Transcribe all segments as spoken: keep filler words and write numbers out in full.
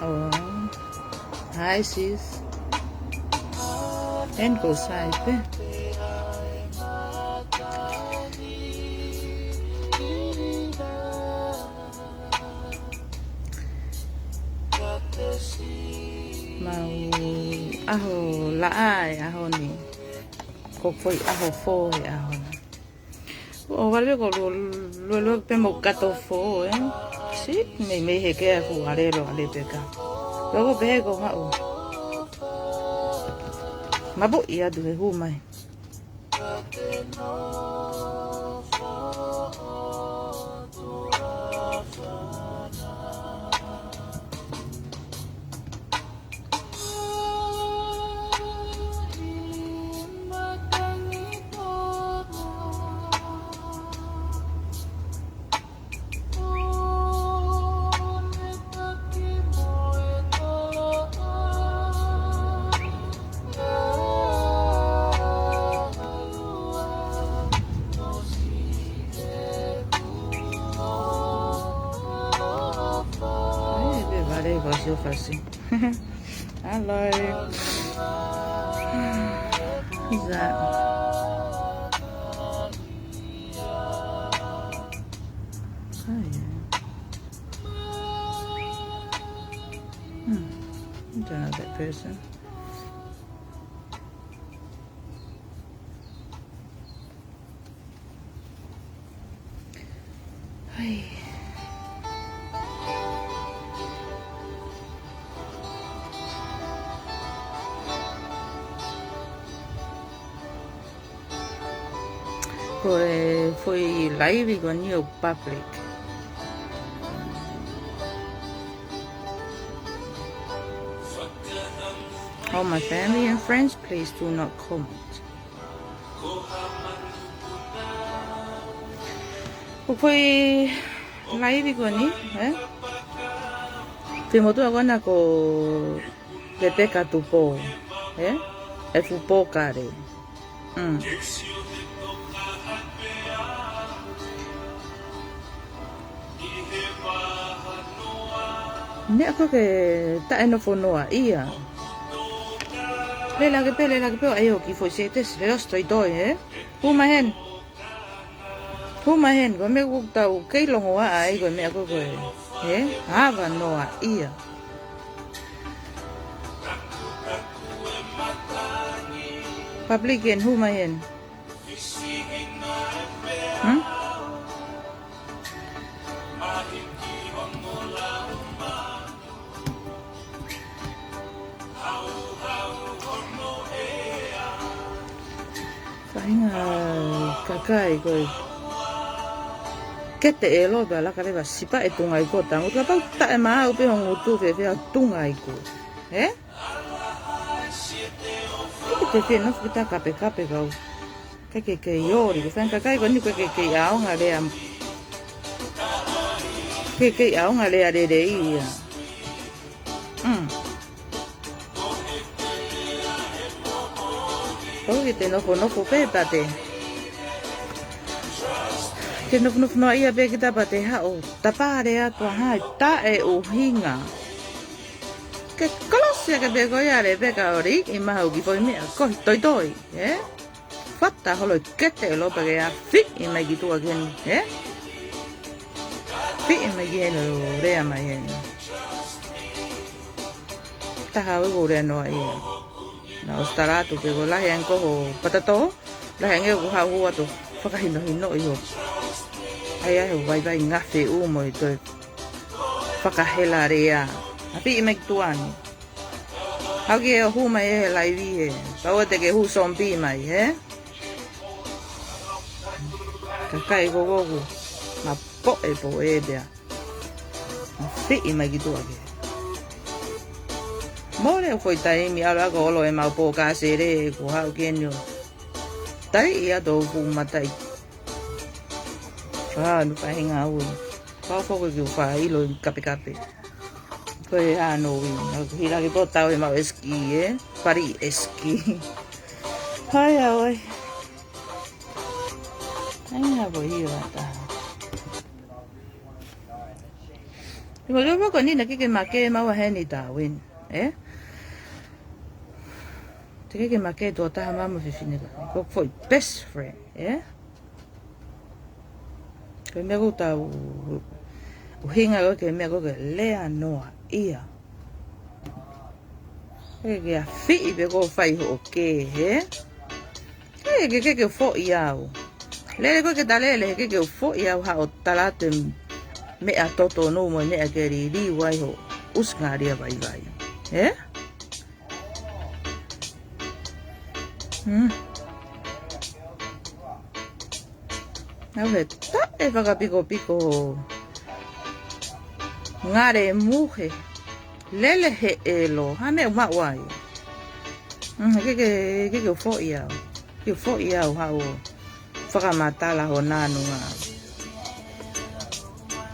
Oh. Hi, sis. And go side, eh? Mau ʻaho laʻā e ʻaho ni. Ko e foʻi ʻaho fō he ʻaho ni. ʻO vale ko lue, lue, lue pē mo kato fō, eh? Si, meimei he kea fu alelo ale peka. Loko pē ko haʻu. Mapuʻi atu he hū mai. Ai, me vale, vale, eu faço. Hello. Who's that? Oh, yeah. Hmm. I don't know that person. Hai. Ko e foʻi laivi ko eni ʻoku public. All my family and friends, please do not comment. Ko e foʻi laivi ko eni, eh? Fie motuʻa ko ena ko Lepeka Tupou, eh? E Fupōkale. Mm. Meʻa ko ē ke taʻe nofo noaʻia. Lele hake pē, lele hake pē ʻo ʻai hoʻo kiʻi foʻi sētesi, lele ʻo sitoitoi, eh? Hū mai heni. Hū mai heni, ko e meʻa ʻoku tau kei longoaʻa ai, ko e meʻa ko ē, eh? Avanoaʻia. Public heni, hū mai heni. Hmm? Faʻahinga kakai ko ē. Kete ʻelo pea laka leva sipa e tunga iku ʻo tangutu. Kapau taʻe maʻu pē ho ngutu fēfē ʻa e tunga iku. Eh? Ke te fie nofo kita kapekape kau. Ke ke kei ori, ko e faʻahinga kakai ko eni ko e ke kei ʻaonga lea. Ke kei ʻaonga lea lelei ia. Mm. ʻOku ke te nofonofo pē pea te. Ke nofonofo noa ia pē kita pea te haʻu. Tapale atu ʻa hai taʻe ʻuhinga. Ke kolosi ake pē ko ia Lepeka ʻo lī ʻi maha ʻoku foʻi meʻa kohi toitoi, ē? Fata holo kete ʻe lopa ke afiʻi mai ki tuʻa ki heni, ē? Afiʻi mai ki heni ʻo lea mai heni. Taha ʻoku lea noa ia. Naʻa ʻosi tala atu pē ko e lahi ange ko ho patato, lahi ange ʻoku haʻu atu fakahinohinoʻi ho. ʻAi ʻa ho vaivai ngafe ʻumo ʻi toe fakahela lea. Afiʻi mai ki tuʻa ni. Haʻu ki he ʻo hū mai he laivi he. Pau ʻe te ke hū sompi mai, ē? Kakai ko koku. Ma poʻe poʻe pea. Afiʻi mai ki tuʻa ke. Mole ʻo foʻi taimi ʻalu ako olo ʻemau pō kasele ko haʻu ke ni ʻo. Tali ia tō fuʻu matai. Ā, nu faʻahinga ui. Pau foki ki u faʻa ʻilo ʻi kapekape. Ko e ʻano ui. Hila ki pō tau ʻemau eski, ē? Pari eski. Hai, ʻa oi. Hai, ʻa oi, ʻio ata. Te mo leo ko ni na ke ke make mau a heni Darwin, ē? Te ke ke make tuʻa taha mama fefine ko. Ko foʻi best friend, ē? Ko e meʻa ko tau ʻuhinga ko ke meʻa ko ke lea noa ia. Ke ke afiʻi pē ko fai hoʻo ke, ē? Ke ke ke ke foʻi au. Lele ko ke ta lele, ke ke foʻi au haʻo tala atu e meʻa totonu mo e meʻa ke liliu ai ho ʻusi ngaalia vaivai. Ē? Hmm. Au he taʻe fakapikopiko ngare muhe. Lele he ʻelo, ha meʻa ʻoku maʻu ai. Mm, ke ke, ke ke foʻi au. Ke foʻi au haʻu fakamatala ho nanu ngā.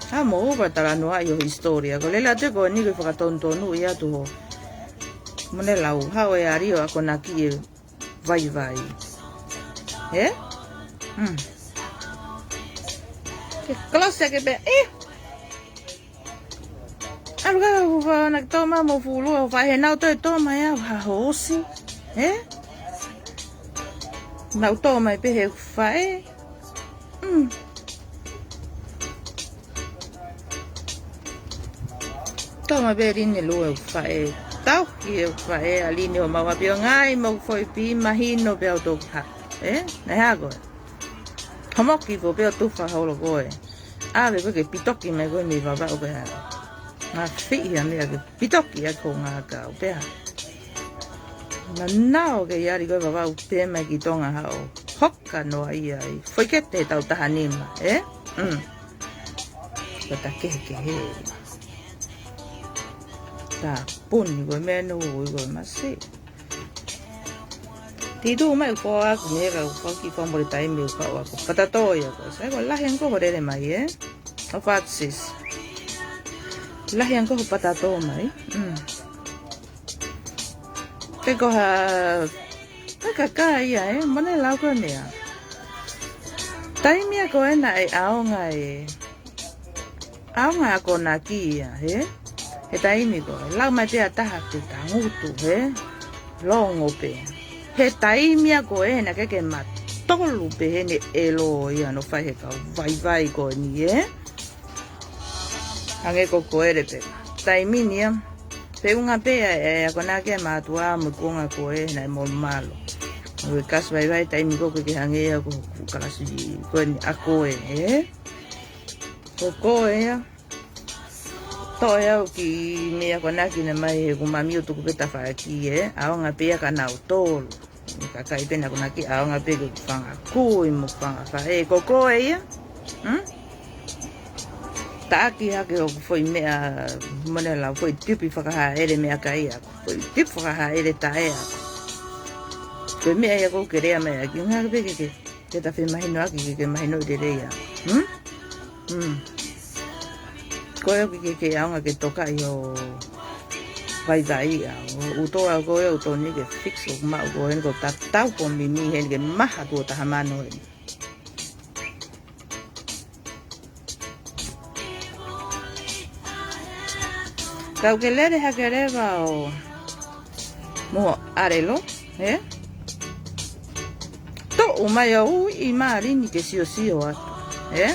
Ha mo uva tala noa ʻi ho hisitōlia. Ko lele atu ko ni ke fakatonutonu ia tu ho. Mone lau, haʻu e ari ʻo akonaki e vaivai. Ē? Mm. Ke kolosi ake pē, ē? ʻAlu ka u faʻa na tō mai mo fulu, ʻo faʻa he nau toe tō mai au ha hoosi. Ē? Nau tō mai pē he faʻē. Mm. Tō mai pē lini lue u faʻē. Tau ki e faʻē a lini ʻo mau api ʻo ngai mo foʻi pī mahino pē au tō ha. Ē? Naʻe hā koe. Homoki fo pē ʻo tufa holo koe. ʻAve koe ke pitoki mai koe mei Vavaʻu ke hā. Ngā fiʻi a meʻa ke pitoki a ko ngā kau pē hā. Nā nao ke iari koe Vavaʻu pē mai ki Tonga haʻo. Hoka noa ia ai. Foʻi kete tau taha nima, ē? Mm. Ko ta kehekehe. Ta puni koe meʻa no ui koe masi. Ti tu mai ko aku me ka ko ki ko mo le taimi ko aku. Patato ia ko. Sai ko lahi ange ko ho lele mai, ē? ʻO fat sis. Lahi ange ko ho patato mai. Mm. Te ko ha, ha kakai ia, ē? Mone lau ko e meʻa. Taimi ia ko ē naʻe ʻaonga e. ʻAonga akonaki ia, ē? He taimi ko ē. Lau mai pē ʻa taha ke tangutu, ē? Longo pē. He taimi ia ko ē naʻe ke ke matolu pē he ne ʻelo ia no fai he kau vaivai ko eni, ē? Hangē ko ko ere pē. Taimi ni ia. Feʻunga pē ʻa e, ʻa e akonaki ʻa e mātuʻa mo e kuonga ko ē naʻe molumalu. Mo e kasi vaivai taimi ko ē ke hangē ia ko, ko kalasi ko eni ʻa ko ē, ē? Ko ko ē ia. Toe au ki mei akonaki na mai he ku mami ʻo tuku pē tafaʻaki ē. ʻAonga pē ia ka nau tolu. Kakai pē naʻa akonaki ʻaonga pē ke fanga kui mo fanga faʻē. Ko ko ē ia. Hmm? Taʻaki hake hoku foʻi meʻa mone lau foʻi tipi fakahaʻele meʻakai aku. Foʻi tipi fakahaʻele taʻe aku. Ko e meʻa ia ko ke lea mai ʻaki. Ngā pē ke ke. Ke ta femahinoʻaki ke ke mahinoʻi lelei ia. Hmm? Hmm. Ko e oki ke ke ʻaonga ke toka ʻi ho Vaivai ʻa, ʻoku tō au ko ē, ʻoku tō ni ke fix ʻoku maʻu ko eni, ko e tatau ko e mimi heni ke maha tuʻo taha mano eni. Kau ke lele hake leva ʻo mo ʻalelo, ē? Toʻo mai ʻa e uiʻi mālini ke siosio atu, ē?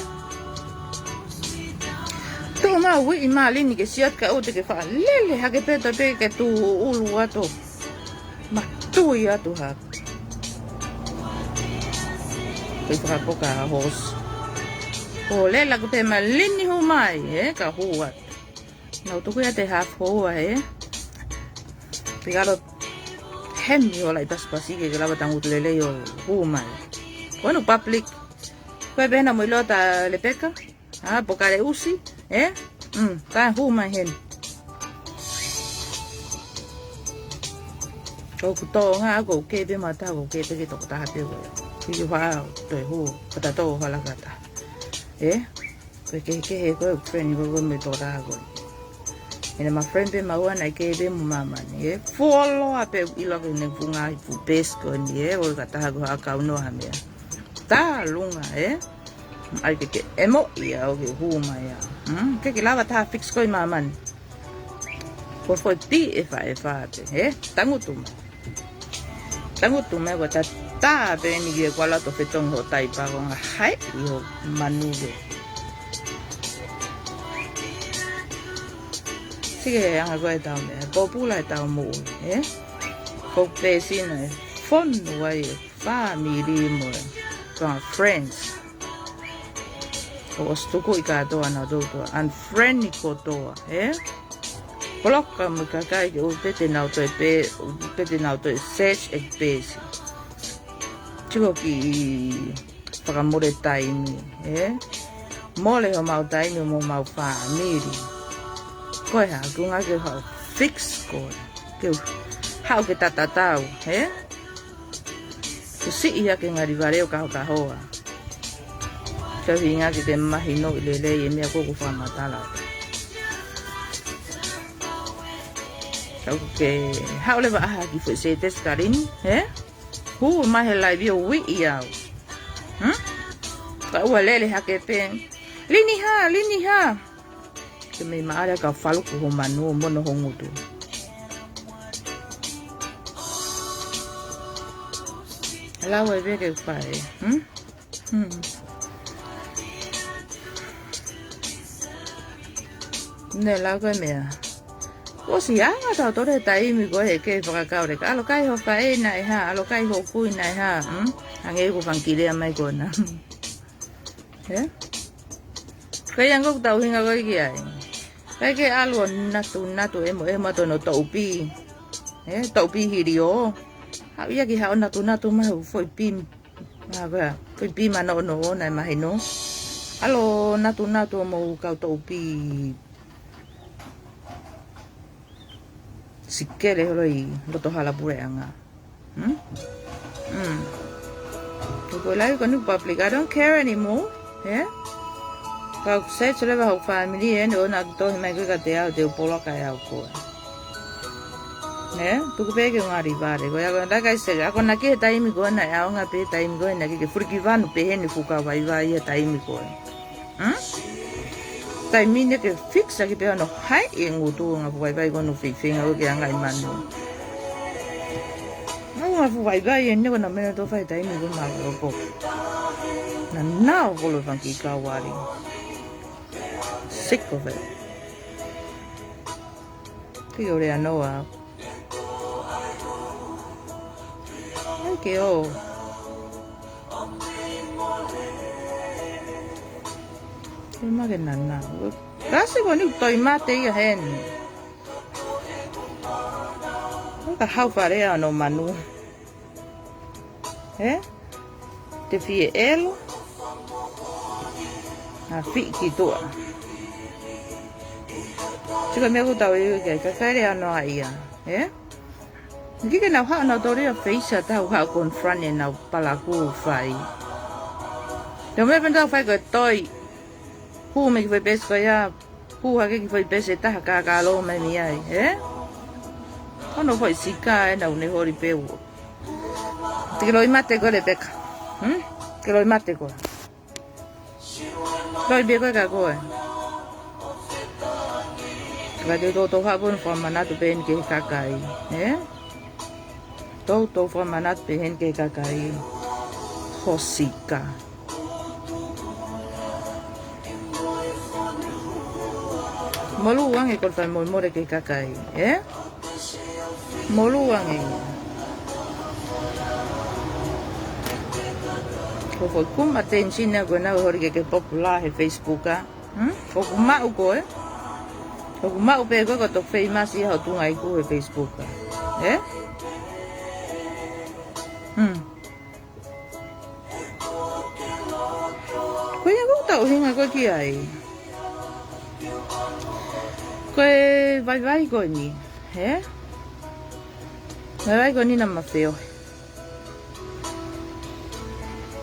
Toʻo mai uiʻi mālini ke sio atu kae ʻoua te ke faʻa lele hake pē toe pē ke tuʻulu atu. Matui atu ha. Ko e fakapoka a hos. Ko e lele ko e mālini hū mai, ē, ka hū atu. Nau tuku ia te half hour, ē. Pea ʻalu hemi ʻo laʻi pasipasi ke ke lava tangutu lelei ʻo hū mai. Ko ʻene public. Ko e pehē na mo ʻilo ta Lepeka. ʻA, pokale ʻusi, ē? Mm, ka hū mai heni. ʻOku tō ngā, ʻoku kei pē mata, ʻoku kei pē ke tokotaha pē ko ia. Ki ki hoa, toe hū, kata tō hala kata. Ē? Ko e kehekehe ko e friend ko e ko e mo e tokotaha ko ē. ʻEne ma friend pē maua naʻe kei pē mo māmani, ē? Follow up pē ʻilo ke ne funga i fu best ko eni, ē? ʻOku kataha ko ha kau noa ha meʻa. Tā lunga, ē? ʻAi ke ke ʻemo ia ʻo ke hū mai ia. Hmm? Ke ke lava tā fix ko ē māmani. Ko e foʻi pī ʻe fā ʻe fā pē, ē? Tangutu mai. Tangutu mai ko e tā tā pē ni ke kuala to fetongi ho tai pa ko ngā hai ʻi ho manu ke. Sike anga ko e tau meʻa. Pōpula e tau mou, ē? Ko pēsina e fonu ai e family mo e ko friends. ʻOku ʻosi tuku ʻi kātoa naʻa toutou unfriend kotoa, ē? Poloka mo e kakai ke ʻoua pē te nau toe pē, ʻoua pē te nau toe search e pēsi. Tiko ki fakamole taimi, ē? Mole homau taimi mo homau family. Ko e hā, ʻoku ngā ke haʻu fix ko ē. Ke haʻu ke tatatau, ē? Ke siʻi hake ngali vale ʻo kahokahoa. Ka hinga ke ke mahinoʻi lelei e meʻa ko ē ʻoku fakamatala. Ka ʻoku ke haʻu leva ʻaha ki foʻi se tesi ka lini, ē? Hū mai he live ʻo uiʻi au. Hmm? Ka ʻoua lele hake pē. Lini hā, lini hā. Ke mei maʻale ka faluku ho manu ʻo mono ho ngutu. Lau e veke fai. Hmm? Hmm. Ne lau ko e meʻa. ʻOsi anga tau tore taimi ko e ke fakakau le ka. ʻAlu kai ho faʻē naʻe hā, ʻalu kai ho kui naʻe hā. Hmm? Hangē ko fangikilea mai ko ena. Ē? Ko ia ʻoku tau hinga ko ē ki ai. Kai ke ʻalu ʻo natunatu ʻemo ʻemo atu hono toʻu pī. Ē, toʻu pī hili ʻo. Haʻu ia ki haʻo natunatu mai foʻi pī. Ngā ko ia, foʻi pī manoʻonoʻo naʻe mahino. ʻAlu ʻo natunatu ʻo mou kau toʻu pī. Sikele holo ʻi loto hala puleʻanga. Hmm? Hmm. Ko e live ko eni public, I don't care anymore. Ē? Ka ʻoku search leva hoku family ē, ne ʻoua naʻa tohi mai ko ē kiate au, te u poloka ʻe au ko ē. Ē? Tuku pē ke u ngali vale. Ko ia ko e takai se, akonaki he taimi ko ena ʻe ʻaonga pē taimi ko ena ke ke fuliki vanu pē heni fuka vaivai he taimi ko ē. Hmm? Taimi ni ke fix ʻaki pē hono hai e ngutu ngā fuʻu vaivai ko hono fifenga ʻo ke anga ʻi manu. Ngā fuʻu vaivai eni ko hono mena tō fai taimi ko ē ma loko. Naʻa nau kolo fangikikau ʻali. Sick of it. Ki ʻo lea noa. Ai ke o. Ke ma ke nana. Kasi ko eni ʻoku toe mate ia heni. Ka hau fale ʻa hono manu. Ē? Te fie ʻelo. ʻA fiʻi ki tuʻa. Sika meʻa ʻoku tau ʻi ai, ka kaile ʻa noa ia. Ē? Ki ke nau haʻu nau tō lia feisa tau haʻu confront ʻenau palaku fai. Te o meʻa pē tau fai ko e toi. Hū mai ki foʻi pēsi ko ia. Hū hake ki foʻi pēsi ʻe taha ka ka lo mai mi ai, ē? Hono foʻi sika ē naʻa ne holi pē ua. Te ke loi mate koe Lepeka. Hmm? Te ke loi mate koe. Loi pē koe ka koe. Ka te toutou haʻu pē ʻo fakamanatu pē heni ki he kakai. Ē? Toutou fakamanatu pē heni ki he kakai. Ho sika. Molu ange ko e fai molemole ki he kakai, ē? Molu ange. Ko e foʻi kuma attention ia ko ena ʻoku holi ke ke popular he Facebook, ā? Hmm? ʻOku maʻu koe. ʻOku maʻu pē koe ko e toki famous ia ho tuʻunga iku he Facebook, ā? Ē? Hmm. Ko ia ʻoku tau ʻuhinga ko ē ki ai. Ko e vaivai ko eni, ē? Vaivai ko eni naʻa ma feohi.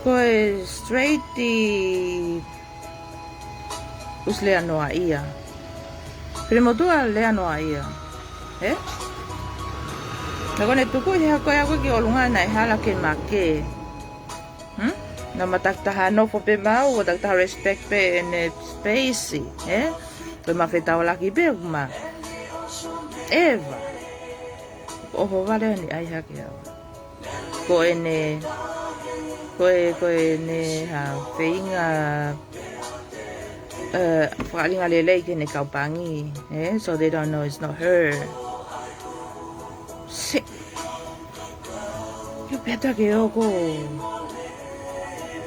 Ko e straight ʻi ʻUsi lea noa ia. Pele motua lea noa ia. Ē? Naʻa ko ʻene tuku ʻi he hako ia ko ē ki ʻolunga naʻe hala ke make. Hmm? Naʻa ma takitaha nofo pē maʻu, ʻo takitaha respect pē ʻene space, ē? Ko e ma fetaulaki pē ʻoku ma. Eva. ʻOhovale ni ai hake au. Ko ʻene, ko e, ko ʻene ha feinga, eh, fakaʻalinga lelei ki heʻene kau pangi, eh? So they don't know it's not her. Se. Ke peta ke oko.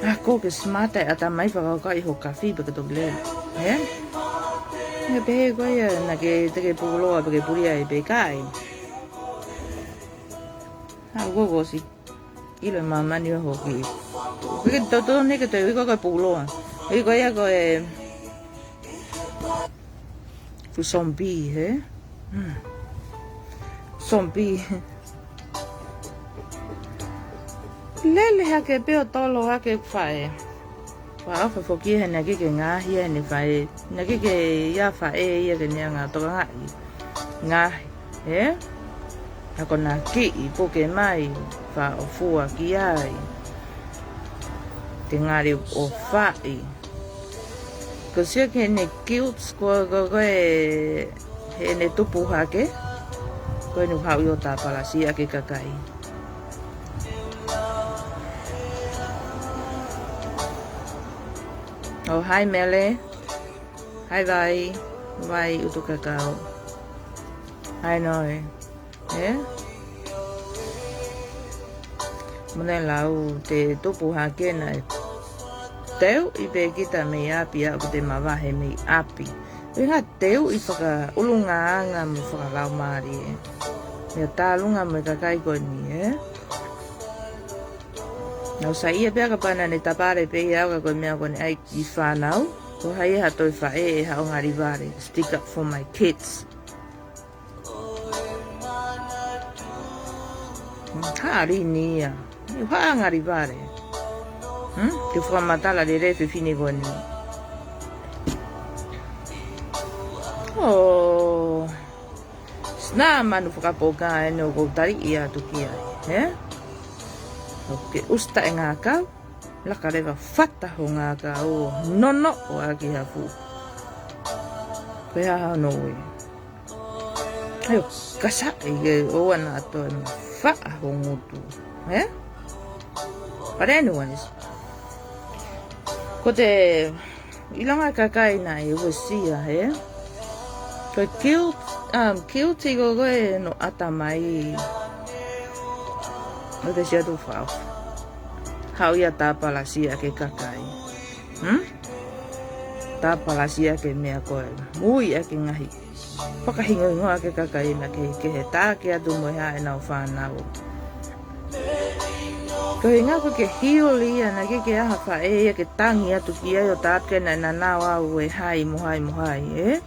Ako ke smart ai ʻatamai fakakaukau ʻi ho kafi pē ke toki lele, eh? Ke pehē ko ia naʻa ke te ke pukuloa pē ke pulia e pē kai. Ha, ʻoku ʻosi. ʻIlo e māmani ʻo hoki. Peke toto ne ke te ui ko e pukuloa. Ui ko ia ko e fuʻu sompi, he? Hmm. Sompi. Lele hake pē ʻo tolo hake faʻē. Fakaʻofa foki he naʻe ʻikai ke ngaahi ʻene faʻē. Naʻe ʻikai ke ʻi ai faʻē ia ke ne hanga ʻo tokangaʻi. Ngaahi, ē? Naʻa ko ʻena kiʻi puke mai, fakaʻofoʻofa ki ai. Ke ngali ʻofaʻi. Ko e sio ki heʻene cute, ko, ko, ko e, heʻene tupu hake. Ko ʻene haʻu ʻo tāpalasia ki he kakai. Oh, hi, Mele. Hi, Vai. Vai, ʻUtukakau. Hi, Noi. Ē? Mo ʻene lau te tupu hake naʻe teuʻi pē kita mei ʻapi, ʻa ʻoku te mavahe mei ʻapi. ʻUhinga teuʻi fakaʻulungaanga mo fakalaumālie. Meʻa tālunga mo e kakai ko eni, ē? Naʻa ku saiʻia pē kapau naʻa ne tapale pē ia ka ko e meʻa ko eni ʻai ki he fānau. Ko hai ha toe faʻē ʻe haʻu ʻo ngali vale. Stick up for my kids. Haʻa lini ia. ʻIo, haʻu ʻo ngali vale. Hmm? Ke fakamatala lelei e fefine ko eni. Oh. Sina manu fakapoka ʻeni ʻoku ou tali ia atu ki ai, he? ʻOku ke ʻusi taʻe ngākau, laka leva fata ho ngākau, nonoʻo ʻaki ha fuʻu. Ko e hā hono ui. ʻAi ʻo kasaʻi ke ʻoua naʻa toe mafaʻa ho ngutu, he? But anyways, ko te ʻilonga kakai naʻe uesia, he? Ko e guilt, um, guilty ko koe no ʻatamai. ʻO te siatu fau. Haʻu ia tāpalasia ki he kakai. Hmm? Tāpalasia ki he meʻa ko e. Mui ʻaki e ngaahi. Fakahingohingoa ki he kakai naʻa ke, ke he tāke atu mo e hā ʻenau fānau. Ko e ʻuhinga ko e ke hioli ia naʻe ʻikai ke ʻi ai ha faʻē ia ke tangi atu ki ai ʻo tāpuekina ʻena nau au e hai mo hai mo hai, ē?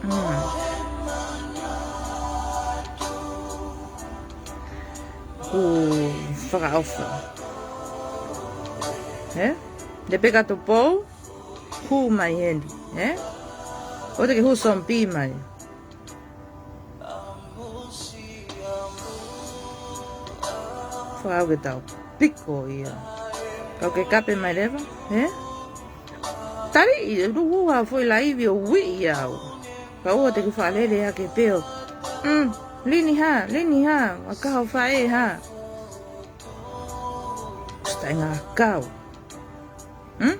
Mm. Ku fakaʻofa. Ē? Lepeka Tupou, hū mai heni, ē? ʻOua te ke hū sompi mai. Pau ke tau piko ia. Kau ke kape mai leva, ē? Tali i, ʻulu ua foʻi laivi ʻo uiʻi au. Kau ʻo te ke fakalele ake pē ʻo. Mm, Lini hā, Lini hā, ʻa kaho faʻē hā. Stai ngā kau. Hmm?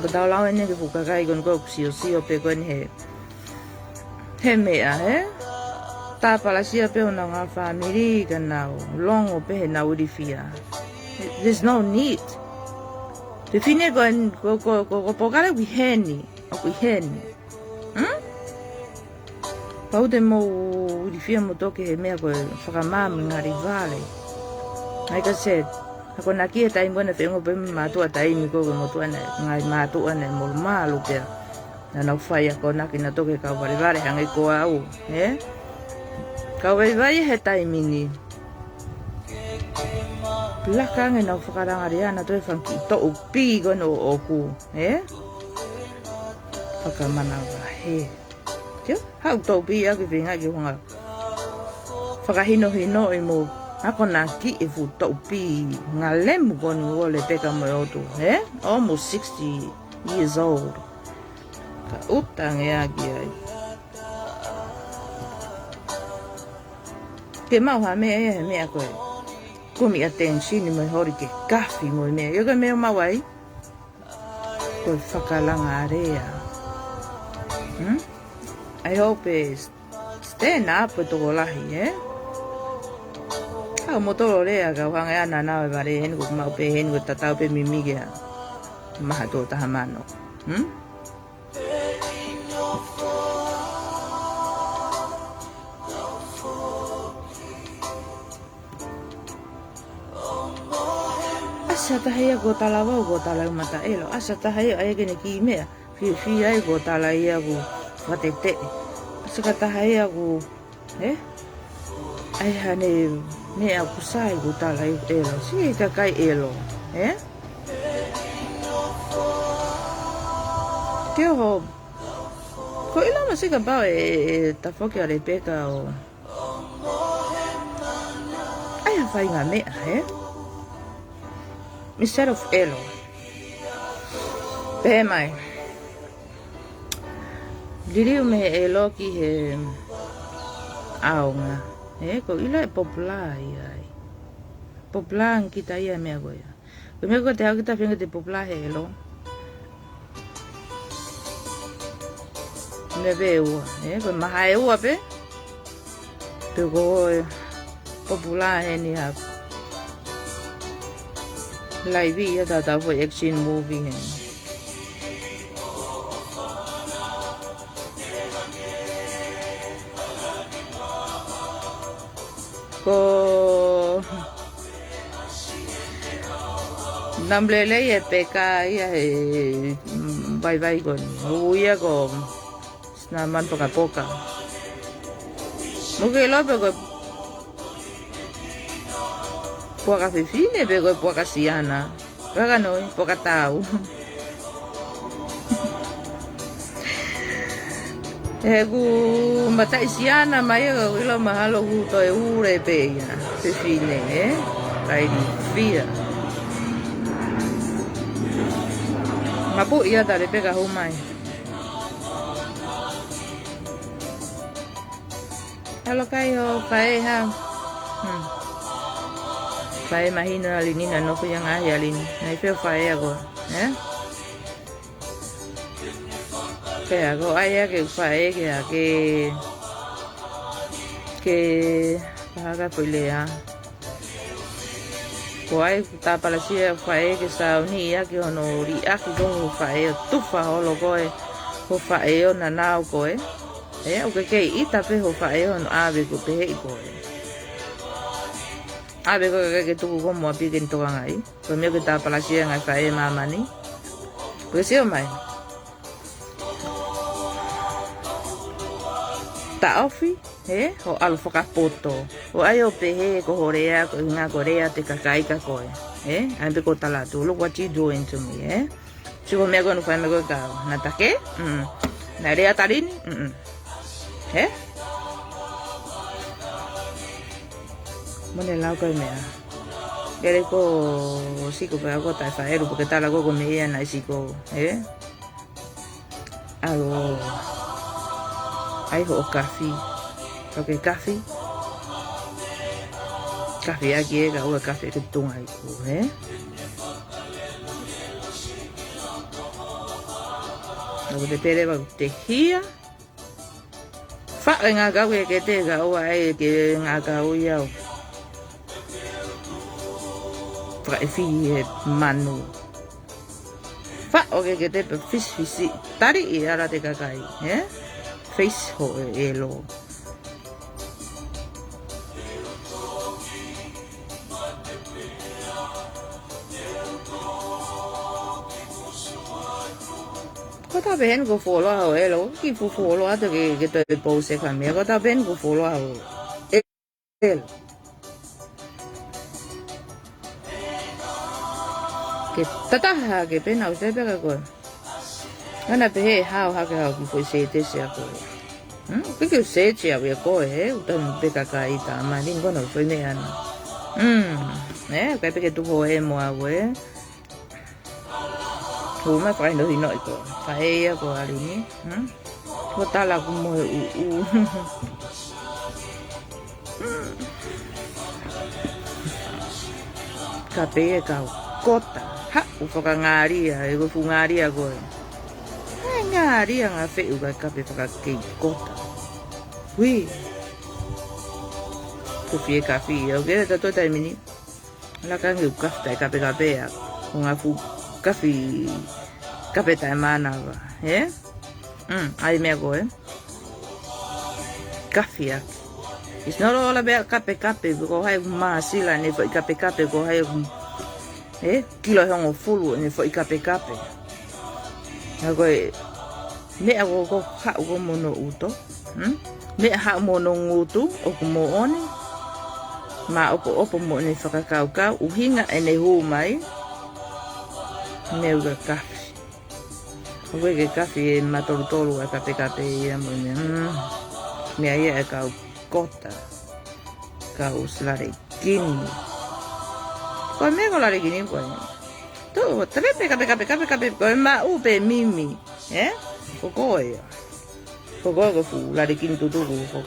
Ko tau lau eni ki he fuʻu kakai ko eni ʻoku siosio pē ko eni he, he meʻa, ē? Tāpalasia pē honau ngaahi fāmili ka nau longo pē heʻenau ilifia. There's no need. Fefine ko eni, ko, ko, ko, ko Pokale ʻoku ʻi heni, ʻoku ʻi heni. Hmm? Pau te mou ilifia mo toke he meʻa ko e fakamā mo e ngali vale. Like I said, akonaki e taimi ko ena feʻunga pē mo e mātuʻa taimi ko e motuʻa naʻe, ngaahi mātuʻa naʻe molumalu pea naʻa nau fai akonaki naʻa toke kau valevale hangē ko au, ē? Kau vaivai he taimi ni. Laka ange nau fakalanga lea naʻa toe fanga kiʻi toʻu pī ko ena ʻoʻoku, ē? Fakamanavahē. Tio, haʻu toʻu pī ʻaki feinga ki hunga. Fakahinohinoʻi mo akonaki e fuʻu toʻu pī ngalemu ko eni ʻo Lepeka mo e ʻOtu, ē? Almost sixty years old. Ka ʻuta ange ʻaki ai. Ke maʻu ha meʻa ia he meʻa ko e. Kumi attention mo e holi ke kafi mo e meʻa. Ia ko e meʻa ʻoku maʻu ai. Ko e fakalanga lea. Hmm? I hope e stand up e tokolahi, ē? Kau mo tolo lea kau hanga ʻe ana nau e vale heni ko maʻu pē heni ko tatau pē mimi kia. Maha tuʻo taha mano. Hmm? ʻAsi ha taha ia kuo tala vau, kuo tala ʻe au mata ʻelo. ʻAsi ha taha ia ʻai ke ne kiʻi meʻa. Fiefia ai kuo tala ia kuo fateteʻe. ʻAsi ha taha ia kuo, ē? ʻAi haʻane meʻa kuo sai kuo tala ia ʻelo. Siʻi kakai ʻelo, ē? Ke oho. Ko ʻilo ma sika pau e, e, e tafoki ʻa Lepeka ʻo ʻai ha faʻahinga meʻa, ē? Instead of ʻelo. Pehē mai. Liliu mei he ʻelo ki he ʻaonga. Ē, ko ʻilo e popular ia ai. Popular ange kita ia meʻa ko ia. Ko e meʻa ko te au kita feinga te popular he ʻelo. Meʻa pē ʻe ua, ē, ko e maha ʻe ua pē. Pe ko e popular heni haku. Laivi ia tatau foʻi action movie heni. Ko Namlele ia peka ia he, mm, vaivai ko eni. ʻO ia ko Sina man poka poka. Mo ke ʻilo pe ko puaka fefine pe ko puaka siana. Puaka noi, puaka tau. He ʻoku mataʻi siana mai ia ka ʻilo mahalo ʻoku toe ule pē ia. Fefine, ē? Kailifia. Mapu ia tale pē ka hū mai. Halo kai ho faʻē hā. Hmm. Faʻē mahino ʻa Lini naʻa nofo ia ngaahi ʻa Lini. Naʻe feo faʻē ako. Ē? Pea ko ai ake faʻē ke ake. Ke pahaka foʻi lea. Ko ai tāpalasia faʻē ke sauni ia ke hono liʻaki ko ho faʻē ʻo tufa holo ko e ho faʻē ʻo nanau ko e. Ē, ʻoku ke kei ʻita pē ho faʻē hono ʻave ko peheʻi ko e. ʻAve ko e ke tuku ko mo ʻapi ke ne tokangaʻi. Ko e meʻa ke tāpalasia ngaahi faʻē māmani. Ko e sio mai. Taʻofi, ē, ho ʻalu fakapoto. ʻO ai ʻo pehē ko ho lea, ko e hinga ko lea te kakai ka ko e. Ē, ʻai pē ko tala atu, look what you doing to me, ē. Sio ko e meʻa ko ʻene fai mai ko e kau. Naʻa take, mm. Naʻe lea ʻa Lini, mm. Ē? Mo ne lau ko e meʻa. Ke lele ko siko pē ako taʻe faʻelu, pea ke tala ko ko mei ia naʻe siko, ē? ʻAlu ʻai hoʻo kafi. Ko ke kafi. Kafi ʻaki ē, ka ʻoua kafi ke tunga ʻi ko, ē? Ka ko te pele wa te hia. Faʻo e ngākau ke ke te ka ʻoua ʻai ke ngākau ʻi au. Faʻo e fī he manu. Faʻo ke ke te pē fisifisi. Tali ʻi ala te kakai, ē? Face hoʻo ʻelo. Ko ta peheni ko folo au ʻelo, ki fu folo atu ke, ke toe post e ka meʻa. Ko ta peheni ko folo au ʻelo. Ke tataha ke pena u te peka koe. Ana pehē hao hake hao ki foʻi sētesi ako. Hmm? Ke ke sētesi au ia koe, ē? Uta peka kai ta mani kono foʻi meʻa na. Hmm. Ē, kai peke tu ho e mo au, ē? Hū mai whakahinohinoʻi ko. Ka e ia ko Alini. Hmm? Ko tala ku mo e ʻū. Kape e kau kota. Haʻu fakangālia, ʻe ko fu ngālia koe. ʻE ngālia ngā feʻu ka kape fakakei kota. Hui. Ko fie kafi, ʻo ke tato taimi ni. Laka nge u kafi taʻe kape kape a. Ko ngā fu kafi kape taʻe mānava. Ē? Mm, ʻai meʻa ko ē. Kafi ʻaki. It's not all about kape kape, ko hai māsila ne foʻi kape kape, ko hai, ē? Kilo e hongofulu ne foʻi kape kape. Nā ko e, meʻa ko ko haʻu ko mono uto. Hmm? Meʻa haʻu mono ngutu, ʻoku moʻoni. Mā opo opo mo ne fakakaukau, ʻuhinga ʻene hū mai. Meʻa uka kafi. Ko e ke kafi e matolutolu ʻa e kape kape ia mo ne, hmm. Meʻa ia e kau kota. Kau silarekini. Ko e meʻa ko larekini ko e. Tu, telepe kape kape kape kape, ko e maʻu pē mimi. Ē? Ko ko ia. Ko ko ko fu larekini tutuku ko.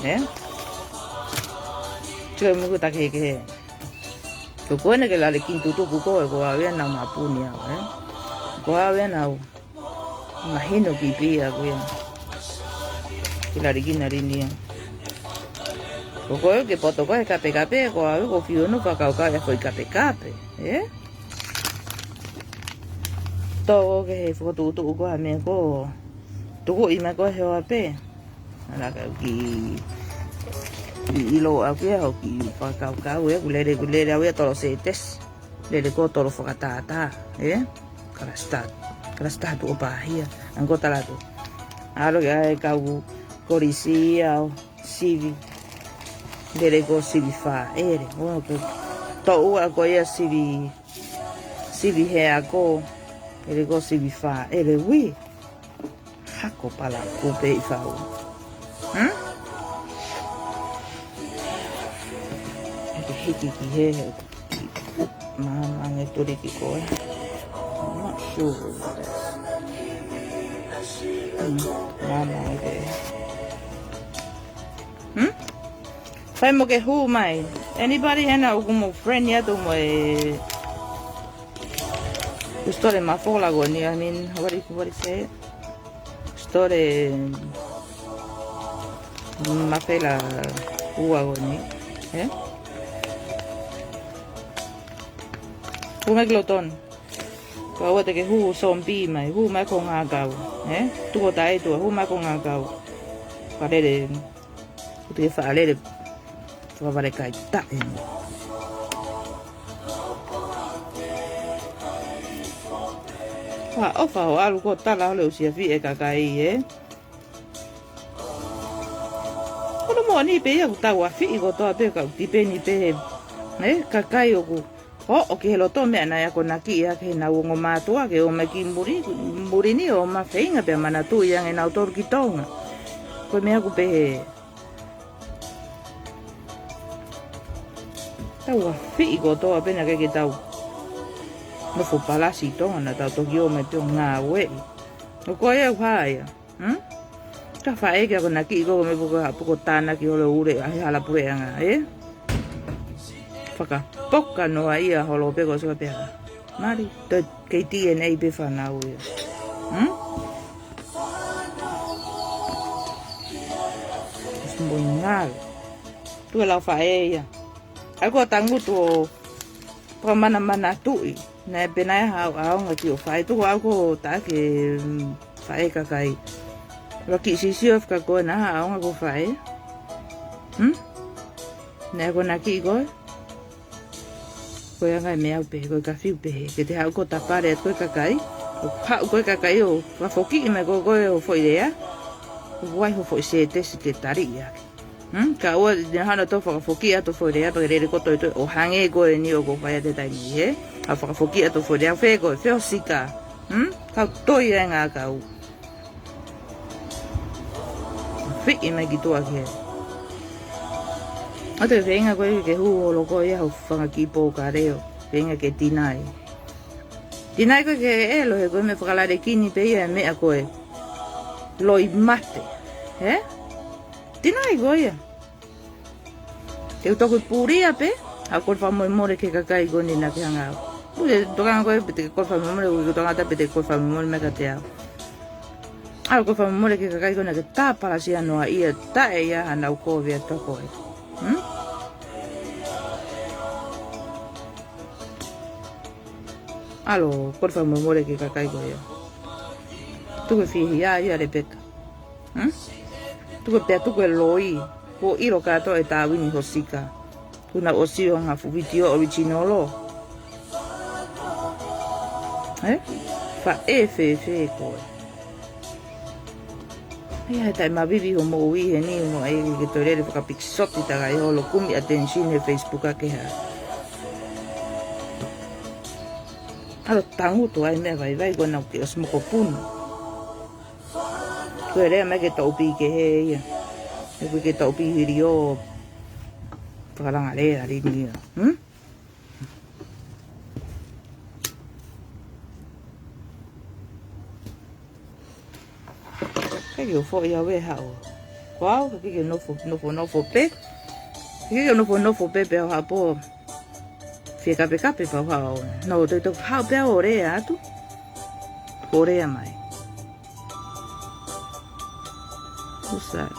Ē? Tio muku ta kehekehe. Ko ko ena ke larekini tutuku ko e ko au ia nau mapuni au, ē? Ko au ia nau mahino ki pia ko ia. Ki larekini a linia. Ko ko ke poto ko e kape kape ko au ko fionu fakakaukau ia foʻi kape kape, ē? Tō ke he fokotuʻutuʻu ko ha meʻa ko tuku ʻi mai ko he hoa pē. Ala ka ki, ki ʻilo au ki a hoki fakakaukau ē, ku lele, ku lele au ia tolo sētesi. Lele ko tolo fakatātā, ē? Kala start, kala start o pāhia. Ango tala tu. Alo ke ai kau kolisi au. Sivi. Lele ko sivi fā. Ere. Ko, ko, toʻua ko ia sivi. Sivi he ako. Lele ko sivi fā. Ere ui. Hako pala ko pē i fau. Hmm? Eke hiki ki he he. Māmā nge tuli ki koe. I'm not sure what that is. Hmm. Māmā nge. Hmm? Fai mo ke hū mai. Anybody hena ʻoku mo friend atu mo e, e store mafola ko ni, I mean, what do you, what do you say? Store mafela ua ko ni. Ē? Hū mai ki loto ni. Ko ʻoua te ke hū sompi mai, hū mai ko ngākau, ē? Tuko tae tua, hū mai ko ngākau. Fakalele, ʻoua te ke fakalele, fakavale kai taʻe mo. Fa ʻofa ʻo ʻalu ko tala hole ʻusia fi e kakai, ē? Ko no moʻoni pē ia ʻoku tau afiʻi kotoa pē ka ʻoku tipeni pē he, ē, kakai ʻoku ʻo, ʻo ki he loto meʻa naʻe akonaki ia ke he nau ongo mātuʻa ke ō mai ki muli, muli ni ʻo ma feinga pea manatuʻi ange nau tolu ki Tonga. Ko e meʻa ʻoku pehē. Tau afiʻi kotoa pē naʻe ʻikai ke tau nofo palasi ʻi Tonga, naʻa tau toki ō mai pē ʻo ngāueʻi. ʻOku ʻikai au hā ia. Hmm? Ka faʻē ke ako naʻe kiʻi ko me poko ha poko tānaki holo ure ʻa he hala puleʻanga, ē? Fakapoka noa ia holo pē ko soa pē ha. Mali, to kei T N A pē fānau ia. Hmm? Mui ngāue. Tuʻu e lau faʻē ia. ʻOku ou tangutu ʻo fakamanamanatuʻi. Naʻe pē naʻe haʻu ʻaonga ki hoʻo faʻē, tuku au ko taʻaki e, mm, faʻē kakai. Ua kiʻi sisio fika koe naʻa haʻu ʻaonga ki hoʻo faʻē. Hmm? Naʻe ʻikai ko ha kiʻi koe. Ko e anga e meʻa ʻoku pehē, ko e kafiu pehē. Ke te haʻu ko tapale atu ko e kakai. ʻO haʻu ko e kakai ʻo fakafokiʻi mai ko koe hoʻo foʻi lea. ʻOku ʻi ai hoʻo foʻi sētesi ke taliʻi ʻaki. Hmm? Ka ʻoua naʻa hano tō fakafoki atu foʻi lea, pea ke lele ko toitoi ʻo hangē ko eni ʻoku fai ʻa e taimi, hē? ʻA fakafoki atu foʻi lea, fē ko, fē ʻa Sika. Hmm? Kau toi e ngākau. Fiʻi mai ki tuʻa ke. ʻOua te ke feinga koe ke hū holo koe ia ho fanga kiʻi pōkaleo. Feinga ke tinai. Tinai koe ke ʻelo he ko e meʻa fakalalekini pē ia e meʻa ko e loi mate. Hē? Tinai koe ia. Ke u toki pulia pē, ʻa e kole fakamolemole ki he kakai ko eni naʻa ke hanga au. Pule tokanga koe pe te ke kole fakamolemole, ʻoku ke tokanga atu pē te ke kole fakamolemole mai kiate au. ʻA e kole fakamolemole ki he kakai ko eni naʻa ke tāpalasia noa ia taʻe ʻi ai hanau kovi atu koe. Hmm? ʻAlo, kole fakamolemole ki he kakai ko ia. Tuku e fihi ia, ia Lepeka. Hmm? Tuku pea tuku e loi. Kuo ʻilo kātoa ʻe Tāvini ho Sika. Kuo nau ʻosi ʻo ngaahi fuʻu vitiō original ʻo. Hē? Faʻē fēfē koe. ʻAi, ʻai, taʻe mavivi hoʻo moʻui heni, mo ʻai ke toe lele fakapikisoti takai holo kumi attention he Facebook ʻa ke hā. ʻAlu tangutu ai meʻa vaivai ko ena ke ʻosi mokopuna. Ko e lea mai ke tau pī kehe ia. ʻE kui ke tau pī hili ʻo fakalanga lea lini ia. Hmm? Ke ke foʻi au e haʻu. Ko au, ke ke nofo, nofo, nofo pē. Ke ke nofo, nofo pē, pea hapo. Fie kape kape pea haʻu. No, te to haʻu pea ʻo lea atu. ʻO lea mai. Who's that?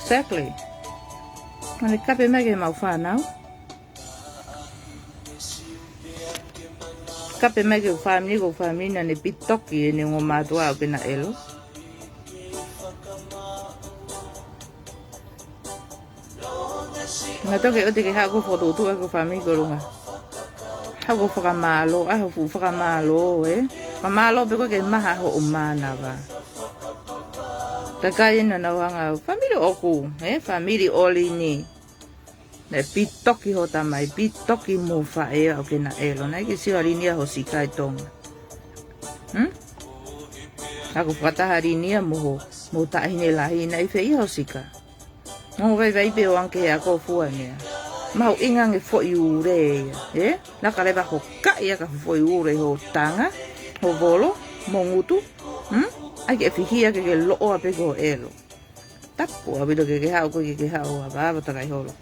Exactly. Mane kape mai ke mau fānau. Kape mai ke fāmili, ko fāmili naʻa ne pitoki ʻene ongo mātuʻa ʻo ke na ʻelo. Ngā toke ʻoua te ke haʻu ko fokotuʻutuʻu ʻa ko fāmili ko longa. Haʻu ko fakamālō, ʻai ho fuʻu fakamālō, ē. Fakamālō pē ko e ke maha hoʻo mānava. Kakai ena naʻa nau hanga fāmili ʻoku, ē, fāmili ʻo Lini. Naʻe pitoki ho tamai, pitoki mo faʻē ʻo ke na ʻelo. Naʻe ke sio ʻa Lini ʻa ho Sika ʻi Tonga. Hmm? Ako fakataha Lini ia mo ho, mo taʻahine lahi naʻe fē ia ho Sika. Mo vaivai pē ʻo ange ke ako fua nea. Mahuʻinga ange foʻi ule ia, ē? Naʻa ka leva ho kaʻi ʻa ka foʻi ule ho tanga, ho volo, mo ngutu, hmm? ʻAi ke fihia ke ke loʻo ʻa pē ko ʻelo. Tapu ʻaupito ke ke haʻu ko ke ke haʻu ʻo avaava takai holo.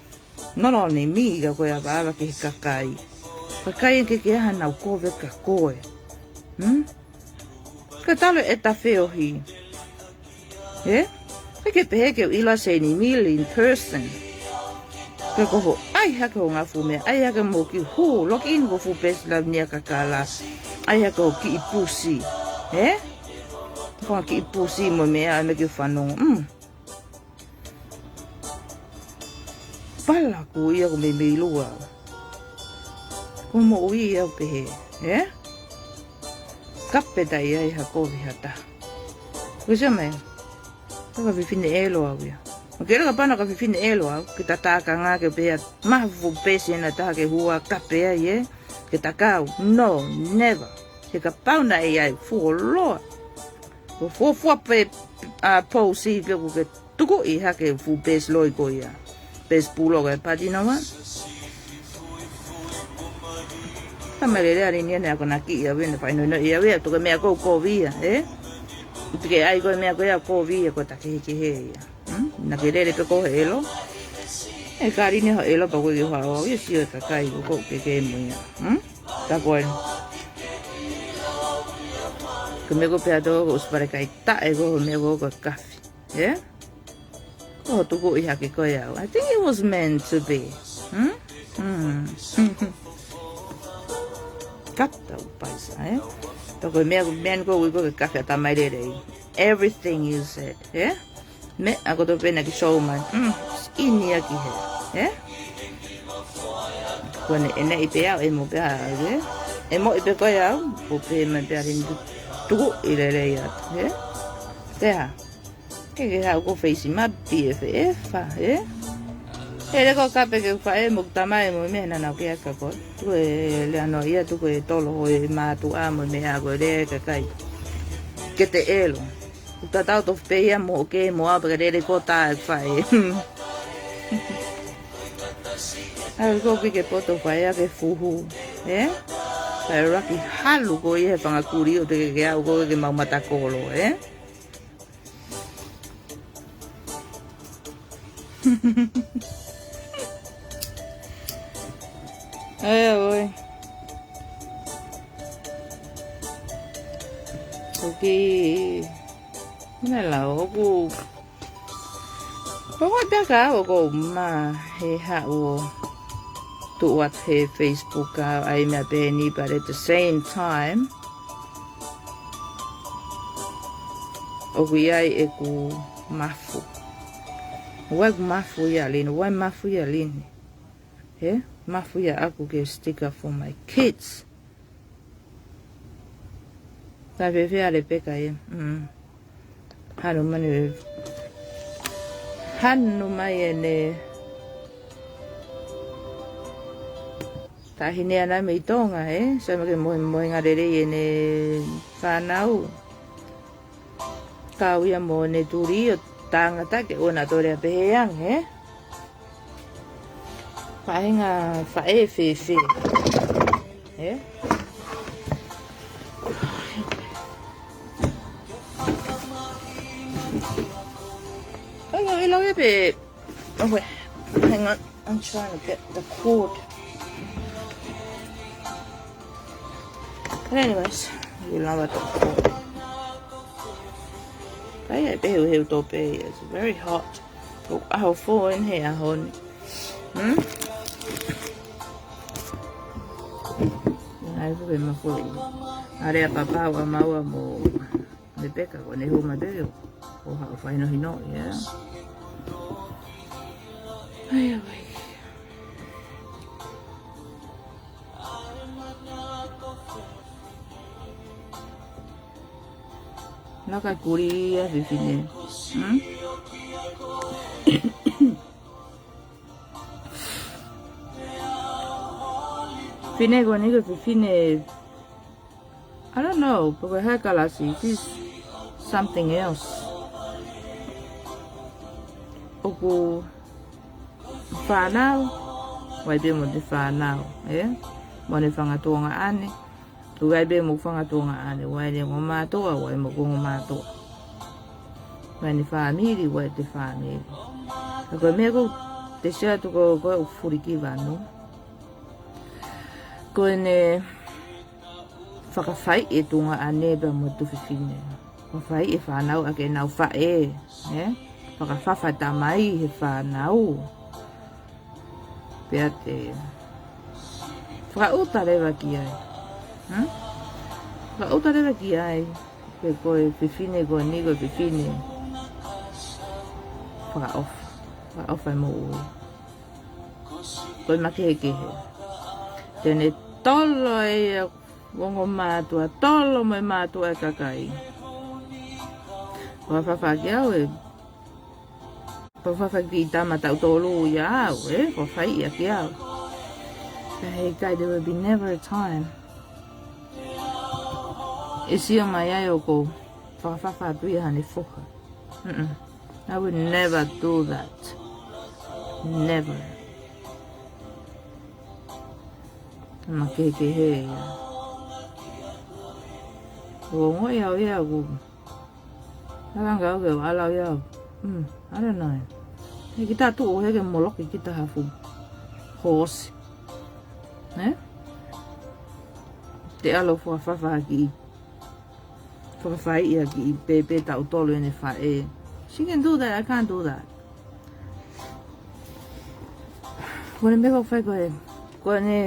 Nolo ni mi ka ko e avaava ke he kakai. Kakai ke ke aha nau kovi kia koe. Hmm? Ka talo e ta feohi. Ē? Ke ke pehē ke u ʻilo ʻa Seinimili in person. Ke ko ho ʻai hake ho ngaahi fuʻu meʻa, ʻai hake mo ki hu, loki in ko fuʻu pesi la nia kakala. ʻAi hake ho kiʻi pusi. Ē? Ko kiʻi pusi mo meʻa, meʻa ke fanongo. Mm. Pala ku ia ko meimei lua. Ko moʻui au pehē, ē? Kape taʻe ʻi ai ha kovi ha taha. Ko se mai, ka ka fefine ʻelo au ia. ʻO ke ʻilo kapau naʻa ka fefine ʻelo au, ke tataka ngā ke pehē, maha fuʻu pesi ena taha ke hua kape ai, ē? Ke takau, no, never. He kapau naʻe ʻi ai fuoloa, ko e fuofua pē, ʻa, pousi pē ʻoku ke tukuʻi hake fuʻu best loi ko ia. Best pulo ke pati nawa. Tama lele ali ni ane ako na ki ia wena fai no no ia wea tuku meʻa ko kovi ia, ē? Tuku ai ko e meʻa ko ia kovi ia ko ta kehekehe ia. Hmm? Na ke lele pē ko he ʻelo. E kari ni ho ʻelo pa ko i hoa o ia sio e kakai ko ko ke ke mo ia. Hmm? Ta ko e. Ko meʻa ko pea to ko uspare kai ta e ko meʻa ko ko kafi. Ē? Ko tukuʻi hake ko ia. I think it was meant to be. Hmm? Hmm. Kata u paisa, ē? Ta ko meʻa ko meʻa ko ko ke kafi ʻa tamai lele. Everything you said, ē? Meʻa ko to pena ki show mai. Mm, ini ia ki he. Ē? Ko ne, ʻene ʻi pē au, ʻe mo pē au, ē? ʻE mo ʻi pē ko ia au, ko pē mai pē ali ni tukuʻi lele ia, ē? Te ha. Ke ke hau ko feisi ma B F F, ē? ʻE le ko kape ke faʻē mo tamai mo meʻa na na ke aka ko. Tuku e le ano ia tuku e tolo ho e mātuʻa mo meʻa ko le kakai. Ke te ʻelo. Tatau tofu pē ia mo ke mo au pē ke lele ko ta e faʻē. Ai ko ke ke poto faʻē a ke fuhu. Ē? Kae raki halu ko ia he fanga kuri ʻo te ke ke au ko ke mau matakolo, ē? Ai, oi. Oke. Mana la ʻoku. Ko ko taka ʻoku ma he haʻu ʻo tuʻu atu he Facebook ʻa ai meʻa pē ni, but at the same time, ʻoku ʻi ai ʻeku mafu. ʻOku ʻi ai ʻeku mafu ia lini, ʻoku ʻi ai mafu ia lini. He, mafu ia ʻaku ke sticker for my kids. Ka fēfē ʻa Lepeka ia. Mm. Hanu mai ʻene. Hanu mai ʻene. Taʻahine ʻana mei Tonga, ē? Sai mai ke mohe, mohenga lelei ʻene fānau. Kau ia mo ʻene tuli ʻo tangata ke ʻoua naʻa toe lea pehē ange, ē? Faʻahinga faʻē fēfē. Ē? Hang on, ʻilo ia pē. Oh, wait. Hang on. I'm trying to get the cord. But anyways, you lava the cord. Kai ai pē heu heu tō pē. It's very hot. ʻOku ʻaho foʻou eni he ʻaho ni. Hmm? Ai, ko ke mafuli. ʻAle ʻa papa ʻa maua mo Lepeka ko ʻene hū mai pē ʻo haʻu fai nohinohi, ē? Ai, ai. Laka kuli ia fefine. Hmm? Fefine ko eni ko e fefine. I don't know, pe ko e hā e kalasi, this is something else. ʻOku fānau, ʻoku ʻi ai pē mo ʻene fānau, ē? Mo ʻene fanga tuongaʻane. ʻOku ʻi ai pē mo e fanga tuongaʻane, ʻoku ʻi ai ʻene ongo mātuʻa, ʻoku ʻi ai mo e ongo mātuʻa. ʻOku ʻi ai ʻene fāmili, ʻoku ʻi ai ʻete fāmili. Ka ko e meʻa ʻoku te sio atu ko, ko e ʻoku fulikiva nu. Ko ʻene fakafaiʻi e tuongaʻane pea mo e tuofefine. Fakafaiʻi e fānau ʻaki ʻenau faʻē, ē? Fakafafa e tamai he fānau. Pea te fakaʻuta leva ki ai. Hmm? Fakaʻuta leva ki ai. Pe ko e fefine ko eni ko e fefine. Fakaʻofa. Fakaʻofa e moʻui. Ko e makehekehe. Te ne tolo e ongo mātuʻa, tolo mo e mātuʻa e kakai. Fakafafa ki au ē. Fakafafa ki he tama taʻu tolu ia au, ē? Fakafaiʻi ʻaki au. Ka heʻikai, there will be never a time. ʻE sio mai ai ʻoku ou fakafafa atu ia haʻane foha. Mm-mm. I would never do that. Never. Makehekehe ia. ʻOku ou ongoʻi au ia ʻoku ʻalanga au ke ʻalu au ia. Mm, I don't know. He kita tuʻu he ke moloki kita hafu hoosi. Eh? Te ʻalu fakafafa ki fakafai ia ki pēpē taʻu tolu ʻene faʻē. She can do that, I can't do that. Ko ʻene meʻa ko ē fai ko ē, ko ʻene,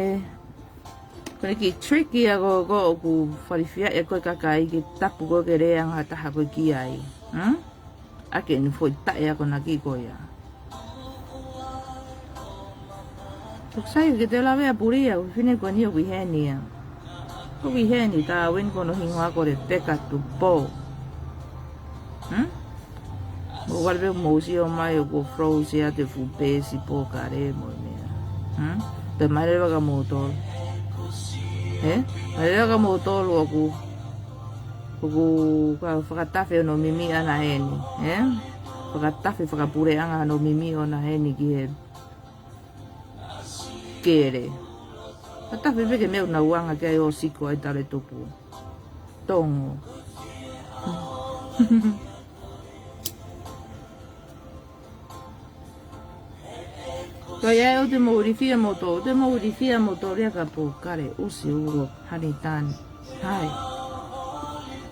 ko ʻene kiʻi trick ia ko ē ʻoku falifiaʻi ʻe koe kakai ke tapu ko ē ke lea ʻa e taha ko ē ki ai. Hmm? ʻAki ʻene foʻi taʻe akonaki ko ia. Toki sai ke te lave ʻa puli ia, ʻoku fine ko eni ʻoku ʻi heni ia. ʻOku ʻi heni, tā win ko hono hingoa ko Rebecca Tupou. Hmm? Mo wale pe mo sio mai ʻoku froze ia te fuʻu peesi pōkale mo e meʻa. Hmm? Te mai leva ka mo tolu. Eh? Mai leva ka mo tolu ʻoku ʻoku ka fakatafe hono mimi ʻana heni, eh? Fakatafe fakapuleʻanga hono mimi ʻona heni ki he kele. Fakatafe pē ke meʻa ʻuna uanga ki ai ʻo siko ai tale tupu. Tongo. Ko ia ʻoku te mou ilifia moutolu, te mou ilifia moutolu ia ka pōkale ʻusi ulo hani tani. Hai.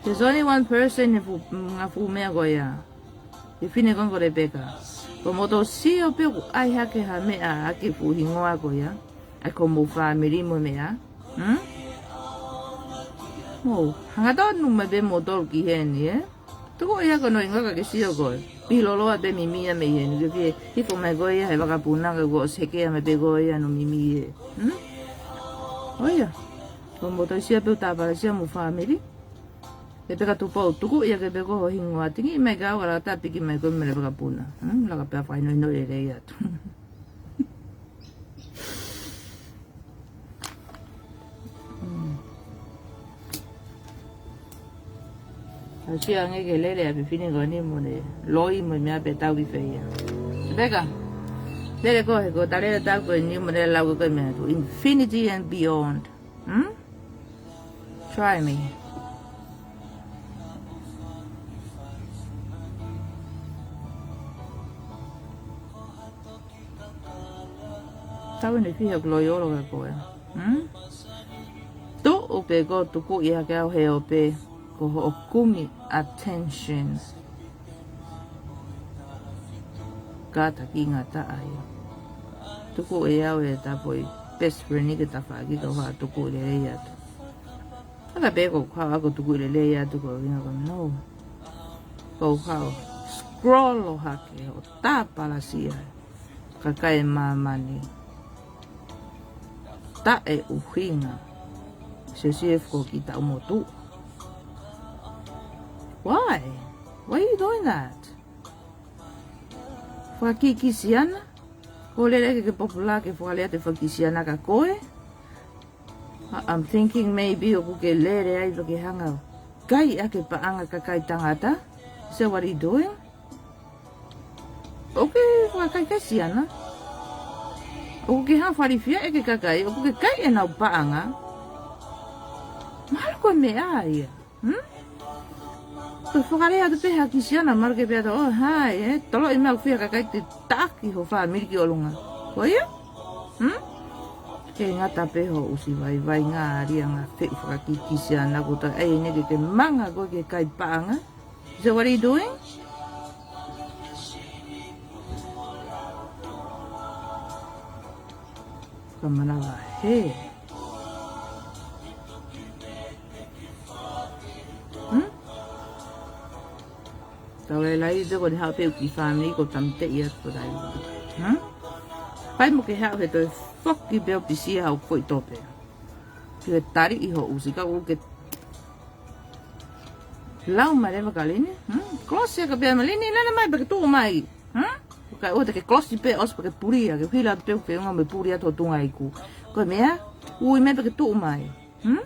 There's only one person he fu-, ngaahi fuʻu meʻa ko ia. He fine ko ē ko Rebecca. Ko moutolu sio pē ʻoku ʻai hake ha meʻa ʻaki e fuʻu hingoa ko ia. ʻAi ko homou fāmili mo e meʻa. Hmm? Mou, hangatonu mai pē moutolu ki heni, eh? Tuku ia ko hono hingoa ka ke sio koe. Piloloa pē mimi ia mei heni. Ke fie hifo mai koe ia he vakapuna ka kuo ʻosi hekea mai pē koe ia hono mimi ē. Hmm? ʻO ia. Ko moutolu sio pē ʻoku tāpalasia homou fāmili. Rebecca Tupou, tuku ia ke pē ko ho hingoa. Tingi mai ka au ala tā piki mai koe mei he vakapuna. Hmm? Laka pē ʻo fakahinohino lelei atu. Mm. Au sio ange ke lele ʻa e fefine ko eni mo ʻene loi mo e meʻa pē tau ki fē ia. Rebecca, lele koe he ko e talētau ko eni mo ʻene lau ko e meʻa to infinity and beyond. Hmm? Try me. Tau ʻene fiha ʻoku loi ʻolo kia koe. Hmm? Tuʻu pē ko ē tuku ia ke au he ope ko hoʻo kumi attention. Ka ta ki ngata ai. Tuku ʻe au e ta foʻi best friend ke ta faki ka u haʻu tuku lelei atu. Ala pē ko u haʻu ʻo tuku lelei atu ko u ʻuhinga ko no. Ko u haʻu scroll ʻo hake ʻo tāpalasia. Kakai ʻo māmani. Taʻeʻuhinga. Sio sio e foko ki taʻu motu. Why? Why you doing that? Fakakikisiana? Ko lele ke ke popula ke fakalea te fakakikisiana ka koe? I-, I'm thinking maybe ʻoku ke lele ai pea ke hanga ʻo kai ʻaki e paʻanga kakai tangata. Is that what you doing? ʻOku ke fakakikisiana? ʻOku ke hanga ʻo falifiaʻi e kakai, ʻoku ke kai ʻenau paʻanga? Mahalo ko e meʻa ia. Hmm? Ko e fakalea atu pē ha kisiana, mahalo ke pehē atu, oh, hai, eh, toloʻi mai ʻoku fiha kakai te taʻaki ho fāmili ki ʻolunga. Ko ia? Hmm? Ke ngata pē ho ʻusi vaivai ngā alianga feʻi fakakikisiana ko ta ai ne ke ke manga ko ke kai paʻanga. Is that what are you doing? Ka manava he. Hmm? Tau e lai te ko ni haʻu pē ki fāmili ko tamte ia ko tai. Hmm? Pai mo ke haʻu he toe foki pē ʻo pisia hau foʻi tope. Ke tali ʻi ho ʻusi ka u ke lau mai leva ka Lini. Hmm? Klosi ka pea ma Lini, lele mai pea ke tuʻu mai. Hmm? Ka ʻoua te ke klosi pē ʻosi pea ke puli ia, ke hila pē ʻo feʻunga mo e puli atu ʻo tunga iku. Ko e meʻa, ui mai pea ke tuʻu mai. Hmm?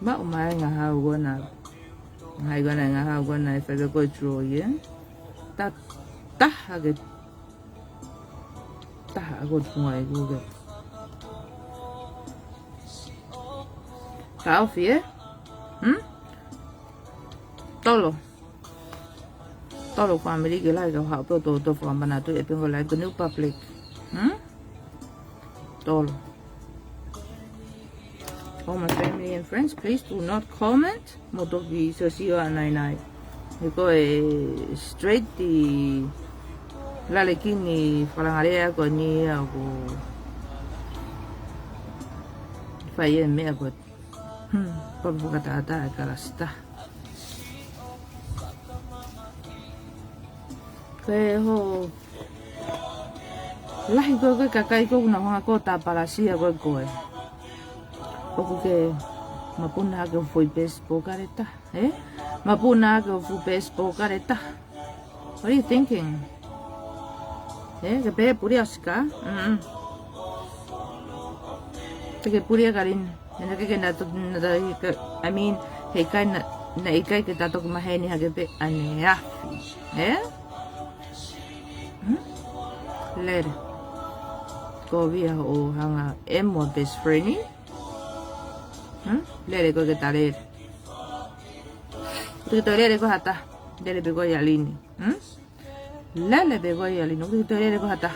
Maʻu mai ngahau ko ena. Ngahau ko ena, ngahau ko ena ʻe fai pē ko e draw ia. Ta, taha ke, taha ko e tunga ʻe kuo ke. Ka ofi, ē? Hmm? Tolo. Tolo family ke lahi ka haʻu pē ʻo toutou fakamanatu ʻe pē ko e live ko e new public. Hmm? Tolo. All my family and friends, please do not comment. Mo toki sio ʻa nainai. He ko e straight ʻi lale kini fakalanga lea ko eni ʻoku fai e meʻa ko e, hmm, papa fakatātā e kalasita. Ko e hā, lahi ko e kakai ko ē ʻoku nau hanga ko ē ʻo tāpalasia ko ē koe. ʻOku ke mapuna ke foʻi baseball card ʻe taha, ē? Mapuna ke foʻi baseball card ʻe taha. What are you thinking? Ē, ke pehē pulia ʻo sika? Mm-mm. Te ke pulia karin. Ena ke ke na to-, na ta-, ke, I mean, heʻikai na, na ʻikai ke ta toki maheni hake pē ʻaneafi. Ē? Hmm? Lele. Ko via ʻo hanga ʻe mo best friend ē? Hmm? Lele ko e ke ta lele. Te ke toe lele ko ha taha. Lele pē ko ia Lini. Hmm? Lele pē ko ia Lini. Te ke toe lele ko ha taha.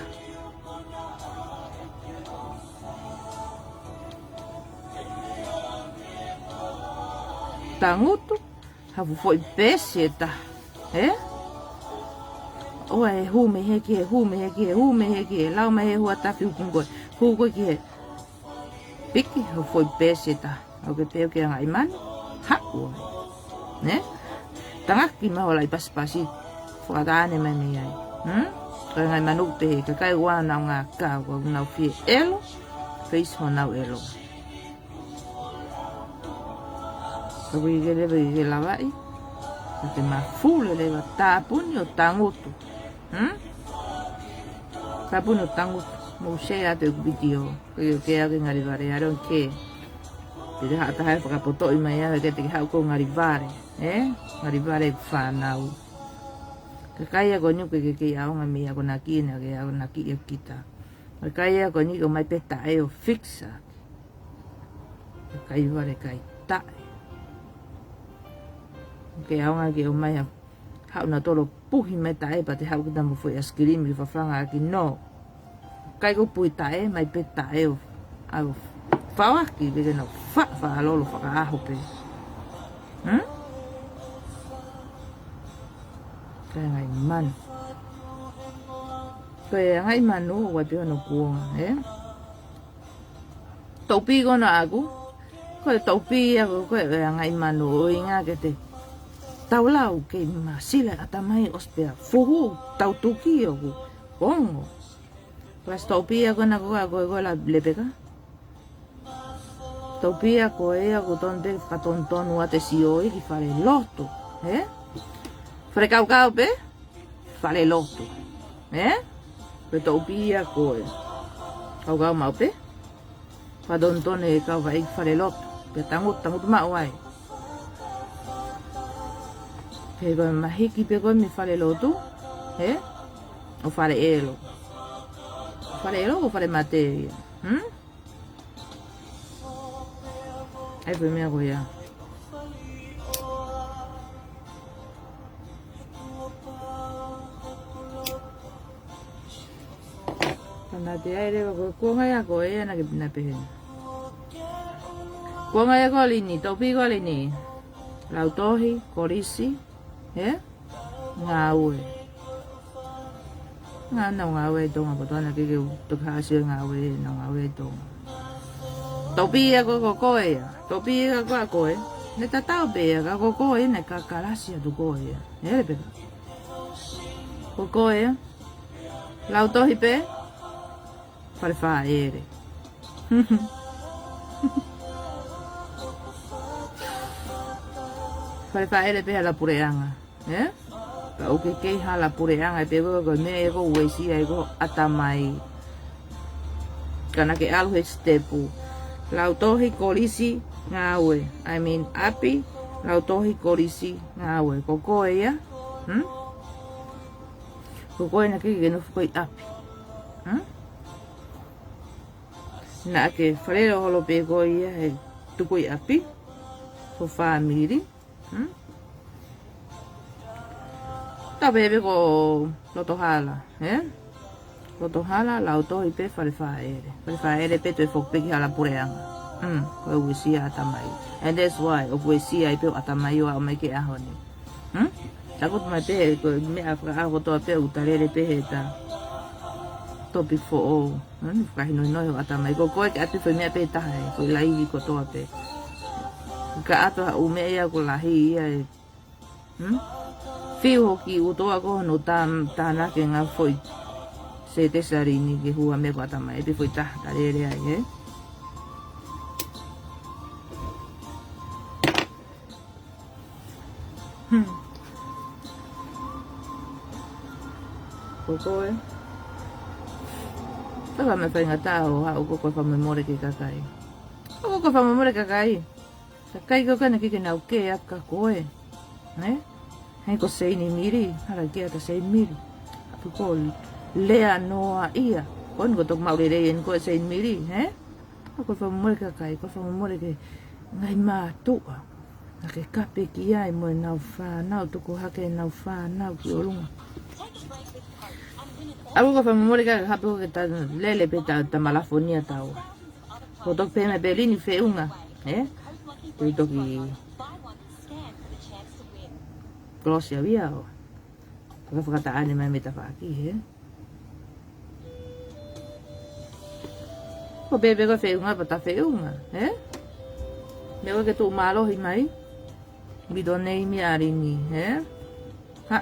Tangutu. Ha fuʻu foʻi pesi ʻe taha. Ē? ʻOua ʻe hū mei he ki he, hū mei he ki he, hū mei he ki he. Lau mai he hua tafi hū pē ko ē. Hū ko ē ki he. Piki, ha fuʻu foʻi pesi ʻe taha. ʻOku ke pehē ʻoku ke angaʻi manu. Haʻu ai. Ē? Tangaki mai ho laʻi pasipasi. Fakatāne mai mei ai. Hmm? Ko e ngaahi manu pē he kakai ʻoku nau ngākau, ʻoku nau fie ʻelo. Face honau ʻelo. Ka ʻoku ʻikai leva ke ke lavaʻi. Ka ke mafuli leva tāpuni ʻo tangutu. Hmm? Tāpuni ʻo tangutu. Mou share atu ʻeku video. Ko ʻeku ke ʻalu ke ngali vale, I don't care. Te ke haʻu taha ʻe fakapotoʻi mai au, he ʻikai te ke haʻu ko e ngali vale. Ē? Ngali vale ʻeku fānau. Kakai ia ko eni ʻoku ke kei ʻaonga mei akonaki ʻena ke akonaki ʻe kita. Kakai ia ko eni ʻoku ʻomai pē taʻe ʻo fix ʻaki. Kakai vale kai taʻe. Ke ʻaonga ke ʻomai ha, haʻu na tolo puhi mai taʻe pea te haʻu kita mo foʻi ʻaisikilimi ke fafanga ʻaki, no. Kakai ʻoku puhi taʻe, ʻomai pē taʻe ʻo, ʻo faʻo ʻaki, pea ke nau fa, faʻa lolo fakaʻaho pē. Hmm? Kae angaʻi manu. Ko e angaʻi manu, ʻoku ʻi ai pē hono kuonga, ē? Toʻu pī ko ena ʻaʻaku. Ko e toʻu pī ia ko ē ʻo e angaʻi manu ʻuhinga ke te tau lau ke masila ʻatamai ʻosi pea fuhu tau tuki ʻoku ongo. Plus toʻu pī ia ko ena ko ē ʻaʻaku ko ē ko ē la Lepeka. Toʻu pī ia ko ē ʻoku tonu pē fakatonutonu ʻa e sio ʻi he fale lotu. Ē? Fale kaukau pē? Fale lotu. Ē? Ko e toʻu pī ia ko ē. Kaukau maʻu pē. Fakatonutonu e kau vaʻe ki fale lotu. Pea tangutu, tangutu maʻu ai. Pea ko e mahiki pē ko ē mei fale lotu. Ē? ʻO fale ʻelo. Fale ʻelo ʻo fale mate ia. Hmm? ʻAi pē meʻa ko ia. Ka naʻe ʻai leva ko e kuonga ia ko ē naʻa ke pina pehē. Kuonga ia ko Lini, toʻu pī ko Lini. Lautohi, kolisi, ē? Ngāue. Ngā nau ngāue ʻi Tonga poto ana ke ke u toki haʻasi ʻo ngāue, nau ngāue ʻi Tonga. Toʻu pī ia ko, ko koe ia. Toʻu pī ia ko koe. Naʻe tatau pē ia, ka ko koe ia, naʻe kakalasi atu koe ia. Ē, Lepeka. Ko koe ia. Lautohi pē. Fale Fāʻele. Fale Fāʻele pē ha lapuleʻanga, ē? Ka ʻoku ke kei ha lapuleʻanga, pea ko e, ko e meʻa ia ʻoku uesia ai ho ʻatamai. Ka naʻa ke ʻalu he sitepu. Lautohi, kolisi, ngāue. I mean, ʻapi, lautohi, kolisi, ngāue. Ko koe ia? Hmm? Ko koe naʻa ke ke nofo ko ē ʻi ʻapi. Hmm? Naʻa ke fālele holo pē koe ia he tuku ʻi ʻapi. Ko e fāmili. Hmm? Tau pehē pē ko Lotohala, ē? Lotohala, lautohi pē, fale fāʻele. Fale fāʻele pē, toe foki pē ki hala puleʻanga. Hmm, ko e uesia ʻatamai. And that's why, ʻoku uesia ai pē ʻatamai ʻo aʻu mai ki he ʻaho ni. Hmm? Taku mai pē, ko e meʻa fakaʻaho kotoa pē, ʻoku ta lele pē he ta topic foʻou. Hmm, fakahinohino he ʻatamai. Ko koe ke ʻatu foʻi meʻa pē taha ē, foʻi laivi kotoa pē. Ka ʻatu ha ʻū meʻa ia ʻoku lahi ia ē. Hmm? Fiu hoki ʻutoa ko hono tam-, tānaki ngā foʻi sētesi ʻa Lini ke hū ha meʻa ko ʻatamai, ʻe pē foʻi taha ta lele ai, ē? Hmm. Ko koe. Ka ka me faingataʻa ʻo haʻu ko koe fakamolemole ki he kakai. Ko koe fakamolemole ki he kakai. Kakai ko ē naʻa ke ke nau kē atu kia koe. Nē? Hei ko Seini Mili, hala kia ta Seini Mili. ʻApi ko Lea Noa ia. Ko eni ko toku maʻu lelei eni ko Seini Mili, hē? Ko e fakamolemole ki he kakai, ko e fakamolemole ki he ngaahi mātuʻa. Naʻa ke kape ki ai mo ʻenau fānau, tuku hake ʻenau fānau ki ʻolunga. ʻAlu ko e fakamolemole ki he kakai, hape ko ke ta lele pē ta, ta malafonia tau. Ko toki pehē mai pē Lini feʻunga, ē? Ko e toki kolosi au ia ʻo. Ka fakataʻane mai mei tafaʻaki, ē? Ko pē pē ko e feʻunga, pea ta feʻunga, ē? Meʻa ko ē ke tuʻu mālohi mai. Mito nei mi ʻa Lini, ē? Ha,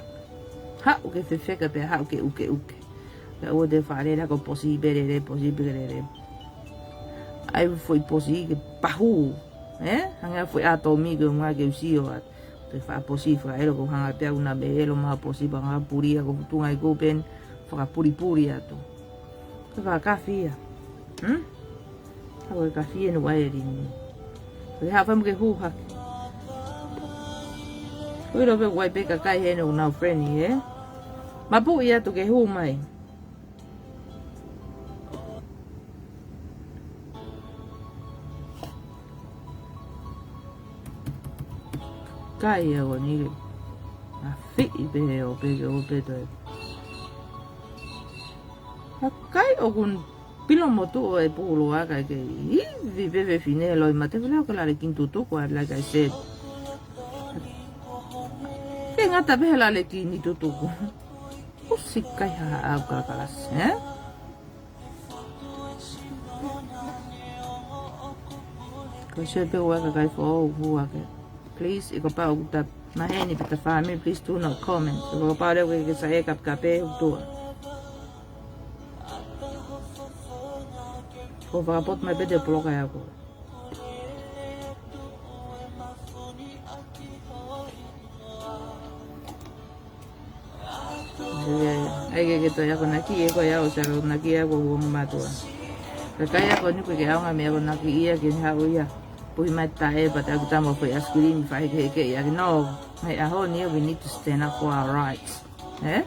haʻu ke fefeka pea haʻu ke ʻukeʻuke. Pea ʻoua te faʻa lele ko e posi pē lele, posi pē lele. ʻAi foʻi posi ke pahu, ē? Hangē ha foʻi ʻatomi ke ʻuhinga ke u sio atu. Te faʻa posi fakaʻelo ko e hanga pē au naʻa mei ʻelo mai ha posi pea hanga puli ʻa ko e futunga ʻi ko pē eni fakapulipuli atu. Ko e fakakafi ia. Hmm? Ka ko e kafi ʻe nuʻu ai ʻe Lini. Ko e hā fai mo ke hū hake. Ko e ʻilo pē ʻoku ʻi ai pē kakai heni ʻoku nau friendly, ē? Mapuʻi atu ke hū mai. Kakai ia ko eni ke. Afiʻi pē he ʻo pē ke ʻo pē toe. Kakai ʻoku pilo mo tuʻu ʻo e pulu ʻa kakai ke ivi pē fefine loi mate fela ko e lale kini tutuku, like I said. Ke ngata pē he lale kini tutuku. ʻOsi kai ha au kalakalasi, ē? Ko e sio pē ua kakai foʻou hū hake. Please, ʻi he kapau ʻoku ta maheni pe ta family, please do not comment. ʻI he kapau leva ke ke saiʻia kapekape, ʻoku tuʻa. Ko e fakapotu mai pē te poloka ʻe au ko. ʻAi ke ke toe akonaki ē ko e au sa akonaki ʻa ko e uongo mātuʻa. Kakai ako ni ko e ke ʻaonga mei akonaki ia ke haʻu ia. Puhi mai taʻe pea te u tama foʻi ice cream fai ke ke ia ke no. Mai ʻaho ni ia we need to stand up for our rights. Ē?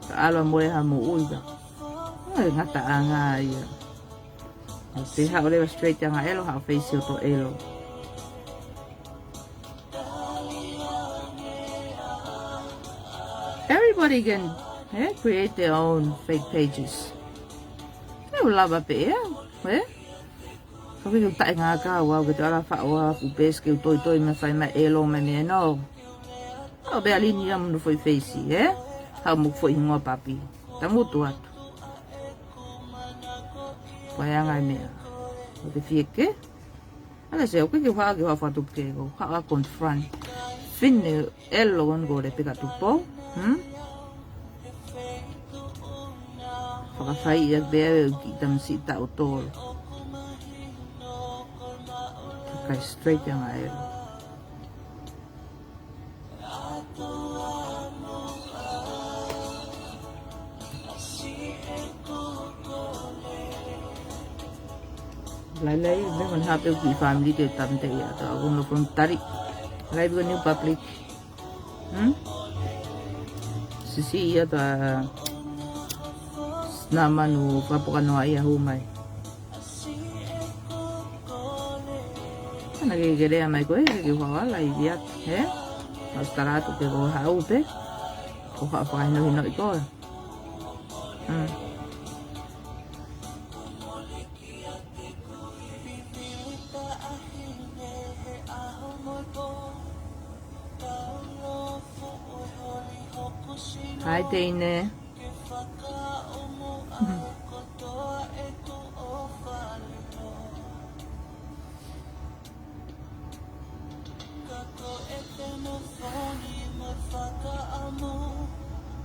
Ka ʻalu mo e ha moʻui ka. ʻAi ngataʻanga ia. Te haʻu leva straight anga ʻelo, haʻu face ʻo to ʻelo. Everybody can, eh, create their own fake pages. Te u lava pē ē, eh? Ka ke u taʻengaka au ke te ala faʻo au fuʻu peesi ke u toitoi mai fai mai ʻelo mai mei no. Haʻu pē ʻa Lini ia mo hono foʻi feisi, eh? Haʻu mo e foʻi hingoa papi. Tangutu atu. Ko e anga e meʻa. ʻOku ke fieke? ʻAle se, ʻoku ke haʻu ke haʻu fakatupu ke ko haʻu ʻo confront. Fine ʻelo ko Lepeka Tupou. Hmm? Fakafai ia pē ʻe kiʻi tamasiʻi taʻu tolu. Kakai straight anga ʻelo. Lailai, me man hape ki family te tamte ia, to aku no from tari. Live ko new public. Hmm? Sisi ia ta na manu fapoka no ia hu mai. Ana ke kere mai ko e ke hu ala i ia, he? Australia tu ke ko hau pe. Ko ha fa no hino i ko. Hmm. Hi, Teine.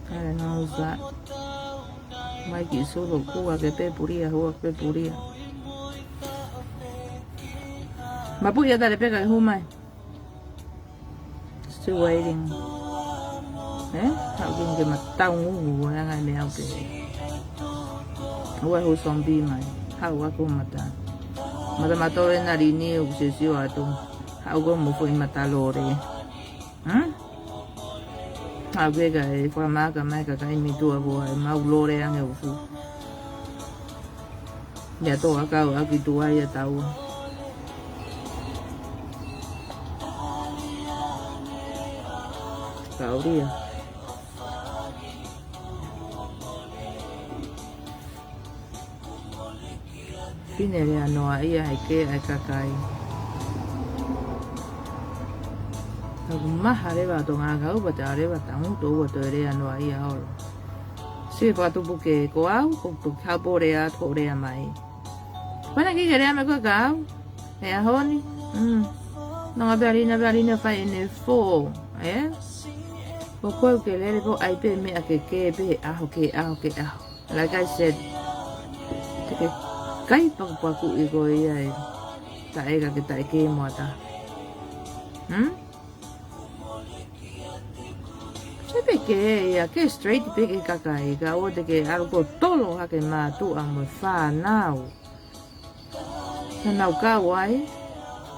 Kare ngau za. Mai ki solo kua ke pe puria, hua ke pe puria. Mapu ia tale pe ka hu mai. Still waiting. Eh? Haʻu ke matau nguhu, anga me au pe. Ua hu sombi mai. Haʻu aku mata. Mata matau e na rini u sesio atu. Haʻu ko mo foʻi mata lore. Hmm? Haʻu ke ka e fakamaka mai ka kai mi tua ko ai mau lore ange ufu. Mea toa kau aki tua ia taua. Kau ria. Pine lea noa ia hai ke ai kakai. Taku maha leva to ngā kau pa te areva tangu to ua to lea noa ia olo. Si fakatupu ke ko au, ko tu hapo lea, ko lea mai. Pana ki ke lea mai ko kau, e ahoni. Mm. No ngā pearina, pearina fai ene fō, eh? Ko koe ke lele ko ai pe mea ke ke pe aho ke aho ke aho. Like I said, te ke kai pakupaku i ko ia e taʻe ka ke taʻe ke moata. Hmm? Te pe ke ia, ke straight pe ke kakai, ka o te ke alu ko tolo hake mātuʻa mo e whānau. Ka nau kau ai.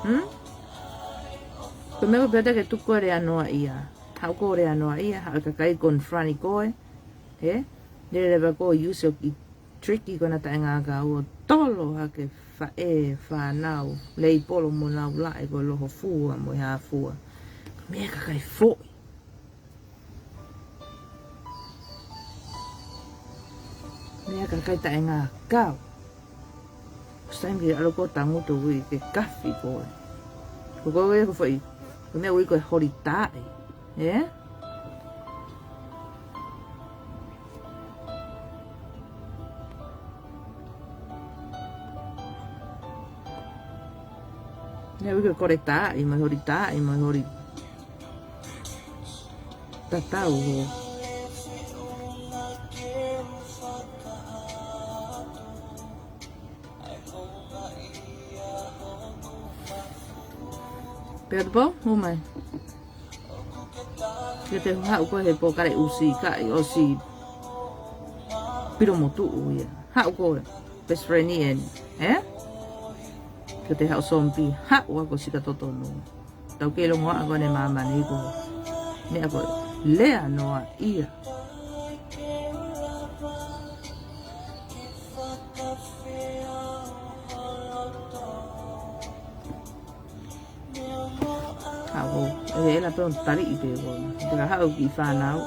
Hmm? Ko mea ko peta ke tuku lea noa ia. Haʻu ko lea noa ia, haʻu kakai confront i koe. He? Lele va ko use i tricky ko na taenga ka o tolo hake faʻē, whānau, lei polo mo nau laʻe ko loho fua mo e hā fua. Mea kakai foʻi. Mea kakai taenga kau. Ko saim ki alo ko tangu to ui ke kafi ko e. Ko ko e ko foʻi. Ko mea ui ko e hori tae. E? Mea ui ko e kore tae, mo e hori tae, mo e hori tatau ho. Pea te pō, hu mai. Ke te haʻu ko he pō kare usi ka i osi piro motu ia. Haʻu ko e best friend i eni, eh? Ke te haʻu sompi, haʻu ako sika totonu. Tau ke longo ako ne māmani ko. Ne ako lea noa ia. Ako, e la pe on tari i pe ko. Te ka haʻu ki whānau.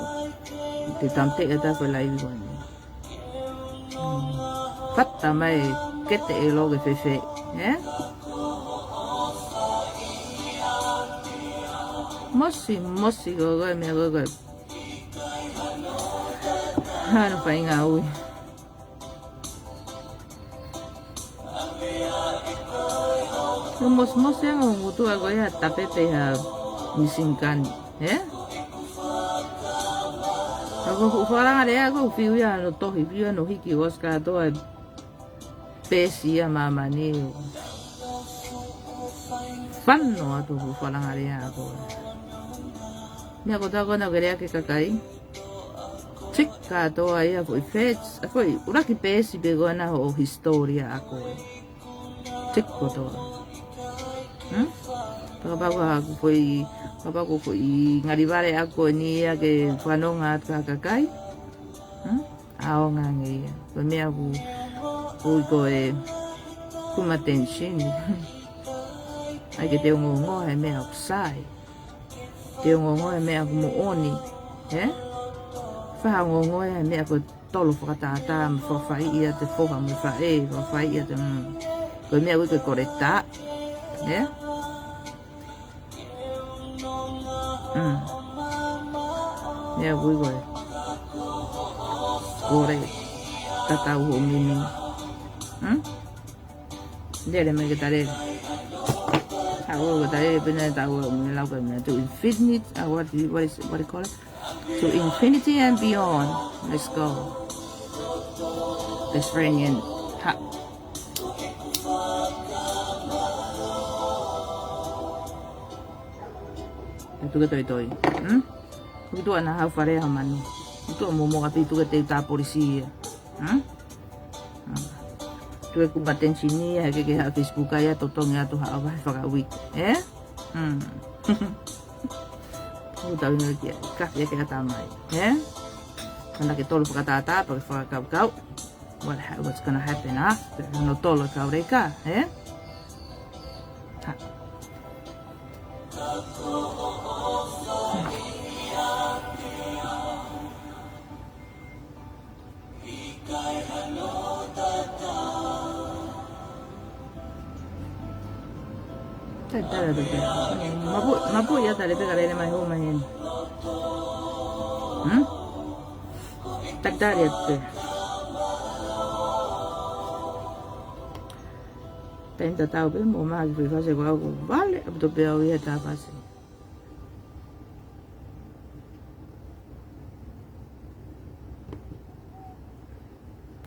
Te tamte e ta ko lai ko ni. Fata mai ke te e loge fefe, eh? Mosi, mosi ko ko e mea ko ko e. Hano fai ngā ui. Ko mosi, mosi anga o ngutu ako ia tapepe ha misinkani, eh? Ako hu whakalanga lea ako fiu ia no tohi, fiu ia no hiki Oscar toa. Pēsi ia māmani. Fano atu hu whakalanga lea ako. Mea ko tā kona ke lea ke kakai. Tika toa ia foʻi fets, foʻi uraki pēsi pe kona ho historia ako. Tiko to. Hmm? Kapau ko haʻaku foʻi, kapau ko e foʻi ngali vale ʻaku ko eni ia ke fanongo atu ki ha kakai. Hmm? ʻAonga ange ia. Ko e meʻa ʻoku, ʻoku ui ko e kuma attention. ʻAi ke te ongoongoa he meʻa ʻoku sai. Te ongoongoa he meʻa ʻoku moʻoni. Ē? Fai ha ongoongoa he meʻa ko e tolo fakatātā mo fakafaiʻi ʻa e foha mo e faʻē, fakafaiʻi ʻa e, mm. Ko e meʻa ʻoku ui ko e koletā. Ē? Mm. Meʻa ʻoku ui ko e kole tatau hoʻo mimi. Mm? Lele mai ke ta lele. Haʻu ke ta lele pē naʻa tau ō mai lau ka mea to infinity, uh, what do you, what is, what do you call it? To infinity and beyond. Let's go. Best friend and ha. ʻE tuku e toitoi. Hmm? Tuku tuʻa na hau fale ha manu. Tuku momo api tuku e teu tā polisi ia. Hmm? Hmm. Tuku e kuma attention ia, he ke ke haʻu Facebook ai ʻo totongi atu haʻo vahe fakauike. Ē? Hmm. Tuku tau inu kia, ka kia ke ata mai. Ē? Kana ke tolo fakatātā, pea ke fakakaukau. What ha-, what's gonna happen after? No tolo kau reka, ē? Ha. Talitali atu pē. Mapu, mapu ia tali pē ka lele mai hou mai heni. Hmm? Talitali atu pē. Taimi tatau pē, mo mahaki fai fasi ko au ko vale, ʻaupito pē au ia tā fasi.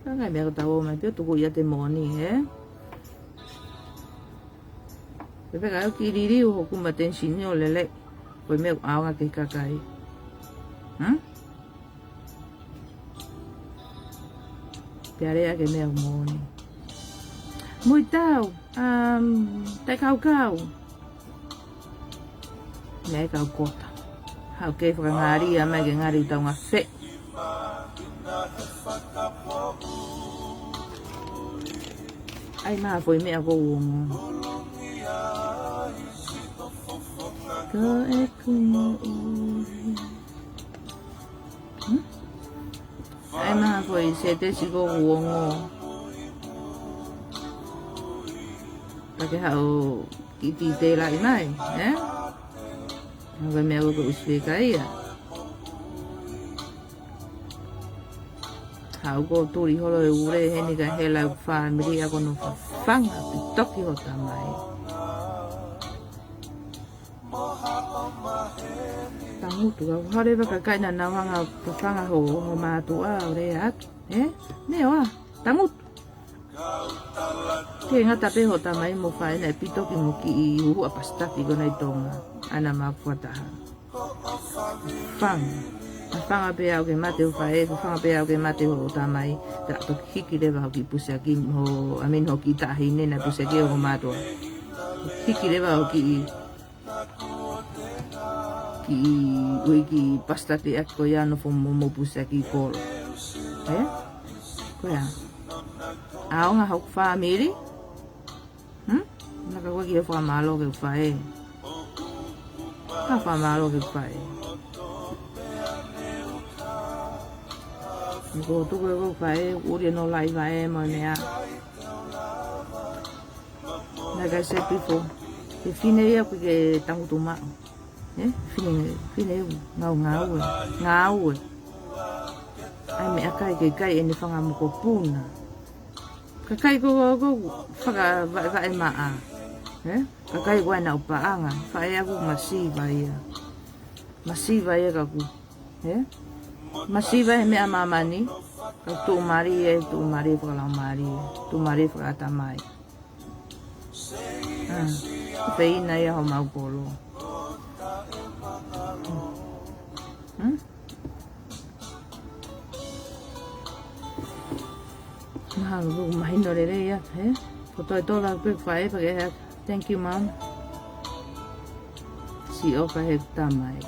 Ka ngai meʻa ka tau ō mai pē ʻo tuku ia te moʻoni, ē? Pea pē ka au ki liliu hoku kuma attention ʻo lele, ko e meʻa ʻoku ʻaonga ki he kakai. Hmm? Pea lea ke meʻa moʻoni. Mui tau, um, tai kaukau. Meʻa ʻe kau kota. Haʻu ke fakangali ia mai ke ngali ʻoku tau ngafeʻi. ʻAi mai ha foʻi meʻa ʻoku ou ongo. Ko e kumu ui. Hmm? ʻAi mai ha foʻi sētesi ʻoku ou ongo. Ka ke haʻu ʻi titela ʻi mai, ē? Ko e meʻa ʻoku ou usi fika ia. Haʻu ko tuli holo e ule heni ka hela ʻeku fāmili ʻa ko no fafanga pitoki ho tamai. Tangutu, ka ʻoku hale vaka kaina nau hanga fafanga ho, ho mātuʻa ʻo lea atu, ē? Meʻa ʻoa, tangutu. Ke ngata pē ho tamai mo faʻē naʻe pitoki mo kiʻi uhu ʻa pasitaki ko nai Tonga. ʻAna ma fuataha. Fanga. Fanga pē au ke mate ho faʻē, fanga pē au ke mate ho tamai. Ta toki hiki leva ho kiʻi pusiaki, ho, I mean, ho kiʻi taʻahine naʻe pusiaki ho mātuʻa. Hiki leva ho kiʻi kiʻi ui kiʻi pasitaki ʻaki ko ia nofo mo mo pusiaki kolo. Ē? Ko ia. ʻAonga hoku fāmili. Hmm? Naʻa ka ua ki he fakamālō ke faʻē. Ka fakamālō ke faʻē. Ko tuku e ko faʻē, uri no lai vae mo meʻa. Like I said before, he fine ia ʻoku ke tangutu maʻu. Ē? Fine, fine ngau ngau ē. Ngau ē. ʻAi meʻakai ke kai ʻene fanga mokopuna. Kakai ko, ko, ko, fakavaʻevaʻe maʻa. Ē? Kakai ko ena ʻo paʻanga. Faʻē ʻaku masiva ia. Masiva ia kaku. Ē? Masiva he meʻa māmani. Ka tuʻumālie, tuʻumālie fakalaumālie. Tuʻumālie fakatamai. Ah, feina ia ho mau kolo. Hmm? Mahalo ʻoku mahino lelei ia, ē? Ko Toe tola pe fai pa ke hea. Thank you, Mom. Siʻi ʻofa he tamai.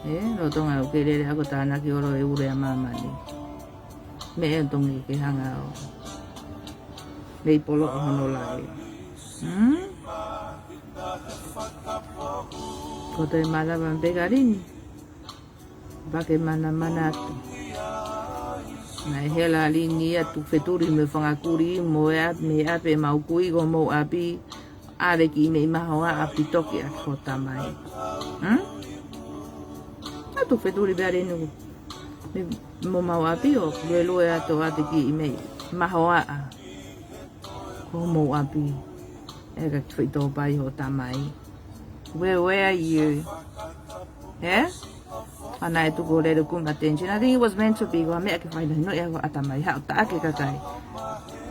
Ē, lolotonga ʻoku ke lele ʻa ko tānaki ʻolo e ule ʻa māmani. Meʻa ʻe tongi ke hanga ʻo mei polo ʻo hono lahi. Hmm? Ko te malava mpe ka Lini. Pea ke manamana atu. Naʻe hela Lini ia tuku fetuli mo e fanga kuli mo e ʻapi, mei ʻapi ʻe mau kui ko mau ʻapi. ʻAve kiʻi meʻi mahoaʻa pitoki ʻaki ho tamai. Hmm? Naʻe tuku fetuli pē ʻa Lini mo mau ʻapi ʻo luelue atu ʻa e kiʻi meʻi mahoaʻa. Ko mau ʻapi. ʻE ka ki fai tō pai ho tamai. Where were you? Ē? ʻA naʻe tuku ʻo lele ʻo kumi attention. I think it was meant to be. Ko ha meʻa ke fai nohinoʻi ʻa ho tamai. Haʻu taʻaki e kakai.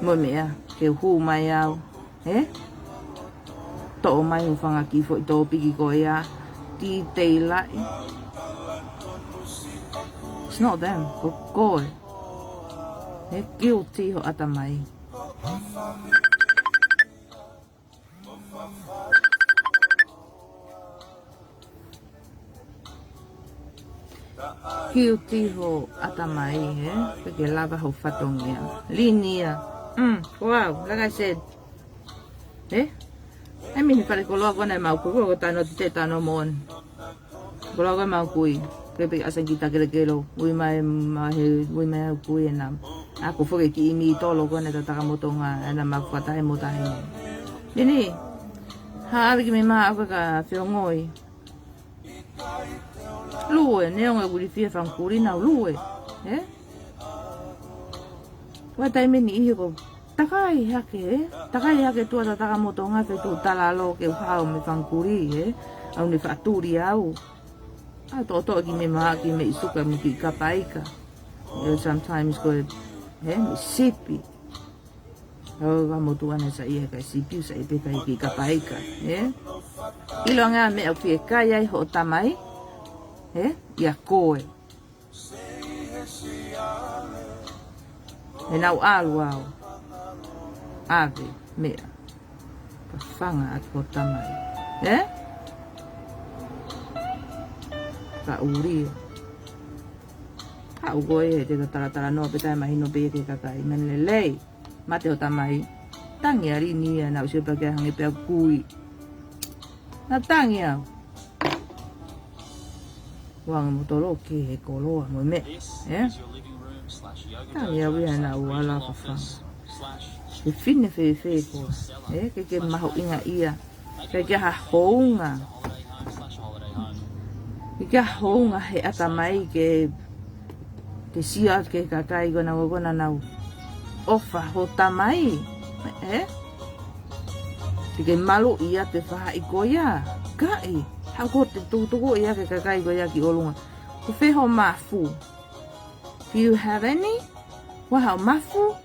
Mo e meʻa ke hū mai au. Ē? Toʻo mai ho fanga kiʻi foʻi tōpiki ko ia. Titeilaʻi. It's not them. Ko koe. Ē, guilty ho tamai. Guilty ho tamai, ē? Ke ke lava ho fatongia. Lini ia. Mm, wow, like I said. Ē? I mean, fale koloa ko ena ʻe mau kui, ko tano te tano mon. Koloa ko ena ʻe mau kui. Ke pe asa ki ta kelekelo. Ui mai, ma he, ui mai au kui ena. ʻA ko foki kiʻi mī tolo ko ena ta taka motonga, ena ma fatahe mo tahe. Lini. Ha ʻave ki mei ma ʻave ka feongoi. Lue, neongo e uli fie fanga kuli nau lue. Ē? Ua taimi ni ʻi he ko takai hake, ē? Takai hake tuʻa ta taka motonga fe tu talalo ke u hao mei fanga kuli, ē? ʻAu ne faʻatuli au. ʻA toʻotoʻo ki mei ma kiʻi meʻi suka mo kiʻi kapa ika. Ē, sometimes ko e, ē, meʻi sipi. ʻAu ka motuʻa naʻe saiʻia ka sipi, saiʻia pē kai kiʻi kapa ika, ē? ʻIlo ange meʻa ʻoku fie kai ai ho tamai, ē? ʻIa koe. He naʻu ʻalu au. ʻAve, meʻa. Ka fanga atu ho tamai. Ē? Ka uli. Ka u koe he te ka talatala noa pe tae mahino pe ke kakai. Mani lelei. Mate ho tamai. Tangi ʻa Lini ia naʻu sio pea ke hangē pea kui. Naʻa tangi au. Uanga mo tolo ke he koloa mo e meʻa, ē? Tangi au ia naʻu ala fafanga. Ke fine fēfē koa, ē? Ke ke mahuʻinga ia. Ke ke ha hounga. Ke ke ha hounga he tamai ke ke sio atu ki he kakai ko ena ko ena naʻu ʻofa ho tamai. Ē? Te ke malu ia te faʻahi ko ia. Kaʻi. Haʻu ko te tukutuku ia ki he kakai ko ia ki ʻolunga. Ko fē ho mafu? Do you have any? Ua hao mafu?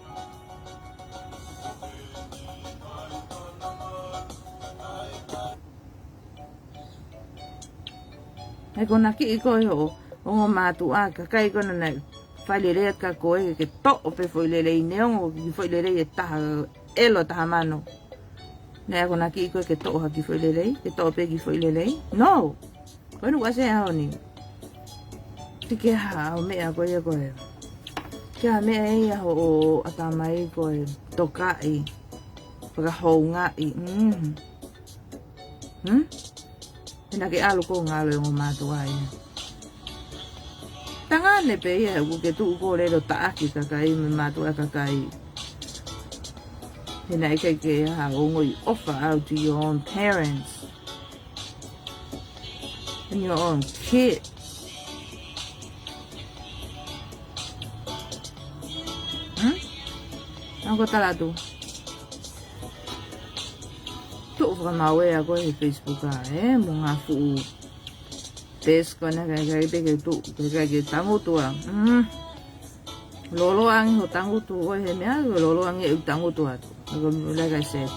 He ko ena kiʻi ko e hoʻo ongo mātuʻa, kakai ko ena naʻe fai lelei atu kia koe ke toʻo pē foʻi lelei neongo kiʻi foʻi lelei ʻe taha ʻelo taha mano. Naʻe ko ena kiʻi ko e ke toʻo ha kiʻi foʻi lelei, ke toʻo pē kiʻi foʻi lelei. No! Ko ena ua se ʻaho ni. Ti ke ha ʻo meʻa ko ia ko e. Ke ha meʻa ia hoʻo ʻatamai ko e tokaʻi. Fakahoungaʻi. Mm. Hmm? He naʻa ke ʻalu ko ngalo e ongo mātuʻa ia. Tangane pē ia he ʻoku ke tuʻu ko lelo taʻaki kakai mei mātuʻa kakai. He naʻe ʻikai ke ha ongoʻi ʻofa out to your own parents. And your own kid. Hmm? Naʻa ko tala atu. Tuʻu fakamaau ʻa koe he Facebook ʻa, ē, mo ngā fuʻu page ko ena kae ʻikai pē ke tuʻu, kae ʻikai ke tangutu ā. Mm. Loloa ange ho tangutu ʻo e he meʻa, loloa ange ʻeku tangutu atu. Ako, like I said.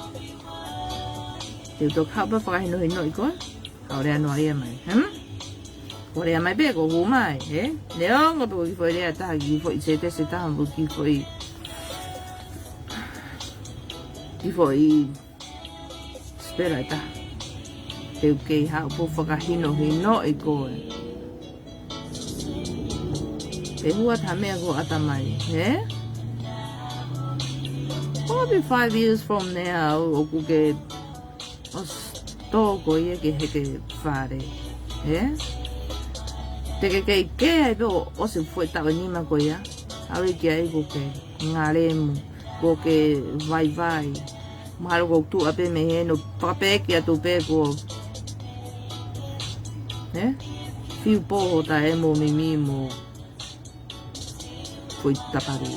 Te u toki haʻu pē fakahinohinoʻi koe. Ka ʻoku lea noa ia mai. Hmm? Ko lea mai pē ko hū mai, ē? Neongo pē ko e kiʻi foʻi lea ʻe taha, kiʻi foʻi sētesi ʻe taha, mo e kiʻi foʻi Foʻi spela ʻe taha. Te u kei haʻu pē ʻo fakahinohinoʻi koe. Te hua ta meʻa ko ʻatamai, hē? Probably five years from now, ʻoku ke ʻosi tō koe ia ke heke fale, hē? Te ke kei kē ai pē ʻo ʻosi foʻi taʻu ʻe nima ko ia. ʻAlu ki ai ko ke ngalemu, ko ke vaivai. Mahalo ko tuʻa pē mei heni ʻo fakapeki atu pē ko, hē? Fiu pō ho taʻemu mimi mo foʻi tapali.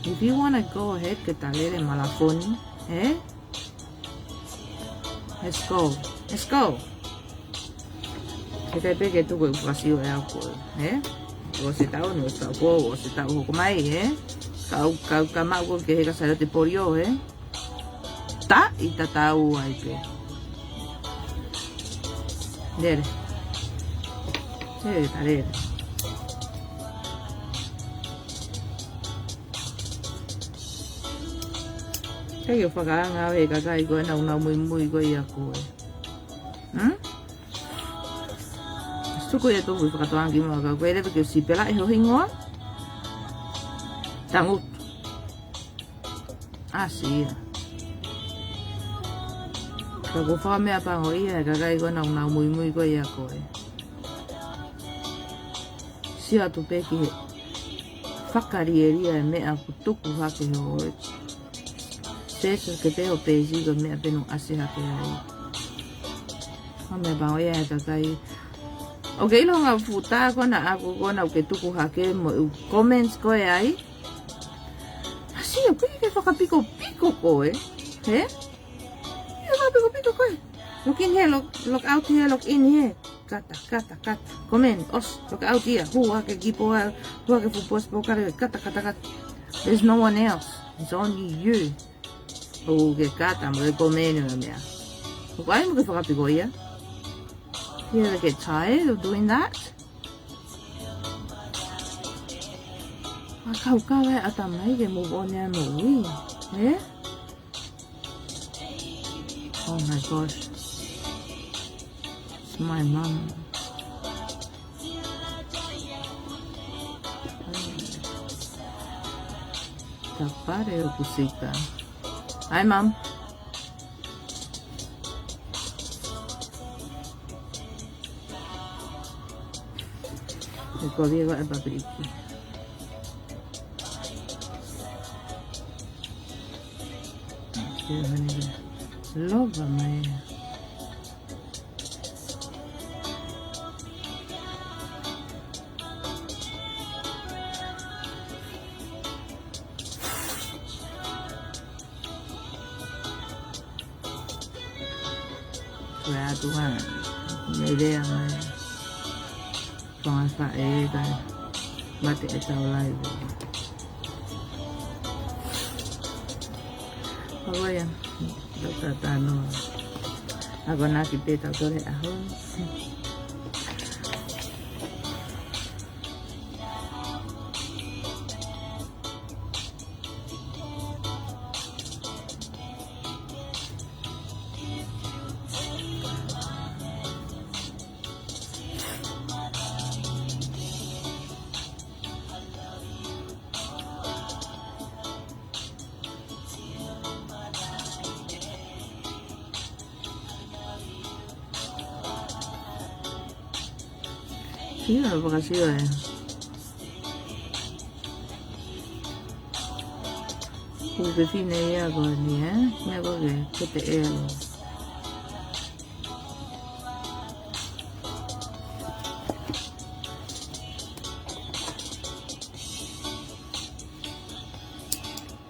If you wanna go ahead, ke ta lele malafoni, hē? Let's go. Let's go. He kai pē ke tuku e fakasio ʻe au koe, hē? ʻOsi e taʻu ni, ʻosi e taʻu ko, ʻosi e taʻu hoko mai, hē? Kau, kau, ka mau ko ke heka sai ʻo te polio, hē? Ta i tatau ai pē. Lele. Lele, ta lele. Kai ʻo fakaanga ʻe he kakai ko ē ʻoku nau muimui ko ia koe. Hmm? Suku ia tō hui fakatoanga ki mua ka ko e lele ke u sipela ʻi ho hingoa. Tangutu. ʻAsi ia. Ka ko e fakameʻapango ia ʻe he kakai ko ē ʻoku nau muimui ko ia koe. Sio atu pē ki he fakalielia e meʻa ʻoku tuku hake he ʻoe. Search ke pē ho peesi ko e meʻa pē ʻoku ʻasi hake ai. Fakameʻapango ia ʻe he kakai. ʻOku ke ʻilo ngaahi fuʻu tā ko ena ʻaku ko ena ʻoku ke tuku hake mo e comments ko ē ai. ʻAsi, ʻoku ke fakapikopiko koe, hē? Ia fakapikopiko koe. Log in here, log, log out here, log in here. Kata, kata, kata. Comment, ʻosi, log out here. Hū hake kipo, hū hake fuʻu post pō kare, kata, kata, kata. There's no one else. It's only you. ʻOku ke kata, mo ke comment mo e meʻa. ʻOku ʻai mo ke fakapiko ia. You ever get tired of doing that? ʻA kau kau e ʻatamai ke move on ia mo ui, hē? Oh my gosh. It's my mom. Tapare ʻoku sika. Hi, Mom. E ko via ko e papiriki. Lova mai. Ko e ʻOtua, mei lea mai. Tonga sa e kai. Mate e tau lai. Ko ia, tau tatano. Akonaki pē tau tole ʻaho. Sio, fakasio ē. Ko e fefine ia ko eni, ē? Ia ko ke, ko te elo.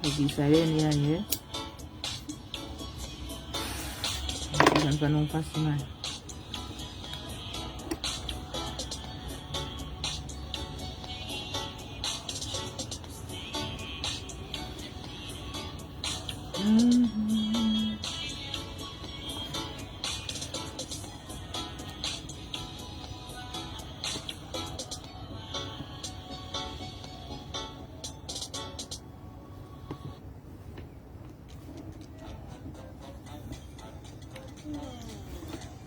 Ko ki Saileni ia, ē? Kisan fanong pas mai.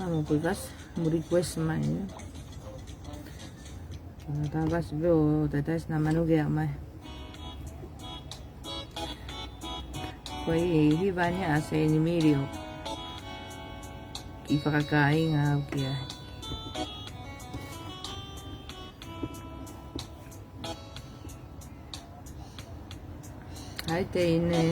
Mo e kiʻi vasi, mo e request mai, ē. Ko e tā vasi pē ʻo taitasi na manu ke aʻu mai. Ko e hiva ni ʻa Seinimili ʻoku fakakāinga au ki ai. Hai teine.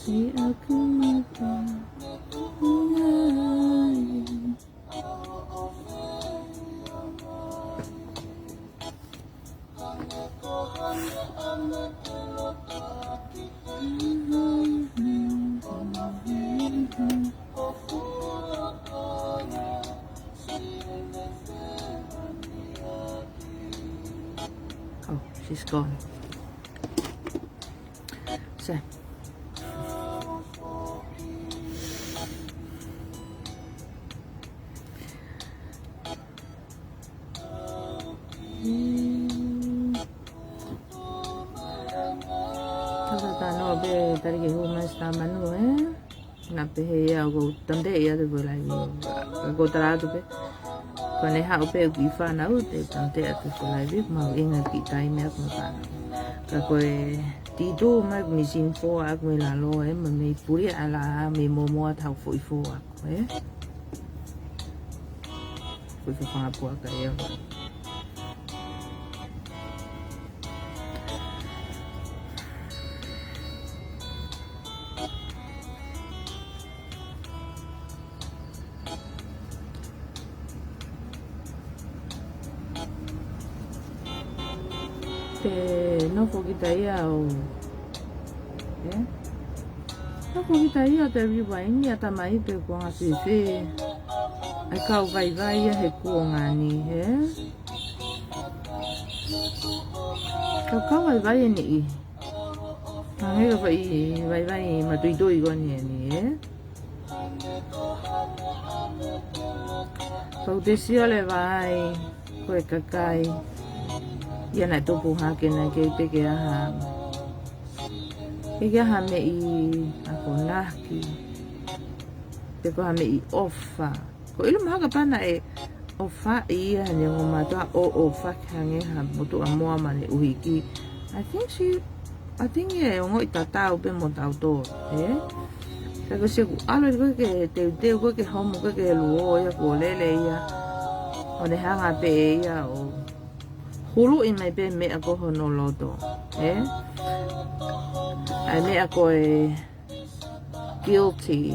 Si aku mata. Oh, she's gone. So. Tau tano pē tali ke hū mai Star Manu, ē? Na pehē ia ʻoku ou tande ia te fuʻu laivi. Ka ko e tala atu pē. Ko ʻene haʻu pē ʻeku kiʻi fānau te u tande atu fuʻu laivi, mahuʻinga kiʻi taimi ʻaku mo e fānau. Ka ko e tī tū mai ʻeku mīsini fō ʻaku mei lalo, ē, mo e mei puli ʻa e laʻā, mei mōmoa tau foʻi fō ʻaku, ē. Foʻi fafanga puaka ia. Te nofo kita ia ʻo, ē? Nofo kita ia ʻo te rewind ia tamai pe kuo anga fēfē ʻa e kau vaivai ia he kuonga ni, ē? Kau, kau vaivai eni ʻi. Hangē ko e vaivai matuitui ko eni eni, ē? Kau te sio leva ai, ko e kakai ia naʻe tupu hake naʻe ʻikai pē ke ʻi ai ha, ʻikai ke ʻi ai ha meʻi akonaki, pe ko ha meʻi ʻofa. Ko e ʻilo mahalo kapau naʻe ʻofaʻi ia he neongo mātuʻa ʻo ʻofa ke hangē ha motuʻa moa mane uhiki. I think she, I think ia ʻe ongoʻi tatau pē mo tautolu, ē? Ka ko e sio ʻoku ʻalu ʻi ko ē ke teuteu, ko ē ke homo, ko ē ke luo ia kuo lele ia. ʻO ne hanga pē ia ʻo huluʻi mai pē meʻa ko hono loto, ē? ʻA e meʻa ko e guilty,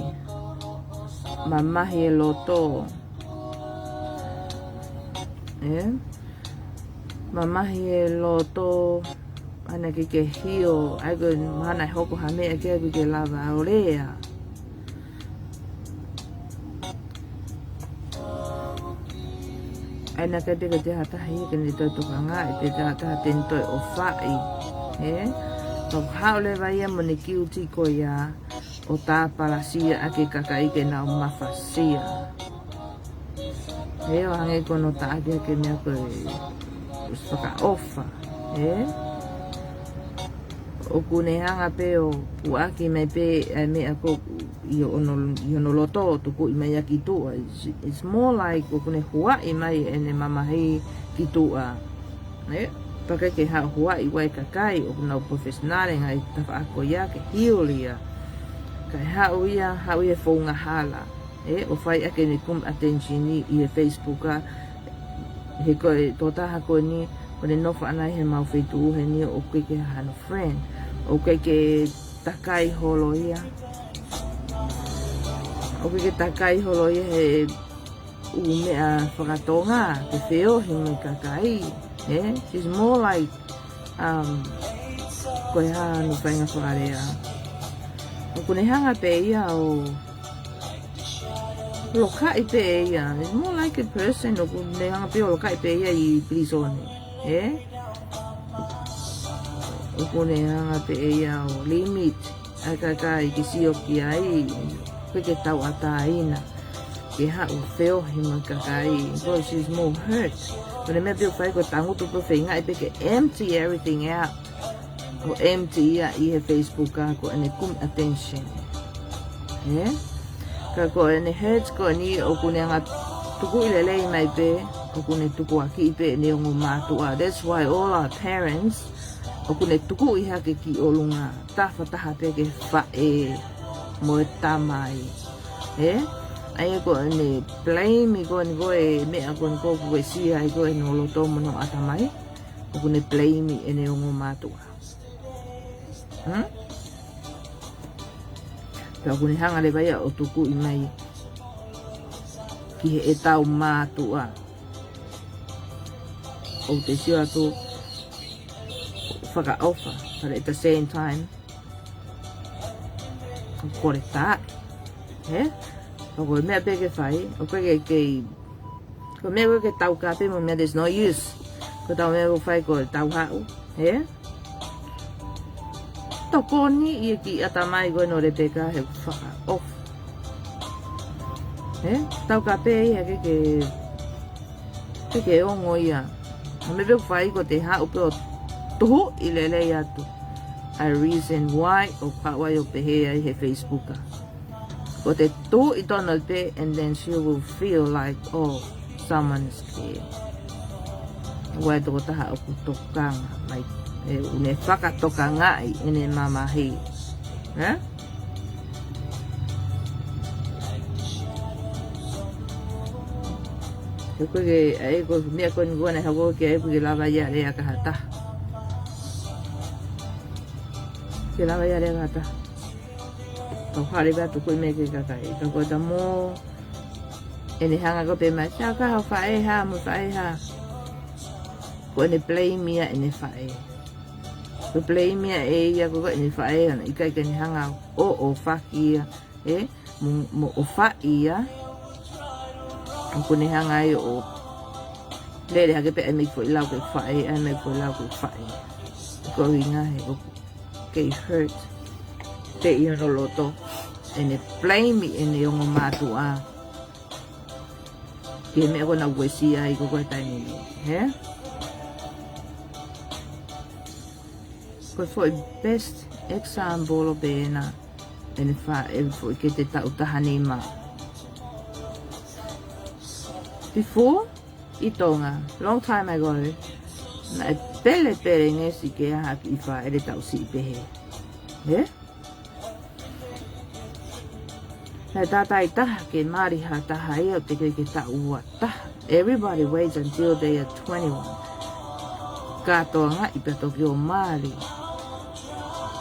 mamahi e loto, ē? Mamahi e loto, ʻa ena ke ke hio, ʻai ko e mahalo naʻe hoko ha meʻa ke ʻai ke lava ʻo lea. ʻA ena ke te ke te hatahi ke ne toe tokangaʻi, pe te hataha te ne toe ʻofaʻi, ē? Ka ʻoku haʻu leva ia mo ʻene guilty ko ia ʻo tāpalasia ʻaki e kakai ke nau mafasia. Ē, ʻo hangē ko hono taʻaki ʻaki e meʻa ko e ʻosi fakaʻofa, ē? ʻOku ne hanga pē ʻo huaʻaki mai pē ʻa e meʻa ko ē ʻi hono, ʻi hono loto ʻo tukuʻi mai ia ki tuʻa. It's, it's more like ʻoku ne huaʻi mai ʻene mamahi ki tuʻa. Ē, pea ʻikai ke haʻu huaʻi ʻe he kakai ʻoku nau professional e ngaahi tafaʻaki ko ia ke heal ia. Kae haʻu ia, haʻu ia he founga hala. Ē, ʻo fai ʻaki ʻene kumi attention ʻi, ʻi he Facebook ʻa, he ko e tokotaha ko eni, ʻoku ne nofo ʻana ʻi he mau feituʻu heni ʻoku ʻikai ke hano friend. ʻOku ʻikai ke takai holo ia. ʻOku ʻikai ke takai holo ia he ʻū meʻa fakatonga, ke feohi mo e kakai, ē? She's more like, um, ko e hā hono faʻahinga fakalea. ʻOku ne hanga pē ia ʻo lokaʻi pē ia. It's more like a person ʻoku ne hanga pē ʻo lokaʻi pē ia ʻi pilīsone, ē? ʻOku ne hanga pē ia ʻo limit ʻa e kakai ke sio ki ai, ʻikai ke tauʻatāina, ke haʻu feohi mo e kakai, because she's more hurt. Ko ʻene meʻa pē ʻoku fai ko e tangutu pē ʻo feingaʻi pē ke empty everything out. ʻo empty ia ʻi he Facebook ʻa ko ʻene kumi attention. Ē? Ka ko ʻene hurt ko eni ʻoku ne hanga tukuʻi lelei mai pē, ʻoku ne tukuakiʻi pē ʻene ongo mātuʻa. That's why all our parents, ʻoku ne tukuʻi hake ki ʻolunga, tafa taha pē ki he faʻē mo e tamai. Ē? ʻA ia ko ʻene blame ko eni ko e meʻa ko eni ko ʻoku uesia ai ko ē hono loto mo hono ʻatamai. ʻOku ne blame ʻene ongo mātuʻa. Hmm? Pea ʻoku ne hanga leva ia ʻo tukuʻi mai ki heʻetau mātuʻa. ʻOku te sio atu fakaʻofa, but at the same time, ʻoku kole taʻe. Ē? ʻOku ʻi ai e meʻa pē ke fai, ʻoku ʻikai ke, ko e meʻa ko ē ke taukape mo e meʻa, there's no use. Ko ʻetau meʻa ʻoku fai ko ʻetau haʻu, ē? Tokoni ia ki he ʻatamai ko ē ʻo Lepeka he fakaʻofa. Ē? Taukape ia ke, ke ke ke ongo ia. ʻA e meʻa pē ʻoku fai ko ʻete haʻu pē ʻo tuhuʻi lelei atu ʻa e reason why ʻoku haʻu ai ʻo pehē ai he Facebook. Ko ʻete tuhuʻi tonu pē, and then she will feel like, oh, someone is care. ʻOku ʻi ai e tokotaha ʻoku tokanga mai, ē, ʻoku ne fakatokangaʻi ʻene mamahi. Ē? He ko e, ʻa e ko e meʻa ko eni ko ē naʻe hoko ki ai, ʻoku ʻikai ke lava ia ʻo lea ki ha taha. ʻIkai ke lava ia ʻo lea ki ha taha. Kau hale pē atu ko e meʻa ki he kakai. Ka ko e taimi ʻene hanga ko ē pē mai, sia ka ha faʻē ha, mo faʻē ha. Ko ʻene blame ia ʻene faʻē. Ko e blame ia ʻe ia ko ē ʻene faʻē, ʻa ia ʻikai ke ne hanga ʻo, ʻo faki ia, ē, mo, mo ʻofaʻi ia. ʻOku ne hanga ai ʻo lele hake pē ʻa e meʻa ko ē ʻi he lau ki he faʻē, ʻa e meʻa ko ē ʻi he lau ki he faʻē. Ko e ʻuhinga he ʻoku kei hurt pē ʻi hono loto ʻene blame ʻene ongo mātuʻa ki he meʻa ko ē naʻe uesia ai ko ē ko e taimi ni, ē? Ko e foʻi best example pē ena ʻene faʻē foʻi ki he taʻu taha nima. Before, ʻi Tonga, long time ago, naʻe pelepelengesi ke ʻi ai ha kiʻi faʻē ʻe taʻu siʻi pehē. Ē? Naʻe tātāitaha ke mali ha taha ia ʻo teʻeki ke taʻu ua taha. Everybody waits until they are twenty-one. Kātoangaʻi pea toki ō mali.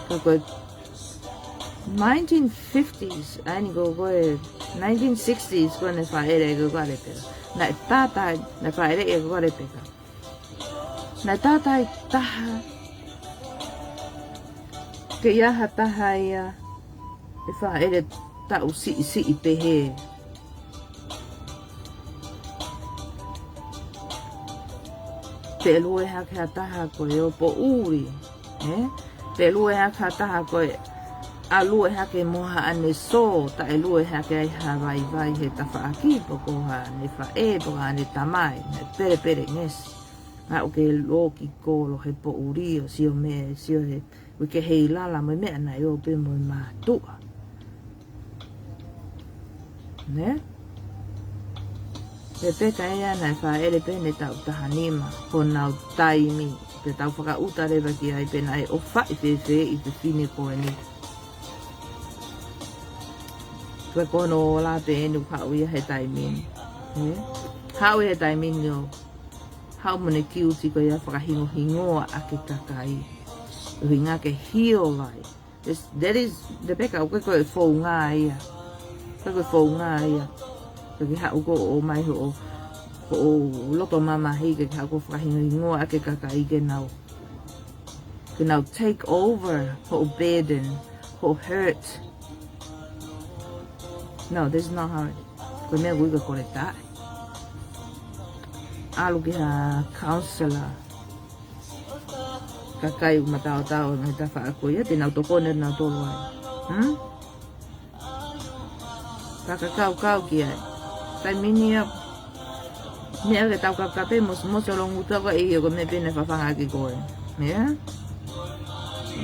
Ka ko e nineteen fifties, ʻa eni ko ē ko e nineteen sixties ko ē naʻe faʻele ai ko ē ko Lepeka. Naʻe tātā, naʻe faʻele ai ko ē ko Lepeka. Naʻe tātāitaha ke ʻi ai ha taha ia ʻe faʻele taʻu siʻisiʻi pehē. Pe ʻe lue hake ha taha ko e ʻo poʻuli, ē? Pe ʻe lue hake ha taha ko e ʻa lue hake mo haʻane sō, taʻe lue hake ai ha vaivai he tafaʻaki, pe ko haʻane faʻē, pe ko haʻane tamai, naʻe pelepelengesi. Naʻa ʻoku ke lō ki kolo he poʻuli ʻo sio meʻa, sio he, ʻoku ke heilala mo e meʻa naʻe ō pē mo e mātuʻa. Nē? Lepeka ia naʻe faʻele pē ʻene taʻu taha nima, ko honau taimi, pea tau fakaʻuta leva ki ai pē naʻe ʻofaʻi fēfē ʻi he fefine ko eni. Pea ko hono ola pē eni ʻoku haʻu ia he taimi ni. Nē? Haʻu ia he taimi ni ʻo haʻu mo ʻene kiuti ko ia fakahingohingoa ʻaki e kakai. ʻUhinga ke heal ai. This, that is, Lepeka, ʻoku ʻikai ko e founga ia. ʻIkai ko e founga ia. Ke ke haʻu ko ē ʻo ʻomai hoʻo, hoʻo loto mamahi ke ke haʻu ko ē ʻo fakahingohingoa ʻaki e kakai ke nau, ke nau take over hoʻo burden, hoʻo hurt. No, this is not how it, ko e meʻa ʻoku ʻikai ke kole taʻe. ʻAlu ki ha counselor. Kakai ʻoku mataotao ʻi he ngaahi tafaʻaki ko ia, te nau tokoni ʻe nautolu ai. Hmm? Ka ka kaukau ki ai. Taimi ni ia, meʻa ke tau kaukau pē, mos-, mos o longu tau ka ʻi he ko e meʻa pē naʻe fafanga ʻaki koe. Yeah?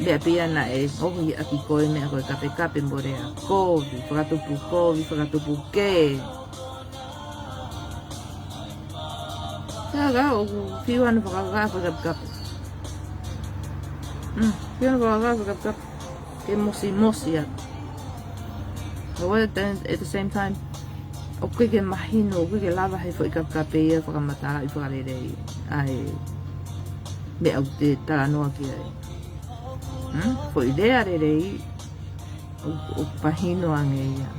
Meʻa pē ia naʻe ʻohi ʻaki koe meʻa ko e kapekape mo e lea kovi, fakatupu kovi, fakatupu kē. Ka ka ʻoku fiu ʻaupito fakakape kapekape. Mm, fiu ʻaupito fakakape kapekape. Ke mosimosi atu. Ka at the, at the same time, ʻoku ʻikai ke mahino, ʻoku ʻikai ke lava he foʻi kapekape ia fakamatalaʻi fakalelei ʻa e meʻa ʻoku te talanoa ki ai. Hmm? Foʻi lea lelei, ʻo, ʻo mahino ange ia.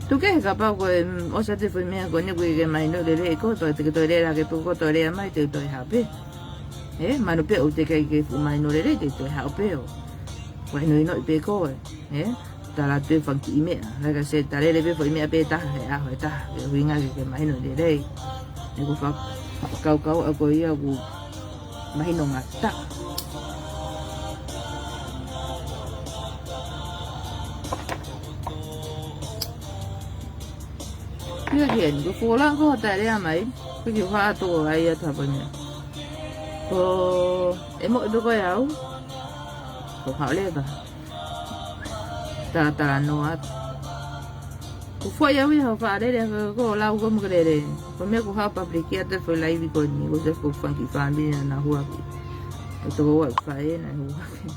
Tuku kehe kapau ko e, mm, ʻosi atu e foʻi meʻa ko eni ʻoku ʻikai ke mahino lelei, ko e toe, te ke toe lea ke pē ko e toe lea mai te u toe haʻu pē. Ē, mahalo pē ʻoku teʻeki ke fuʻu mahino lelei te u toe haʻu pē ʻo fakahinohinoʻi pē koe. Ē, tala atu pē fanga kiʻi meʻa. Like I said, tala lelei pē foʻi meʻa pē taha he ʻaho ʻe taha. Ke ʻuhinga ke, ke mahino lelei. Ē, ko e fak-, fakakaukau ʻa ko ia ʻoku mahino ngata. Ia ki heni, ko e fuʻu lango ʻo e tala lea mai, ko e kiʻi ʻuha atu ʻa ia tāpani. Ko e moʻi pē ko e au, ko e haʻu leva. Talatala noa atu. Ko e foʻi au ia ʻoku faʻa lele, ko e lau ko e muka lele. Ko e meʻa ko e haʻu public ia te foʻi laivi ko eni, ko e se ko e fanga kiʻi fāmili naʻa nau huaki. Ko e tokoua ʻoku fai ʻena huaki.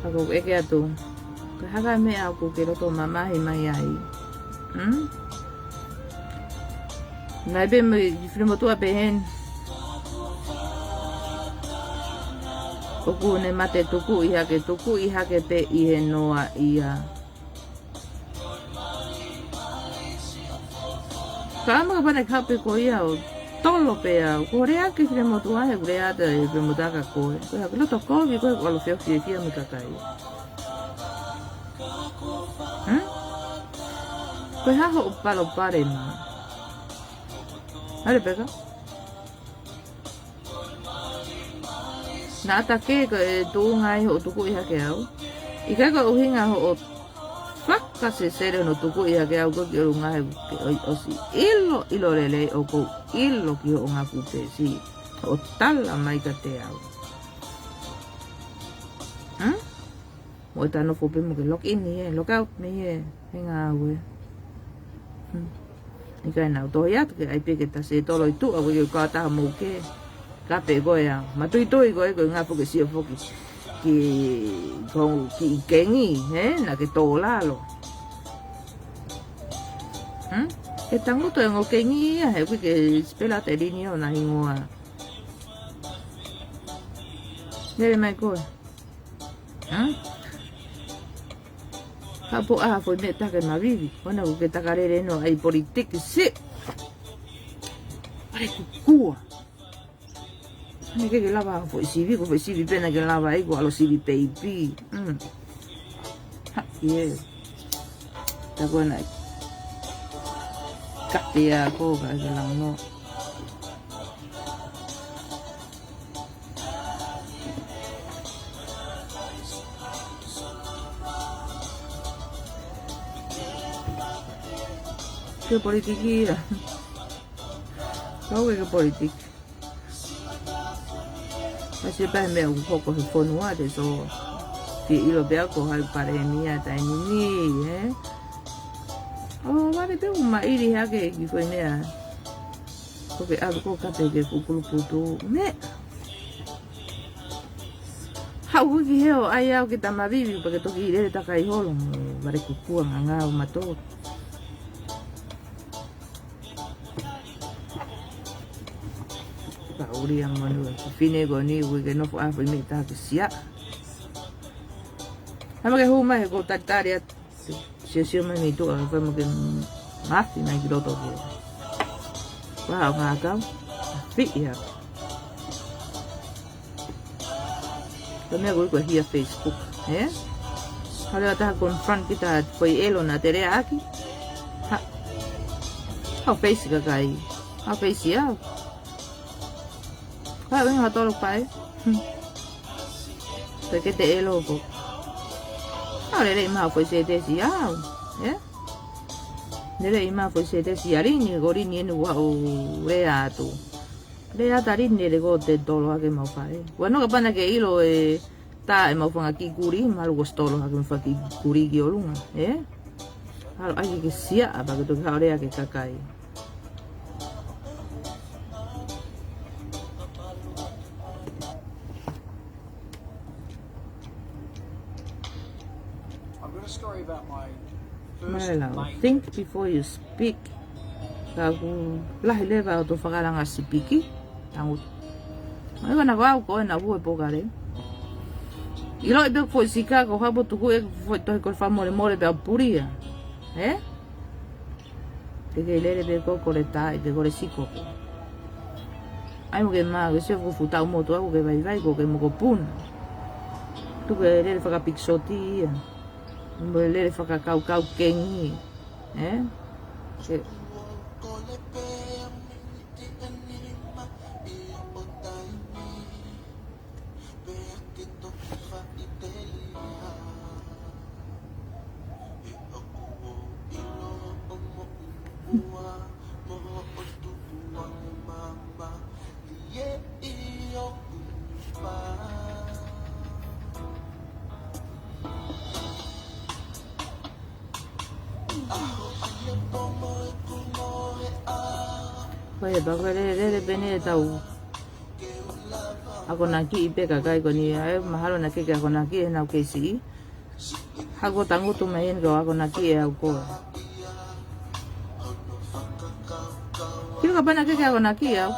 Ka ko e ʻeke atu. Ko e hā e meʻa ʻoku ke loto mamahi mai ai. Hmm? Naʻe pehē mai ki he finemotuʻa pehē ni. ʻOku ne mate tukuʻi hake, tukuʻi hake pē ʻi he noaʻia. Ka ʻamu ka pane kape ko ia ʻo tolo pē au. Ko e lea ki he finemotuʻa he ʻoku lea atu e finemotuʻa kia koe. Ko e hā ke loto kovi koe ko e ʻalu fiefia mo e kakai. Hmm? Ko e hā hoʻo palopalema? Hale peka. Naʻa ta ke ko e tuʻunga ai hoʻo tukuʻi hake au. ʻIkai ko e ʻuhinga hoʻo fakasesele hono tukuʻi hake au ko e ki ʻolunga he ke ʻosi ʻilo, ʻilo lelei ʻoku ou ʻilo ki hoʻo ngaku pesi. Hoʻo tala mai kiate au. Hmm? Mo e ta nofo pē mo ke log in ia, log out mei he, he ngāue. Hmm. ʻIkai naʻa ku tohi atu ke ʻai pē ke ta se tolo ʻi tuʻa, ko e kau taha mo ke. Kape ko ia, matuitui ko e, ko e ngā foki sio foki. Ki, ko, ki kengi, he, naʻa ke tō lalo. Hmm? E tangutu e ngō kengi ia, he ʻoku ʻikai ke spela te lini ʻo na hingoa. Lele mai koe. Hā? Haʻu pē ʻo ʻai ha foʻi meʻa ta ke mavivi. ʻOua naʻa ke ta ka lele ʻo ʻai politiki si. Pale kukua. Naʻe ʻikai ke lava foʻi sivi, ko e foʻi sivi pē naʻa ke lava ai ko e ʻalu sivi peipi. Mm. Ha, ie. Ta ko ena. Katea ko ka ke lango. Ke politiki ia. Kau ke politiki. Kasi pē meʻa ʻoku hoko he fonua te so. Ke ʻilo pē ʻa ko hai palēmia taimi ni, ē? ʻO vale pē ʻoku maʻiri hake ki foʻi meʻa. Ko ke ʻalu ko ka te ke kukulu putu. Meʻa. Haʻu hui ki he ʻo ʻai au ke ta mavivi pea ke toki lele ta kai holo mo vale kukua ngangau mato. Ka uri a manu e fine ko ni ui ke nofo a foʻi meʻa ta ke sia. Hama ke hū mai he ko tatari atu. Sio sio mai mei tuʻa, fai mo ke mafi mai ki loto ki. Wa o ngā kau, fiʻi a. Ka meʻa ko iko hia Facebook, ē? Hale ata confront kita foʻi ʻelo naʻa te lea ʻaki. Ha. Hao face kakai. Hao face au. Ka ui ngā tolo pai. Hmm. Pea ke te ʻelo ko. Hao lele i maha foʻi se te si au, ē? Nele i ma foʻi sētesi ʻa Lini, ko Lini eni ʻoku ou lea atu. Lea atu ʻa Lini, nele ko te tolo ake mau fai. Ua noka pana ke ʻilo e tā ʻemau fanga kiʻi kulī, mahalo kuo ʻosi tolo ake mo e fanga kiʻi kulī ki ʻolunga, ē? Halo ai ke sia, ʻa pea ke toki hao lea ki he kakai. I've got a story about my first Mālō, mate. Think before you speak. Ka ʻoku lahi leva hoto fakalanga sipiki. Tangutu. Mai wana ko au ko ena ue pokale. ʻIlo i pe foʻi sika ko hapo tuku e foʻi tohi ko e fakamolemole pea pulia. Ē? Ke ke lele pe ko kole tā, i pe kole siko ko. ʻAi mo ke mā, ke sio ko fuʻu tau motu au ke vaivai ko ke mokopuna. Tuku e lele fakapikisoti ia. Mo e lele fakakaukau kengi. Ē? Ke Ko e pā ko e lele, lele pē eni ʻetau akonakiʻi pē kakai ko eni, ʻa e mahalo naʻe ʻikai ke akonakiʻi ʻenau kei siʻi. Hako tangutu mai eni ka akonakiʻi ʻe au koe. Kilo ka pana ke ke akonakiʻi au.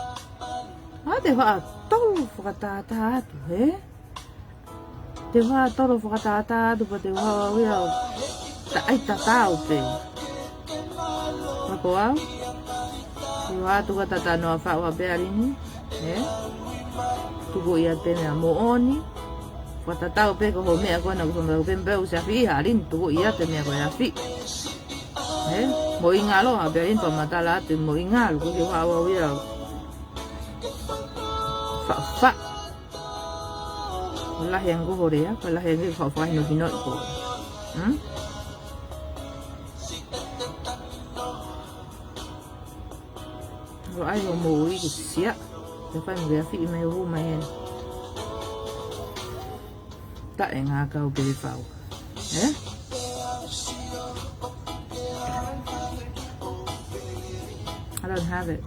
ʻA te faʻa tolu fakatātā atu, ē? Te faʻa tolu fakatātā atu pea te faʻa au ia ʻo taʻai tatau pē. Hako au. Te faʻa tuka tatanoa faʻa ua pē ʻa Lini, ē? Tuku ia te meʻa moʻoni. Fakatatau pē ko ho meʻa ko ena ko songa ko pē pē u se afi ʻa Lini tuku ia te meʻa ko e afi. Ē? Mo i ngalo ha pē Lini pa matala atu mo i ngalo ko ke faʻa au ia. Faʻa, faʻa. Lahi ange ko ho lea, ko lahi ange ko ho fakahinohinoʻi ko. Hmm? Ko ai o mo ui ke sia. Te fai mo ke afi mai o hu mai eni. Taʻe ngā kau pele fau. Ē? I don't have it.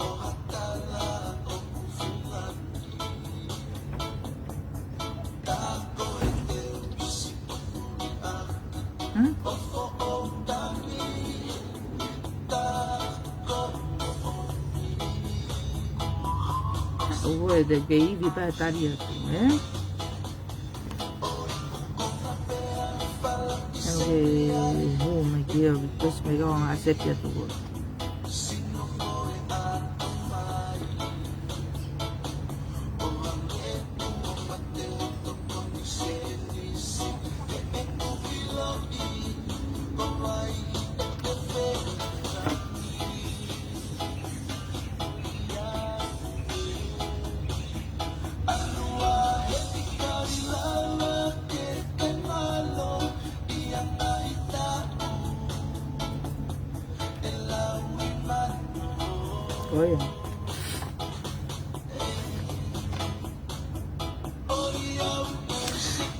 Hmm? Ua e te ke ivi pā tali atu, ē? Ange hū mai ki au, because mai kau anga asepi atu ko. Ko ia.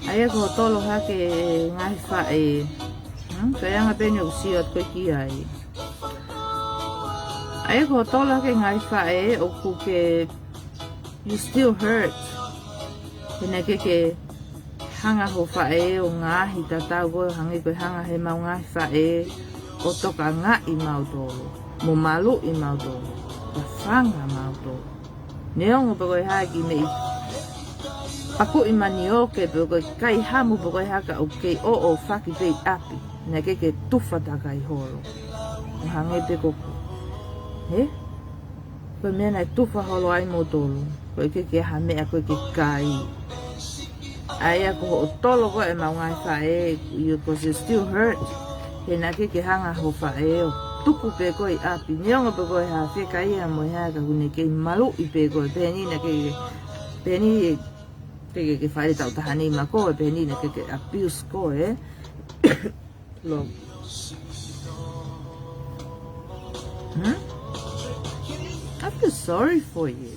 ʻA ia ko e tolo hake ngaahi faʻē. Hmm? Ko e anga pē eni ʻoku sio atu ko ē ki ai. ʻA ia ko e tolo hake ngaahi faʻē ʻoku ke, you still hurt. He naʻe ʻikai ke hanga ho faʻē ʻo ngaahi tatau ko ē hangē ko e hanga he mau ngaahi faʻē ʻo tokangaʻi mautolu, mo maluʻi mautolu, ka fanga mautolu. Neongo pe ko e hā e kiʻi meʻi pakuʻi manioke pe ko e kai hamu pe ko e hā ka ʻoku kei ʻoʻofaki pē ʻi ʻapi. Naʻe ʻikai ke tufa takai holo. ʻO hangē pē ko ko. He? Ko e meʻa naʻe tufa holo ai moutolu. Ko e ʻikai ke ha meʻa ko e ke kai. ʻA ia ko hoʻo tolo ko ē mau ngaahi faʻē, you, 'cause you still hurt. He naʻe ʻikai ke hanga ho faʻē ʻo tuku pē koe ʻi ʻapi. Neongo pe ko e hā feka ia mo e hā ka ʻoku ne kei maluʻi pē koe. Pehē ni naʻe ʻikai ke, pehē ni ke, ke, ke fai tau taha ni ma koe, pehē ni naʻe ʻikai ke abuse koe, ē? Lo. Hmm? I feel sorry for you.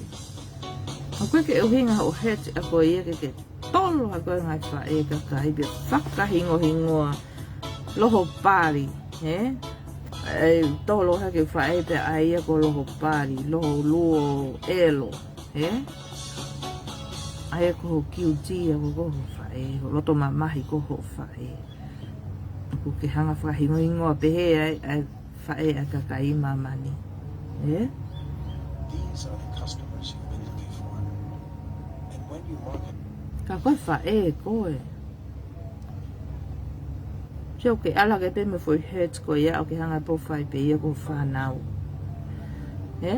ʻOku ʻikai ke ʻuhinga hoʻo hurt ʻa koe ia ke ke tolo ʻa koe ngaahi faʻē kakai pea fakahingohingoa Loho Pali, ē? ʻE tolo hake faʻē pea ʻai ia ko Loho Pali, Loho Luo ʻElo, ē? ʻA ia ko ho kiuti ia ko, ko ho faʻē, ho loto mamahi ko ho faʻē. ʻOku ke hanga fakahingohingoa pehē ai ʻa e faʻē ʻa e kakai ʻi māmani. Ē? These are the customers you've been looking for. And when you market Ka ko e faʻē koe. Sio ke ʻalu hake pē mo e foʻi hurt ko ia ʻo ke hanga pē ʻo fai pē ia ki ho fānau. Ē?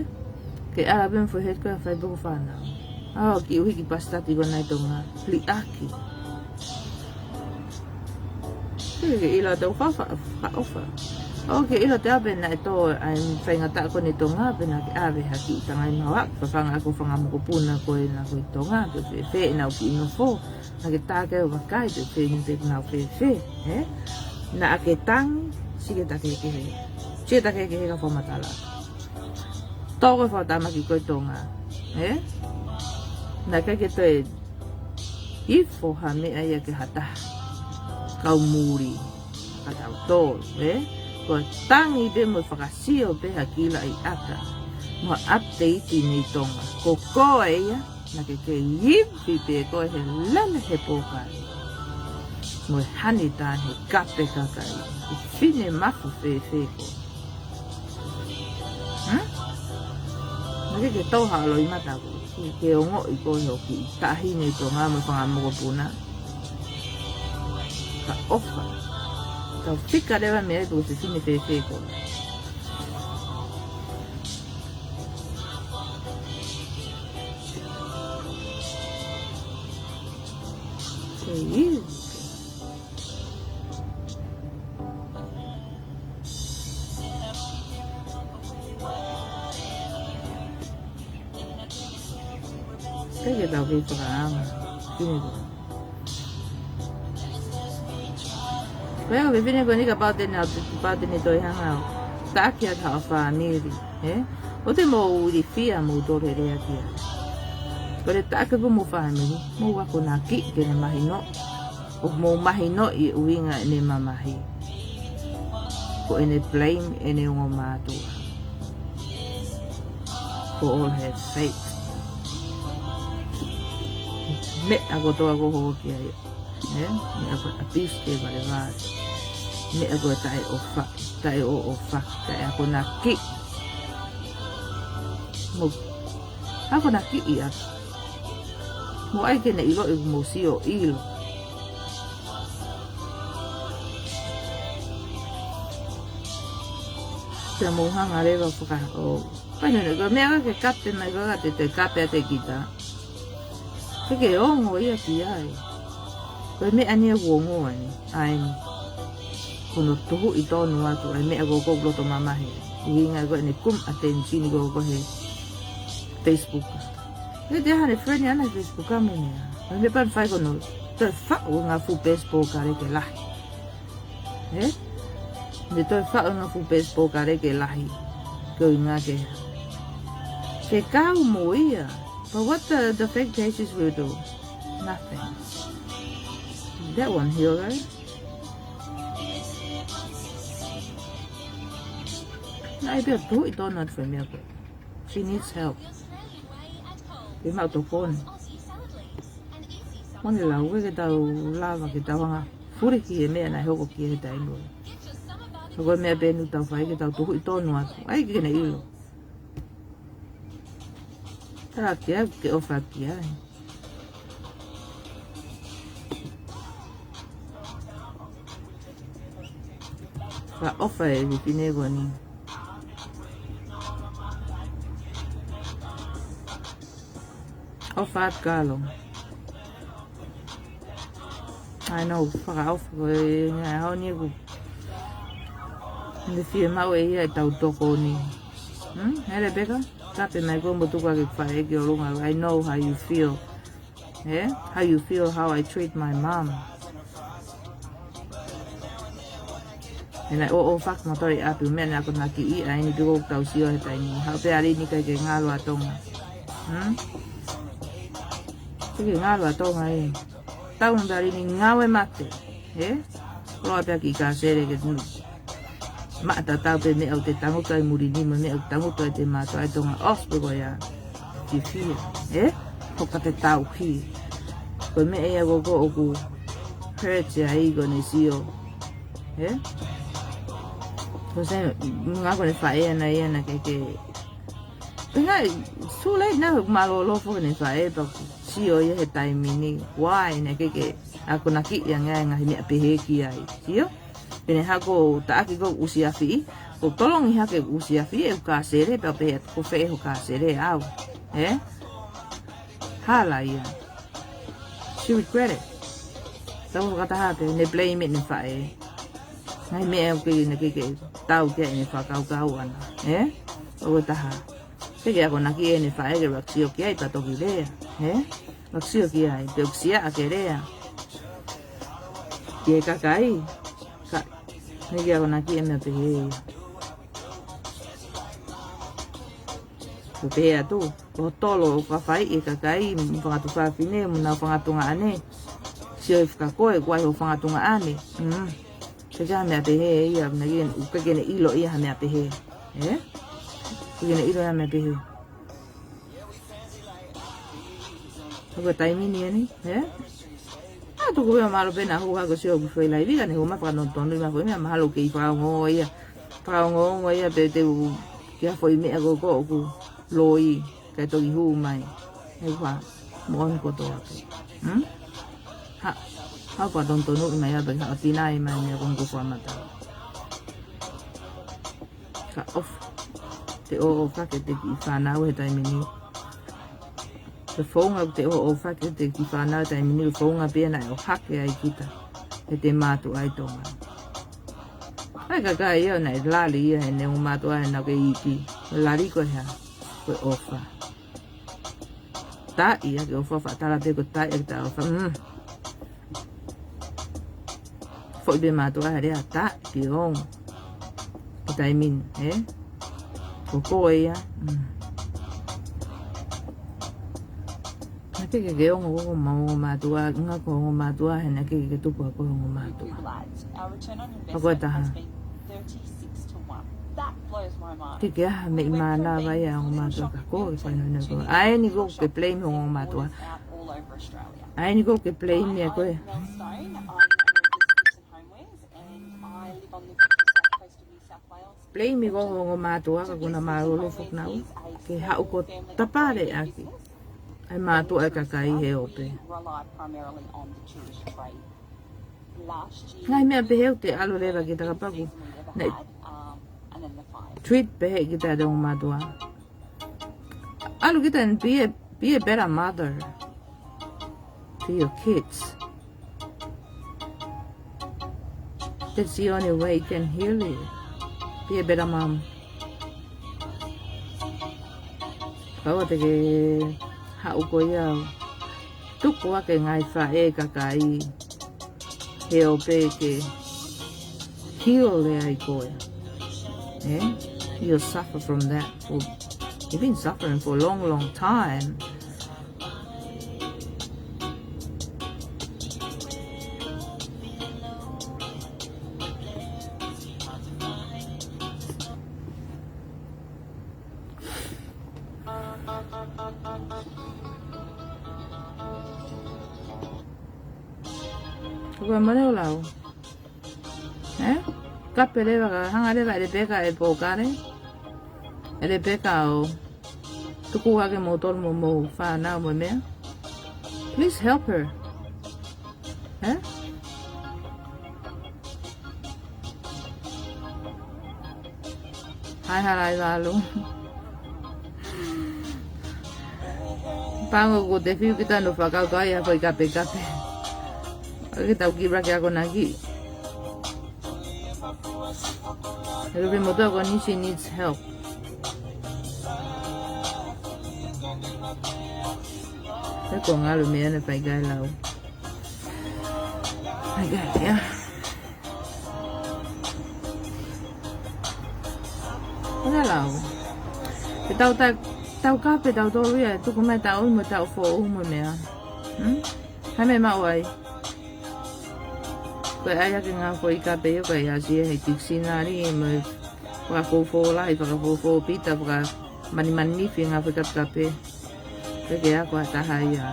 Ke ʻalu pē mo e foʻi hurt ko ia ʻo fai pē ki ho fānau. ʻA, ʻoku kiʻi ʻuhi ki pasitati ko ena ʻi Tonga. Liʻaki. Ke ke ʻilo ʻa e tau fa, fa, fakaʻofa. ʻOku ke ʻilo ʻe au pē naʻe tō ʻa e faingataʻa ko eni ʻi Tonga pea naʻa ke ʻave ha kiʻi tangai mahoaʻaki, fafanga ʻaki ho fanga mokopuna ko ena ko ē ʻi Tonga, pea fēfē ʻenau kiʻi nofo, naʻa ke tā ki ai ʻo vakai, pea fēfē ʻenau fēfē, ē? Naʻa ke tangi, siʻi ke takehekehe. Siʻi ke takehekehe ka fakamatala. Tō ko e fakatamaki ko ē ʻi Tonga, ē? Naʻe ʻikai ke toe ifo ha meʻa ia ki ha taha. Kau muli, ka tau tō, ē? Ko e tangi pē mo e fakasio pē ha kiʻi laʻi ʻata. Mo ha update mei Tonga. Ko koe ia, naʻa ke kei ivi pē koe he lele he pōkale. Mo e hanita he kape kakai. ʻI fine mafu fēfē koe. Hmm? Naʻa ke ke tō ha ʻalo ʻi mata ko, ke, ke ongoʻi koe ho kiʻi taʻahine ʻi Tonga mo e fanga mokopuna. Fakaʻofa. Tau fika leva mei ai pe ko e fefine fēfē koe. Ko ia. ʻIkai ke tau kei fakaanga. Fefine ko. Ko ia ko e fefine ko eni kapau te ne, kapau te ne toe hanga ʻo taʻaki atu haʻo fāmili, ē? ʻOua te mou ilifia moutolu he lea ki ai. Ko e taʻaki pē mo e fāmili, mou akonakiʻi ke ne mahino. ʻOku mou mahinoʻi e ʻuhinga ʻene mamahi. Ko ʻene blame ʻene ongo mātuʻa. Ko all have faith. Meʻa kotoa ʻoku hoko ki ai. Ē? Meʻa ko e abuse ke valevale. Meʻa ko e taʻeʻofa, taʻeʻoʻofa, taʻeakonakiʻi. Mou akonakiʻi atu. Mou ʻai ke ne ʻiloʻi ʻoku mou sio ʻilo. Pea mou hanga leva ʻo faka, ʻo, ʻai nene, ko e meʻa ke kape mai ko ē ka te te kape ʻa te kita. Ke ke ongo ia ki ai. Ko e meʻa ni ʻoku ongo ai, ʻa eni. Ko hono tuhuʻi tonu atu ʻa e meʻa ko ē ʻoku loto mamahi. ʻUhinga ko ʻene kum attention ko ē ko ē he Facebook. He te hane friend ʻana he Facebook ka mo e meʻa. Ko e meʻa pē ʻoku fai ko hono toe faʻu ngaahi fuʻu pēsi pōkaleke lahi. Ē? Ne toe faʻu ngaahi fuʻu pēsi pōkaleke lahi. Ko e ʻuhinga ke, ke kau mo ia. But what the, the fake pages will do? Nothing. That won't heal her. Naʻe pea tuhuʻi tonu atu e meʻa ko ē. She needs help. Ke maʻu tokoni. Moni lau ke tau lava ke tau hanga fuli ki he meʻa naʻe hoko ki he taimi. Ko e meʻa pē ʻoku tau fai ke tau tuhuʻi tonu atu. ʻAi ke ne ʻilo. Tala ki ai, ke ʻofa ki ai. Fakaʻofa e fefine ko eni. ʻOfa atu kalo. ʻAi nō, fakaʻofa ko e, ʻai honi ku. Ne fiemaʻu ʻe ia ʻetau tokoni. Hmm? Hele Peka, kape mai ko mo tuku ake faʻē ki ʻolunga. I know how you feel. Ē? How you feel, how I treat my mom. He naʻe ʻoʻofaki mo toe ʻapi ʻo meʻa naʻe akonakiʻi ʻa eni pē ʻoku tau sio he taimi ni. Haʻu pē ʻa Lini ʻikai ke ngalo ʻa Tonga. Hmm? ʻIkai ke ngalo ʻa Tonga ē. Tau mo pē ʻa Lini ngāue mate. Ē? Koloa pē ʻa e kiʻi kāsele ke tunu. Maʻa tatau pē meʻa ʻoku te tangutu ai muli ni mo e meʻa ʻoku tangutu ai ʻete mātuʻa ʻi Tonga, ʻosi pē ko ia. Fifia, ē? Hoka te tau ki. Ko e meʻa ia ko ē ʻoku hurt ai ko ʻene sio. Ē? Ko e sē, ngā ko ʻene faʻē ʻana ia naʻe ʻikai ke. Pea ngaahi, too late now, mālōlō foki ʻene faʻē pea ʻoku sio ia he taimi ni. Why naʻe ʻikai ke akonakiʻi ange ʻa e ngaahi meʻa pehē ki ai. Sio? Pea ne hako taʻaki ko e ʻusiafi, ko e tolongi hake ʻusiafi, ʻe u kāsele, pea pehē atu ko fē ho kāsele au. Ē? Hala ia. She regret it. Tau fakataha pē, ne blame ʻene faʻē. Ngaahi meʻa ʻoku ʻikai ke, ke, ke tau ki ai ʻene fakakaukau ʻana. Ē? ʻOku taha. Pea ke akonakiʻi ʻene faʻē ke ʻuluaki sio ki ai pea toki lea. Ē? ʻUluaki sio ki ai, pea ʻoku siʻa ke lea. Ki he kakai. Ka, ne ke akonakiʻi e meʻa pehē ia. Ko e pehē atu, ko e tolo ʻoku fai ʻe he kakai, mo e fanga tuofāfine, mo ʻenau fanga tuongaʻane. Sio ʻi fakakoe, ʻoku ʻi ai ho fanga tuongaʻane. Mm. Pea ko e meʻa pehē ia, naʻe ʻikai ke ne ʻilo ia ha meʻa pehē. Ē? ʻIkai ke ne ʻilo ia ha meʻa pehē. Ko e taimi ni eni, ē? ʻA, tuku ia mahalo pē naʻa hū hake ʻo sio ki he foʻi laivi, ka ne hū mai ʻo fakatonutonu mai foʻi meʻa, mahalo kei fakaongo ia. Fakaongoongo ia pē te u, ki ha foʻi meʻa ko ē ʻoku loi, kae toki hū mai. He ʻoku moʻoni kotoa pē. Hmm? Ha, ha fakatonutonu mai ia pē, ha ʻo tinai mai meʻa ko ē ʻoku fakamatala. Ka ʻofa. Te ʻoʻofaki ʻete kiʻi fānau he taimi ni. Ko e founga ʻoku te ʻoʻofaki ʻete kiʻi fānau he taimi ni, ko e founga pē ia naʻe ʻohake ai kita. ʻEte mātuʻa ʻi Tonga. ʻA e kakai ia naʻe lali ia heʻene ongo mātuʻa heʻena kei iiki. Ko e lali ko e hā. Ko e ʻofa. Taʻi ʻa e ʻofa, fakatātā pē ko e taʻi ʻa e ʻofa. Mm. Foʻi pē mātuʻa he lea taʻi ke ongo. Ko e taimi ni, ē? Ko koe ia. Mm. Naʻe ʻikai ke ke ongo, ko e ongo mātuʻa, ngā ko e ongo mātuʻa, he naʻe ʻikai ke tupu ʻa e ongo mātuʻa. Ka ko e taha. Ke ke aha meʻi mānava ia ʻa e ongo mātuʻa ka ko e fai noa noa ko. ʻA eni ʻoku ke blame he ongo mātuʻa. ʻA eni ʻoku ke blame ia ko ē. Blame ko e ongo mātuʻa ka ʻoku na mālōlō foki naua. Ke haʻu ʻo tapale ʻaki ʻa e mātuʻa ʻa e kakai he ope. Ngaahi meʻa pehē ʻoku te ʻalu leva ki he takapaku. Naʻe treat pehē kita ʻe he ongo mātuʻa. ʻAlu kita and be a, be a better mother to your kids. That's the only way you can heal it. Be a better mom. Pau te ke haʻu ko ia ʻo tuku ake ngaahi faʻē kakai he ope ke heal ai koe. Eh? You'll suffer from that. For, you've been suffering for a long, long time. Ko e mole o lau. Eh? Kape leva ka hanga leva ʻe Lepeka ʻe pōkale. ʻE Lepeka ʻo tuku ake mo tolu mo mo fānau mo meʻa. Please help her. Eh? Hai halai lalu. Pango ko te fiu kita no fakau kai a fai kape kape. Kita uki rake ako nagi. He ko e motuʻa ko eni, she needs help. He ko e ngalo meʻa ne fai kai lau. Fai kai ia. Ko e lau. Ke tau, tau, tau kape tautolu ia, tuku mai taʻu ʻi mo taʻu foʻou mo e meʻa. Hmm? Hā e meʻa maʻu ai? Ko e ʻai ʻaki e ngaahi foʻi kape ia, ko e ʻai ʻa e siʻi he dictionary, mo e fakafoʻou lahi, fakafoʻou pita, fakamanimanifi e ngaahi foʻi kape kape. Ke ke ako ha taha ia.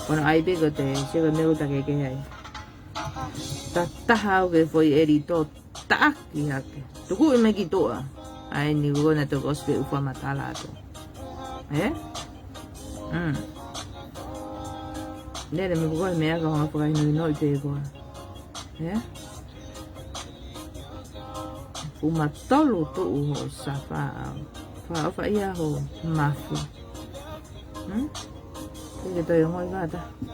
Ko hono ʻai pē ko e te, sio ko e meʻa ʻoku ta kehekehe ai. Ta taha au ke foʻi ʻelito taʻaki hake. Tukuʻi mai ki tuʻa. ʻAi ni ko ena te u ʻosi pē ʻo fakamatala atu. Ē? Mm. Lele mo ko e meʻa ka hanga fakahinohinoʻi pē koe. Ē? Fuʻu matolu tuʻu hoʻo safa au. Fakaʻofaʻia hoʻo mafu. Hmm? Ke ke toe ongoʻi kātaki.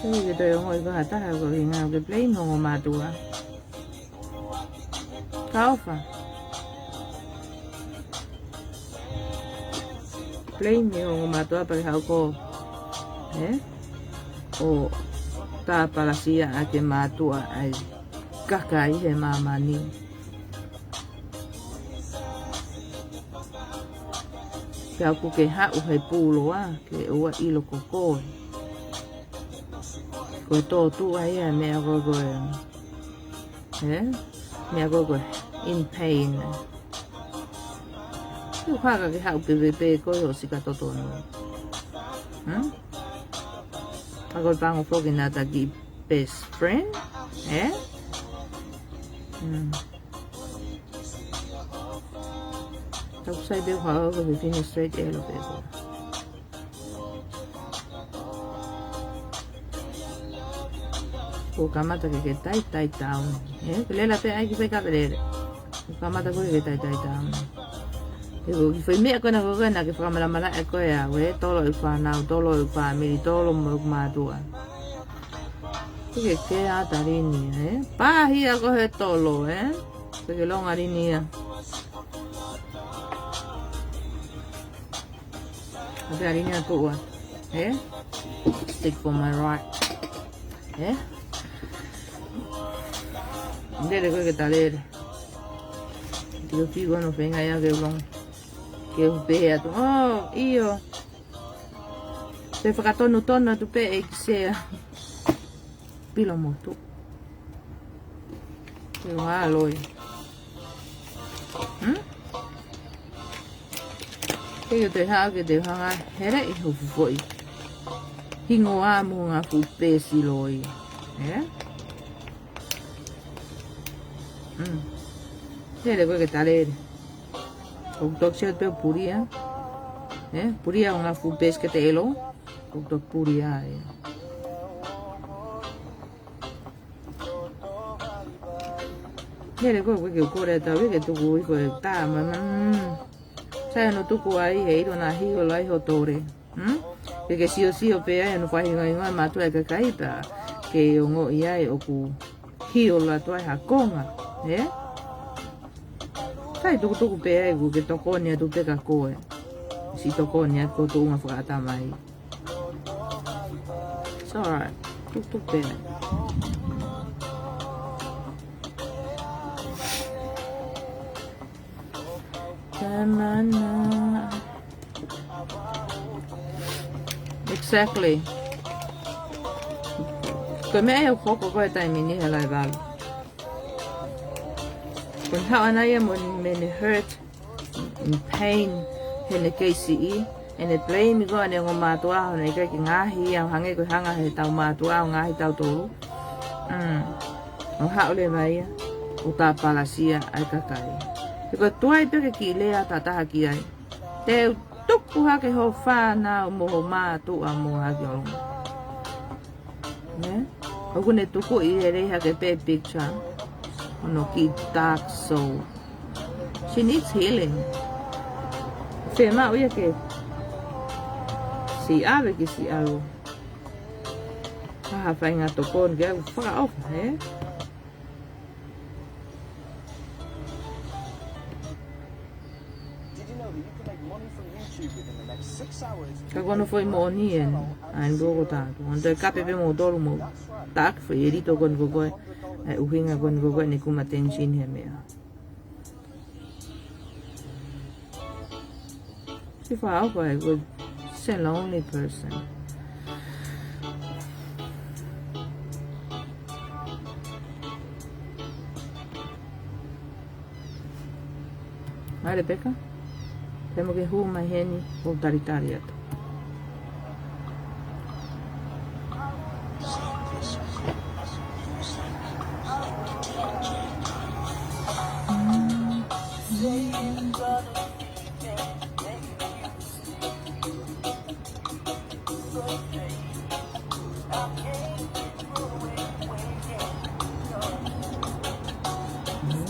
Ke ke toe ongoʻi kātaki ko e ʻuhinga ke blame ongo mātuʻa. Ka ʻofa. Blame ongo mātuʻa pea ke haʻu koe. Ē? ʻO tāpalasia ʻaki e mātuʻa ʻa e kakai he māmani. Pea ʻoku ke haʻu he pūloa, ke ʻoua ʻilo ko koe. Ko e tōtuʻa ia e meʻa ko ē ko ē. Ē? Meʻa ko ē ko ē. In pain. Ke u hanga ke haʻu pē pē pē ko e ʻosi ka totonu. Hmm? Ka ko e pango foki naʻa ta kiʻi best friend. Ē? Hmm. Tau sai pē ʻoku haʻu ko e fefine straight ʻelo pē ko ē. Ko e kamata ke ke taitai taʻu. Ē, ke lele pē ai ki fē ka ke lele. Ko e kamata ko ē ke taitai taʻu. Ē, ko e kiʻi foʻi meʻa ko ena ko ē naʻa ke fakamalamala ʻe koe au, ē, tolo e fānau, tolo e fāmili, tolo mo e mātuʻa. Ke ke ke a tarini, ē. Pāhia ko e tolo, ē. Ke ke longa rini ia. Ate ari ni atu ua. Ē? Stick for my right. Ē? Lele ko ē ke ta lele. Te u fiu hono feinga ia ke u longo. Ke u pehē atu. Oh, ʻio. Te fakatonutonu atu pē ʻe ki sea. Pilo motu. Ke u ʻalu ē. Hmm? Ke u toe haʻu ke te u hanga heleʻi hoʻo fuʻu foʻi hingoa mo e ngaahi fuʻu peesi loi. Ē? Hmm. Lele ko ē ke ta lele. ʻOku toki sio pē ʻo pulia. Ē? Pulia hoʻo ngaahi fuʻu peesi ke te ʻelo. ʻOku toki pulia ē. Lele ko ē ke u kole atu ē ke tuku ʻi ko e tā ma, ma, mm. Sai hono tuku ai he ʻilo naʻa hio lahi hoʻo tole. Hmm? Ke ke siosio pē ai hono fakahingohingoa e mātuʻa ʻa e kakai pea ke ongoʻi ai ʻoku hio lahi atu ai ha konga. Ē? Sai tukutuku pē ai ʻoku ke tokoni atu pē kia koe. Siʻi tokoni atu ko e tuʻunga fakaʻatamai. It's alright. Tukutuku pē ai. Tamana. Exactly. Ko e meʻa ia ʻoku hoko ko ē he taimi ni he live ʻalu. Ko e haʻu ʻana ia mo e meʻa ne hurt, in pain, heʻene kei siʻi, ʻene blame ko ʻene ongo mātuʻa, ʻo ne ʻikai ke ngaahi ia, hangē ko e hanga he tau mātuʻa, ʻo ngaahi tautolu. Mm. ʻO haʻu leva ia, ʻo tāpalasia ʻa e kakai. He ko e tuai pē ke kiʻi lea ʻa ha taha ki ai. Te u tuku hake hoʻo fānau mo hoʻo mātuʻa mo hake ʻo longo. Nē? ʻOku ne tukuʻi lelei hake pē picture. Hono kiʻi dark soul. She needs healing. Fiemaʻu ia ke siʻi ʻave ki siʻi ʻalu. Ha ha faʻahinga tokoni ke ʻalu fakaʻofa, ē? Ka ko hono foʻi moʻoni ē, ʻa eni ko ē ko tātu. ʻOku toe kape pē mo tolu mo. Taʻaki foʻi ʻelito ko eni ko koe. ʻA e ʻuhinga ko eni ko koe ne kuma tension he meʻa. If I offer, I would say lonely person. Hai Rebecca, te mo ke hū mai heni ʻo talitali atu.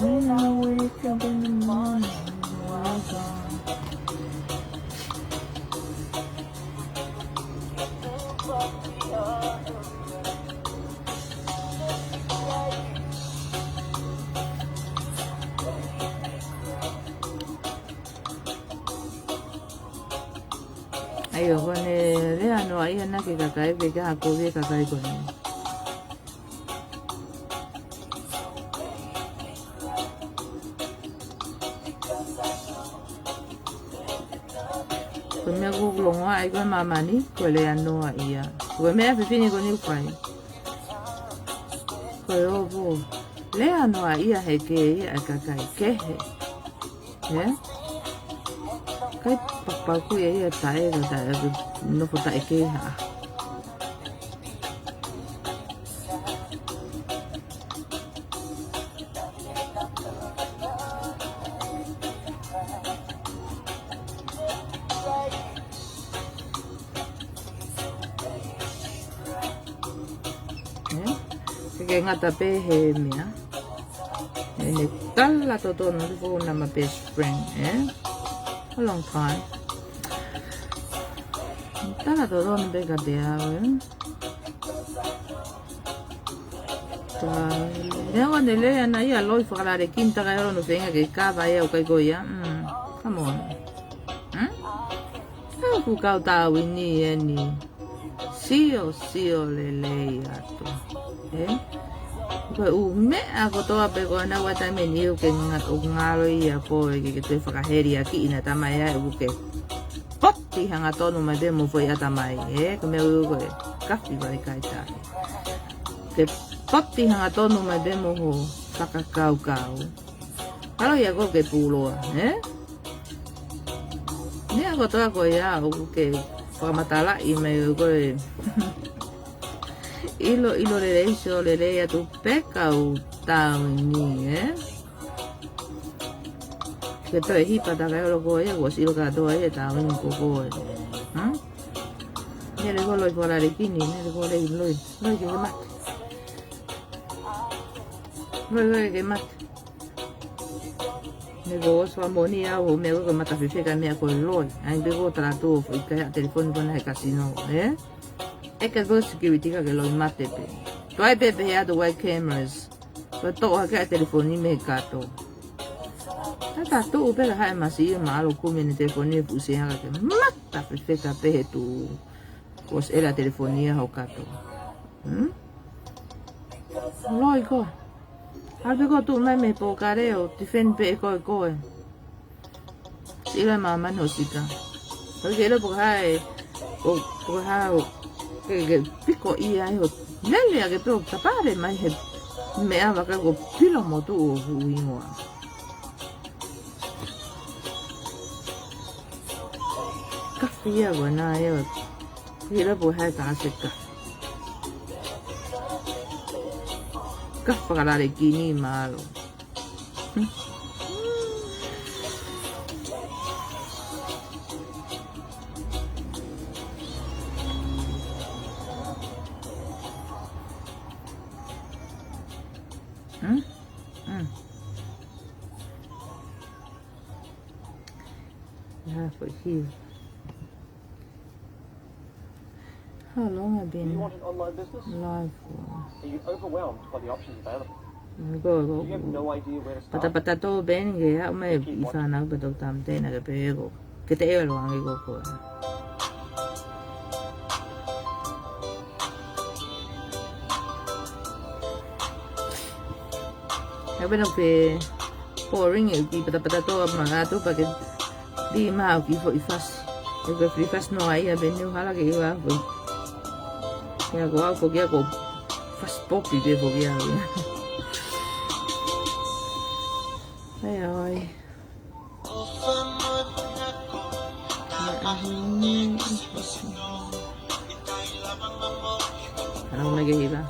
When I wake up in the morning, you're gone. ʻAi ʻo ko ʻene lea noaʻia naʻe ki he kakai, pea ka ko e kakai ko eni. Ko e meʻa ʻoku ou longoaʻa ai ko e māmani, ko e lea noaʻia. Ko e meʻa fefine ko eni ʻoku fai. Ko e ʻoku lea noaʻia he kē ia ʻa e kakai kehe. Ē? ʻIkai pau ko ia ia taʻe, taʻe, nofo taʻe kē ha. Ē? Ke ke ngata pē he meʻa. ʻEne tala totonu, the phone number best friend, ē? A long time. Tala totonu pē ka te au, ē? Ka, lea ʻo ne lea ʻana ia loi fakalale kini taka e olo no fenga ke kava ia ʻoku ʻikai ko ia. Mm, come on. Hmm? ʻOku kau Tāuini eni. Sio, sio lelei atu. Ē? Ko e ʻū meʻa kotoa pē ko ena ʻoku ʻi ai taimi ʻe niʻihi ʻoku ke nga-, ʻoku ngalo ia ko e ke, ke toe fakaheliakiʻi ʻa e tama ia ʻoku ke poti hangatonu mai pē mo e foʻi ʻatamai, ē? Ko e meʻa ʻoku ko e kafi vale kai tahi. Ke poti hangatonu mai pē mo ho fakakaukau. Kalo ia ko ke puloa, ē? Meʻa kotoa ko ia ʻoku ke fakamatalaʻi mai ko e ʻilo, ʻilo lelei, sio lelei atu pē kau Tāuini, ē? Ke toe hipa taka e olo ko ia, kuo ʻosi ʻilo kātoa ia Tāuini ko koe. Hmm? Nele ko loi fakalale kini, nele ko loi, loi, loi ke ke mate. Loi, loi ke mate. Ne ko ʻosi fakamoʻoni au, meʻa ko e mata fefeka meʻa ko e loi. ʻAi pē ko e tala tuʻu ʻo ʻikai ha telefoni ko ena he kasino, ē? ʻEke ko e security ka ke loi mate pē. Toe ʻai pē pehē atu ʻa e cameras. Ko e toʻo hake ʻa e telefoni mei he kato. Ka ta tuʻu pē ka haʻu e masiʻi ʻo mālō kumi ʻene telefoni ʻe fuʻu sēniti ka ke mata fefeka pē he tuʻu. Kuo ʻosi ʻela telefoni ia ho kato. Hmm? Loi ko. ʻAlu pē ko e tuʻu mai mei he pōkale ʻo tifeni pē ʻe koe koe. Sila māmani ho sika. ʻOku ke ʻilo pe ko e hā e, ʻo, pe ko e hā ʻoku ke, ke piko ia ai ho lele ake pē ʻo tapale mai he meʻa vaka ko e pilo mo tuʻu ʻo huʻi ngoa. Kafi ia ko ena ia. ʻOku ke ʻilo pe ko e hā e taha se kafi. Kafi fakalale kini mālō. Hmm? Hmm. Yeah, for you. How long have you been live for? Do you want an online business? Are you overwhelmed by the options available? Ko, ko, Do you have no idea where to start? Patapata tō pē eni ke haʻu mai ʻi fānau pē tō tam tena ke pē ko. Ke te ʻewa loange ko ko. Ka pena pē boring e ki patapata tō ma atu pea ke lima au ki foʻi fasi. Ko e fili fasi noa ia pē ni ʻoku hala ke ʻi ai pē. Ia ko au foki ia ko e fasi popi pē foki ia. Ai, ai. Hala mai ke hiva.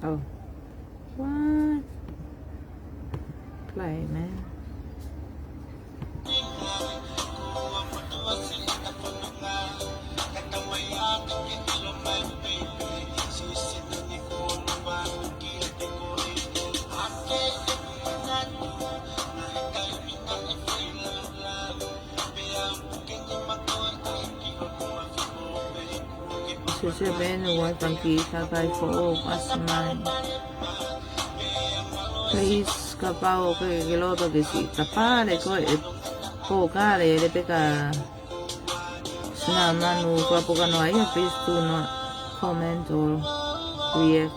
Oh. What? Play, man. Sese pene ua taki kakai foʻou kasi mai. Please, kapau ʻoku ke loto ke siʻi tapale koe ʻe pōkale ʻe Lepeka Sinamanu, kapau ʻoku ke noa ia, please do not comment or react.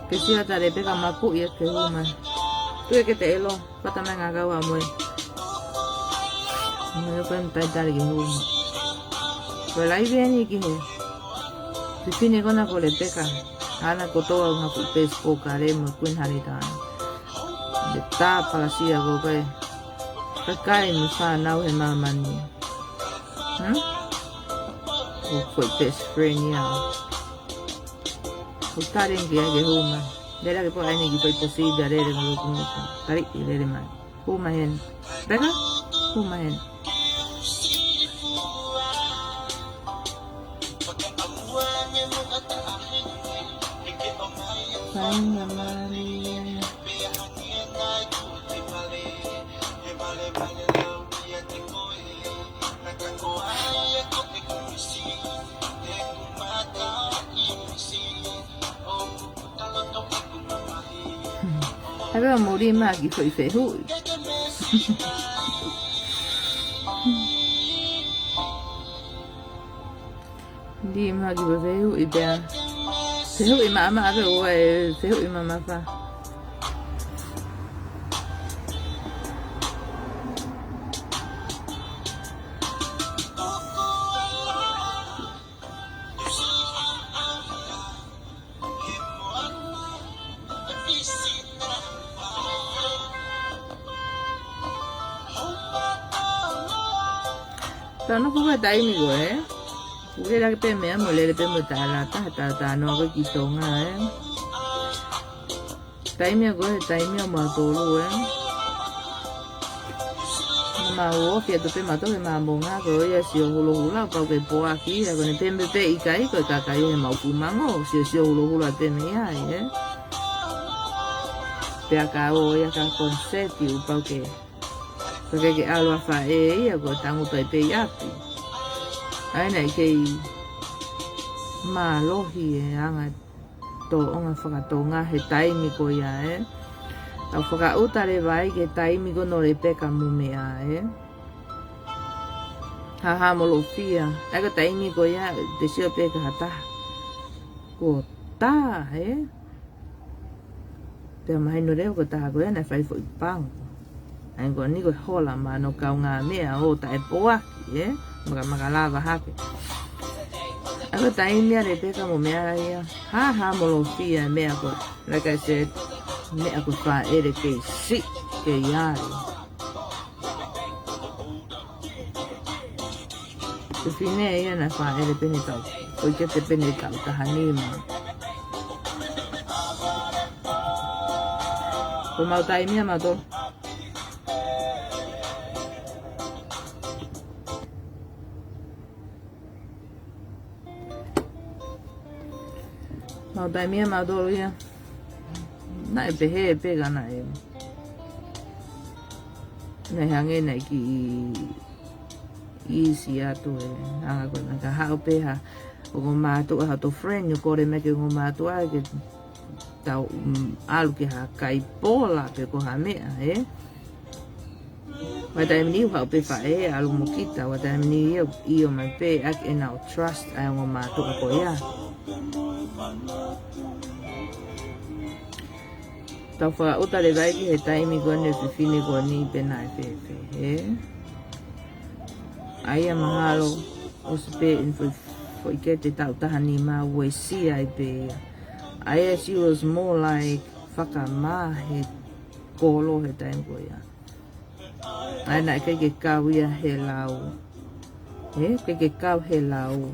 Ke siʻa tale pē ka mapuʻi ʻa ke hū mai. Tuʻu ke te ʻelo, pata mai ngā kau a moe. Moe ko e mtai tale ke hū mai. Ko e laivi eni ki he fefine ko ena ko Lepeka. ʻAna kotoa ngā fuʻu pēsi pōkale mo Queen Harita. Te tā palasia ko kai. Kakai mo fānau he māmani. Hmm? ʻOku ko e best friend ia. ʻOku tali ange ke hū mai. Lele ke pō ai ni ki pō i pō si ia lele mo loku mo. Tali i lele mai. Hū mai heni. Peka? Hū mai heni. Fai na mali. Hape ʻo muli maki foʻi fehuʻi. Li maki foʻi fehuʻi pea. Fehuʻi maʻamaʻa pē ʻoua ʻe fehuʻi mamafa. Tano ko e taimi ko ē. Uke laki pē meʻa mo lele pē mo tālata, tālata noa ko ē ki Tonga ē. Taimi ko ē, taimi ʻo mautolu ē. Mau ofi atu pē mautolu he māmonga ko ia sio hulohula, pau ke poaki, ʻa ko eni pē mei pē ʻikai, ko e kakai he mau fuʻu mango, sio sio hulohula pē mei ai ē. Pea ka ō ia ka konseti ʻo pau ke. Pau ke ke ʻalu ʻa faʻē ia ko e tangutu ai pē ʻi ʻapi. ʻAi naʻe kei mālohi e anga tōʻonga fakatonga he taimi ko ia ē. Tau fakaʻuta leva ai ki he taimi ko ē ʻo Lepeka mo meʻa ē. Hahamolofia. ʻAi ko e taimi ko ia te sio pē ka ha taha. Ko tā ē. Pea mahino leva ko e taha ko ia naʻe fai foʻi pango. ʻAi ko eni ko e hola mano kaungāmeʻa ʻo taʻepoaki ē. Makamaka lava hake. ʻAi ko e taimi ʻa Lepeka mo meʻa ia. Hahamolofia meʻa ko. Like I said, meʻa ko e faʻele kei siʻi kei ʻalu. Ko e fefine ia naʻe faʻele pē ʻene taʻu. Ko e kete pē ʻene taʻu taha nima. Ko mau taimi ia mautolu. Mau taimi ia mautolu ia. Naʻe pehē pē ka naʻe. Naʻe hangē naʻe kiʻi ʻīsi atu e anga ko ē naʻa ka haʻu pē ha ongo mātuʻa ha to friend, ʻo kole mai ke ongo mātuʻa ke tau, mm, ʻalu ki ha kai pola pe ko ha meʻa, ē? Ko e taimi ni ʻoku haʻu pē faʻē ʻalu mo kita, ko e taimi ni ia ʻio mai pē ʻaki ʻenau trust ʻa e ongo mātuʻa ko ia. Tau fakaʻuta leva ki he taimi ko eni e fefine ko eni pe naʻe fēfē, ē? ʻA ia mahalo ʻosi pē ʻi he foʻi, foʻi kete taʻu taha nima uesia ai pē ia. ʻA ia she was more like fakamā he kolo he taimi ko ia. ʻA ia naʻe ʻikai ke kau ia he lau. Ē, ʻikai ke kau he lau.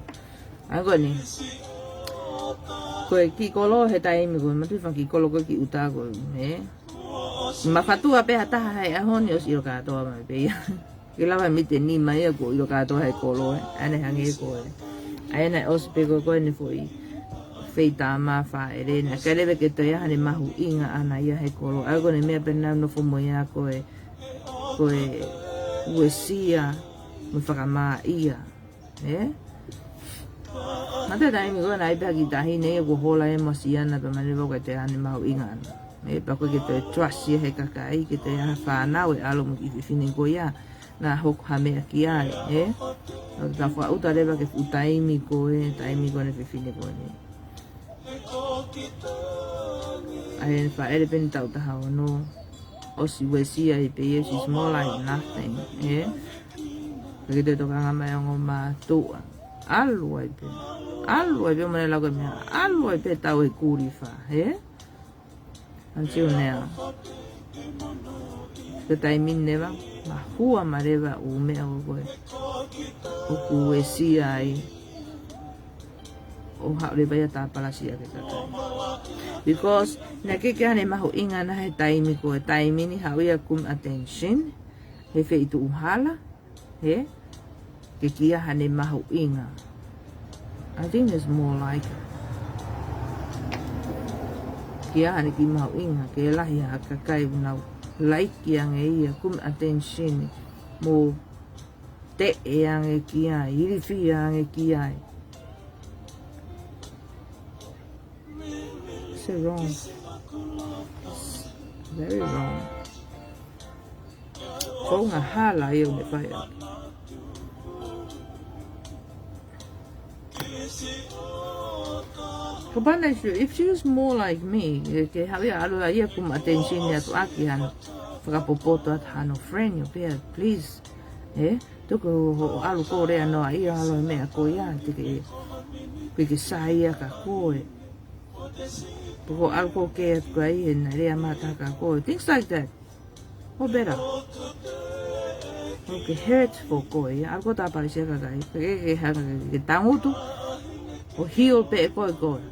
ʻA ia ko eni. Ko e kiʻi kolo he taimi ko ē, matu fanga kiʻi kolo ko ē ki ʻuta ko ē, ē. Mafatu pē ha taha he ʻaho ni ʻosi ʻilo kātoa mai pē ia. Ke lava mei he nima ia kuo ʻilo kātoa he kolo, ē. ʻA ia naʻe hangē ko ē. ʻA ia naʻe ʻosi pē ko ē ko eni foʻi feitama fāʻele, naʻe ʻikai leva ke toe ʻi ai haʻane mahuʻinga ʻana ia he kolo. ʻA ia ko eni meʻa pē naʻa nau nofo mo ia ko e, ko e uesia mo fakamāʻia. Ē? Mata taimi ko ē naʻe ʻi ai pē ha kiʻi taʻahine ia kuo hola ʻe mo siana pē mani vau ka te ane mahuʻinga ʻana. Ē, pea ko e ke toe trust ia he kakai, ke toe ʻi ai ha fānau ʻe ʻalu mo e kiʻi fefine ko ia. Naʻa hoko ha meʻa ki ai, ē? Naʻa tau fakaʻuta leva ki he fuʻu taimi ko ē, taimi ko ē ʻa e fefine ko eni. ʻA ia naʻe fāʻele pē eni taʻu taha ono. ʻOsi uesia ai pē ia, she's more like nothing, ē? Ka ke toe tokanga mai ongo mātuʻa. ʻAlu ai pē. ʻAlu ai pē mo e lau ko e meʻa. ʻAlu ai pē tau e kulifā, ē? Until now. Ko e taimi ni leva, mahua mai leva ʻū meʻa ko ē ʻoku uesia ai. ʻO haʻu leva ia tāpalasia ki he kakai. Because naʻe ʻikai ke ʻi ai haʻane mahuʻinga ʻana he taimi ko ē, taimi ni haʻu ia kumi attention he feituʻu hala, ē? Ke ʻikai ke ʻi ai haʻane mahuʻinga. I think it's more like it. ʻIkai ke ʻi ai haʻane kiʻi mahuʻinga, ke lahi ha kakai ʻoku nau like ange ia, kumi attention, mo teʻe ange ki ai, ilifia ange ki ai. It's wrong. It's very wrong. Ko e ngaahi hala ia ʻoku ne fai ʻaki. Kapau naʻe she, if she was more like me, ke, ke haʻu ia ʻalu ia kumi attention ia atu ʻaki hano fakapopoto atu hano friend, ʻio pea, please. Ē? Tuku hoʻo ʻalu ko ē lea noa ia ʻalu he meʻa ko ia, te ke, pe ke sai ia kia koe. Pe ko e ʻalu ko ē ke atu kai he naʻe lea mata kia koe. Things like that. Or better. ʻOku hurtful koe ia, ʻalu ko ē tāpalasia ki he kakai. Ke, ke, ke hanga ke, ke tangutu. ʻO heal pē ʻe koe koe.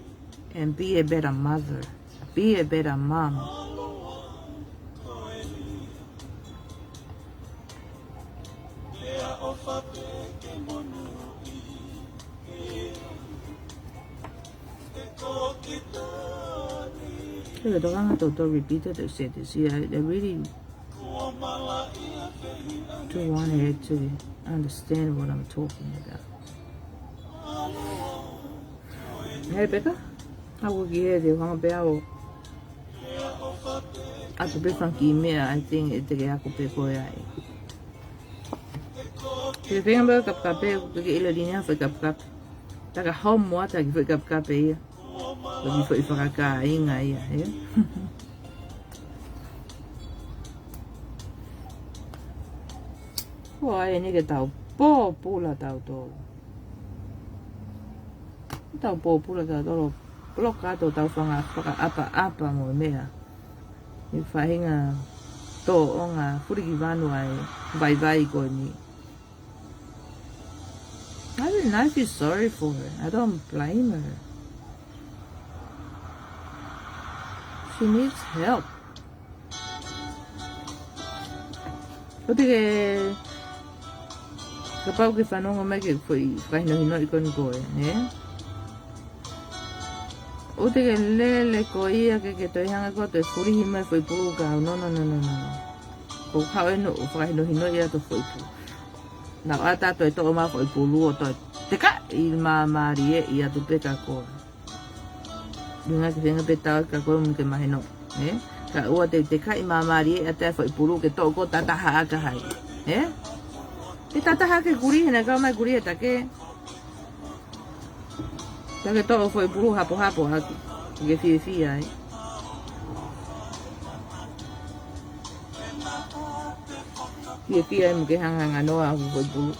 And be a better mother. Be a better mom. Ke tokanga ʻo, ʻo repeat it, they said this. Yeah, I, I really do want her to understand what I'm talking about. Hei, Peka? Au ki he te hanga pē au. ʻAtu pē fanga kiʻi meʻa, I think, ʻe te ke ako pē koe ai. Ke feinga pē kapekape, ke ke ʻilo lini ha foʻi kapekape. Taka homo ata ki he foʻi kapekape ia. Ko e kiʻi foʻi fakakāinga ia, ē? Ko ai eni ke tau pōpula tautolu. Tau pōpula tautolu. Poloka atu ʻetau fanga fakaʻapaʻapa mo e meʻa. ʻI he faʻahinga tōʻonga fulikivanu ʻa e vaivai ko eni. I mean, I feel sorry for her. I don't blame her. She needs help. ʻOua te ke, kapau ke fanongo mai ki he foʻi fakahinohinoʻi ko eni ko ē, ē? ʻOua te ke lele ko ia ke, ke toe hanga ko ē ʻo toe fulihi mai foʻi pulu ka, no, no, no, no, no, no. Ko e haʻu eni ʻo fakahinohinoʻi atu foʻi pulu. Naʻa ʻata toe toʻo mai foʻi pulu ʻo toe tekaʻi māmālie atu pē kia koe. Ringa ke feinga pē tau kia koe mo ke mahino, ē? Ka ʻoua te tekaʻi māmālie ʻa e foʻi pulu ke toʻo ko e tataha ʻaki hai, ē? ʻE tataha ʻaki e kulī, he naʻe kau mai kulī ʻe take. Ka ke toʻo foʻi pulu hapohapo ʻaki, ke fiefia ai. Fiefia ai mo ke hangahanganoa hoʻo foʻi pulu.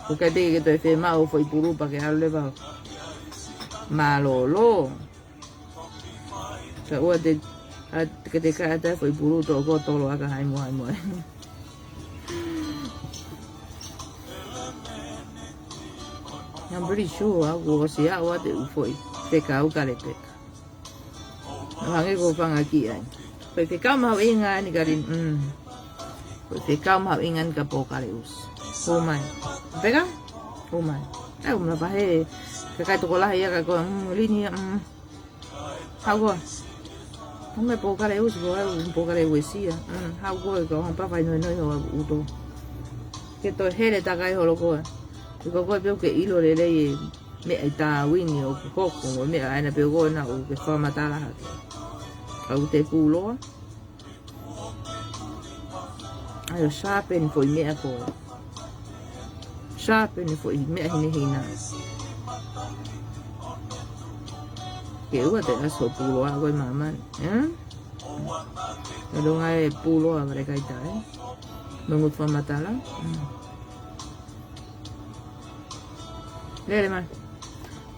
ʻOku ʻikai pē ke toe fiemaʻu hoʻo foʻi pulu pea ke ʻalu leva ʻo mālōlō. Ka ʻoua te, ʻa, ke te kaihaʻa atu e foʻi pulu, toʻo koe ʻo tolo ʻaki ha ʻai mo ʻai mo ʻai. I'm pretty sure ʻoku ʻosi aʻu atu e foʻi fekau ka le peka. ʻO hangē ko e fanga kiʻi ʻai. Foʻi fekau mahuʻinga eni ka rin, mm. Foʻi fekau mahuʻinga eni ka pō ka le usi. Hū mai. Peka? Hū mai. ʻAi, ʻoku mou pehē, kakai tokolahi ia ka ko, mm, lini ia, mm. Haʻu koe. Hū mai pō ka le usi, pō ka le uesia. Mm, haʻu koe ka hanga pē ʻo fainoinoi hoʻo ʻuto. Ke toe hele takai holo koe. Ko koe pē ʻoku ke ʻilo lelei e meʻa ʻi Tāuini ʻoku hoko, mo e meʻa ʻa ena pē ko ena ʻoku ke fakamatala hake. ʻOku te pūloa. ʻAi ʻo sharpen foʻi meʻa ko ē. Sharpen foʻi meʻa hinehina. Ke ʻoua te ʻasi hoʻo pūloa ko ē māmani. Eh? ʻOua ʻe pūloa vale kai tai. Mo e ngutu fakamatala. Mm. Lele mai.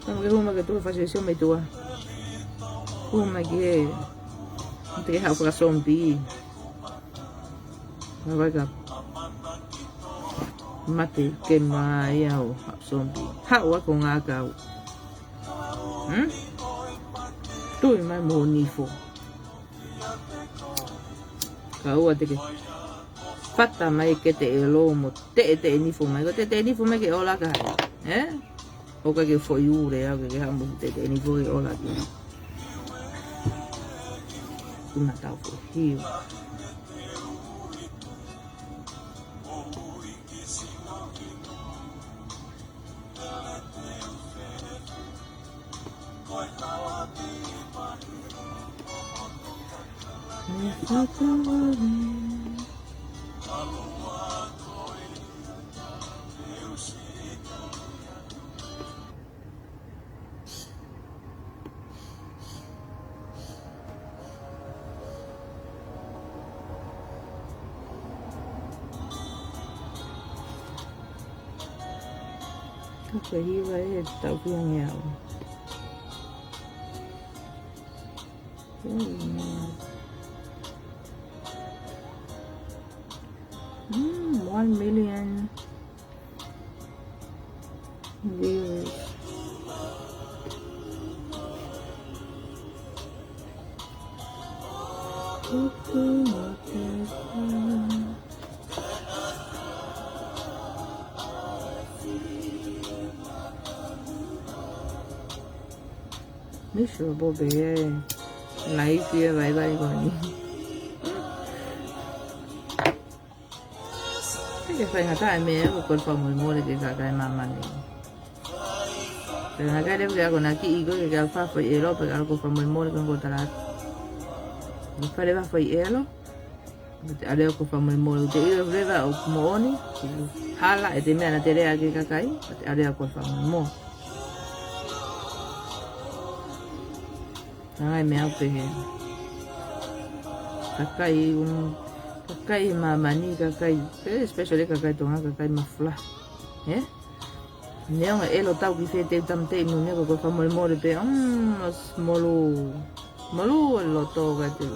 Tama ke hū mai ke tuʻu fasiosio mai tuʻa. Hū mai ki he. Te ke haʻu fakasōmpi. Ka vai ka. Mate ke mai au haʻu sōmpi. Haʻu ako ngākau. Hmm? Tui mai mo nifo. Ka ʻoua te ke fata mai ke te ʻelo mo teʻeteʻe nifo mai. Ko e teʻeteʻe nifo mai ke ola ka hai. Eh? ʻOka ke foʻi ure au ke ke haʻu mo teʻeteʻe nifo ke ola ki. Ku na tau foʻi hiu. Ka ko e hiva e tau ki ange au. Mm, one million. Views. Miserable pē ē. Life ia vaivai ko eni. Ke faingataʻa e meʻa ko e kole fakamolemole ki he kakai ʻi māmani. Pea ngata leva ke akonakiʻi koe ke ke ʻalu ʻo fai foʻi ʻelo, pea ke ʻalu ʻo kole fakamolemole ko e kole tala. Ke fai leva foʻi ʻelo. Ke te ʻalu ʻo kole fakamolemole, ʻoku te ʻilo leva ʻoku moʻoni, hala ʻete meʻa naʻa te lea ki he kakai, ke te ʻalu ʻo kole fakamolemole. Ka ngai meʻa ʻoku pehē. Kakai, um, kakai ʻi māmani, kakai, eh, especially kakai Tonga, kakai mafula. Eh? Neongo e ʻelo tau ki fē te u tamateʻi mo e meʻa ko e kole fakamolemole pē, um, ʻosi molū. Molū e loto ka te.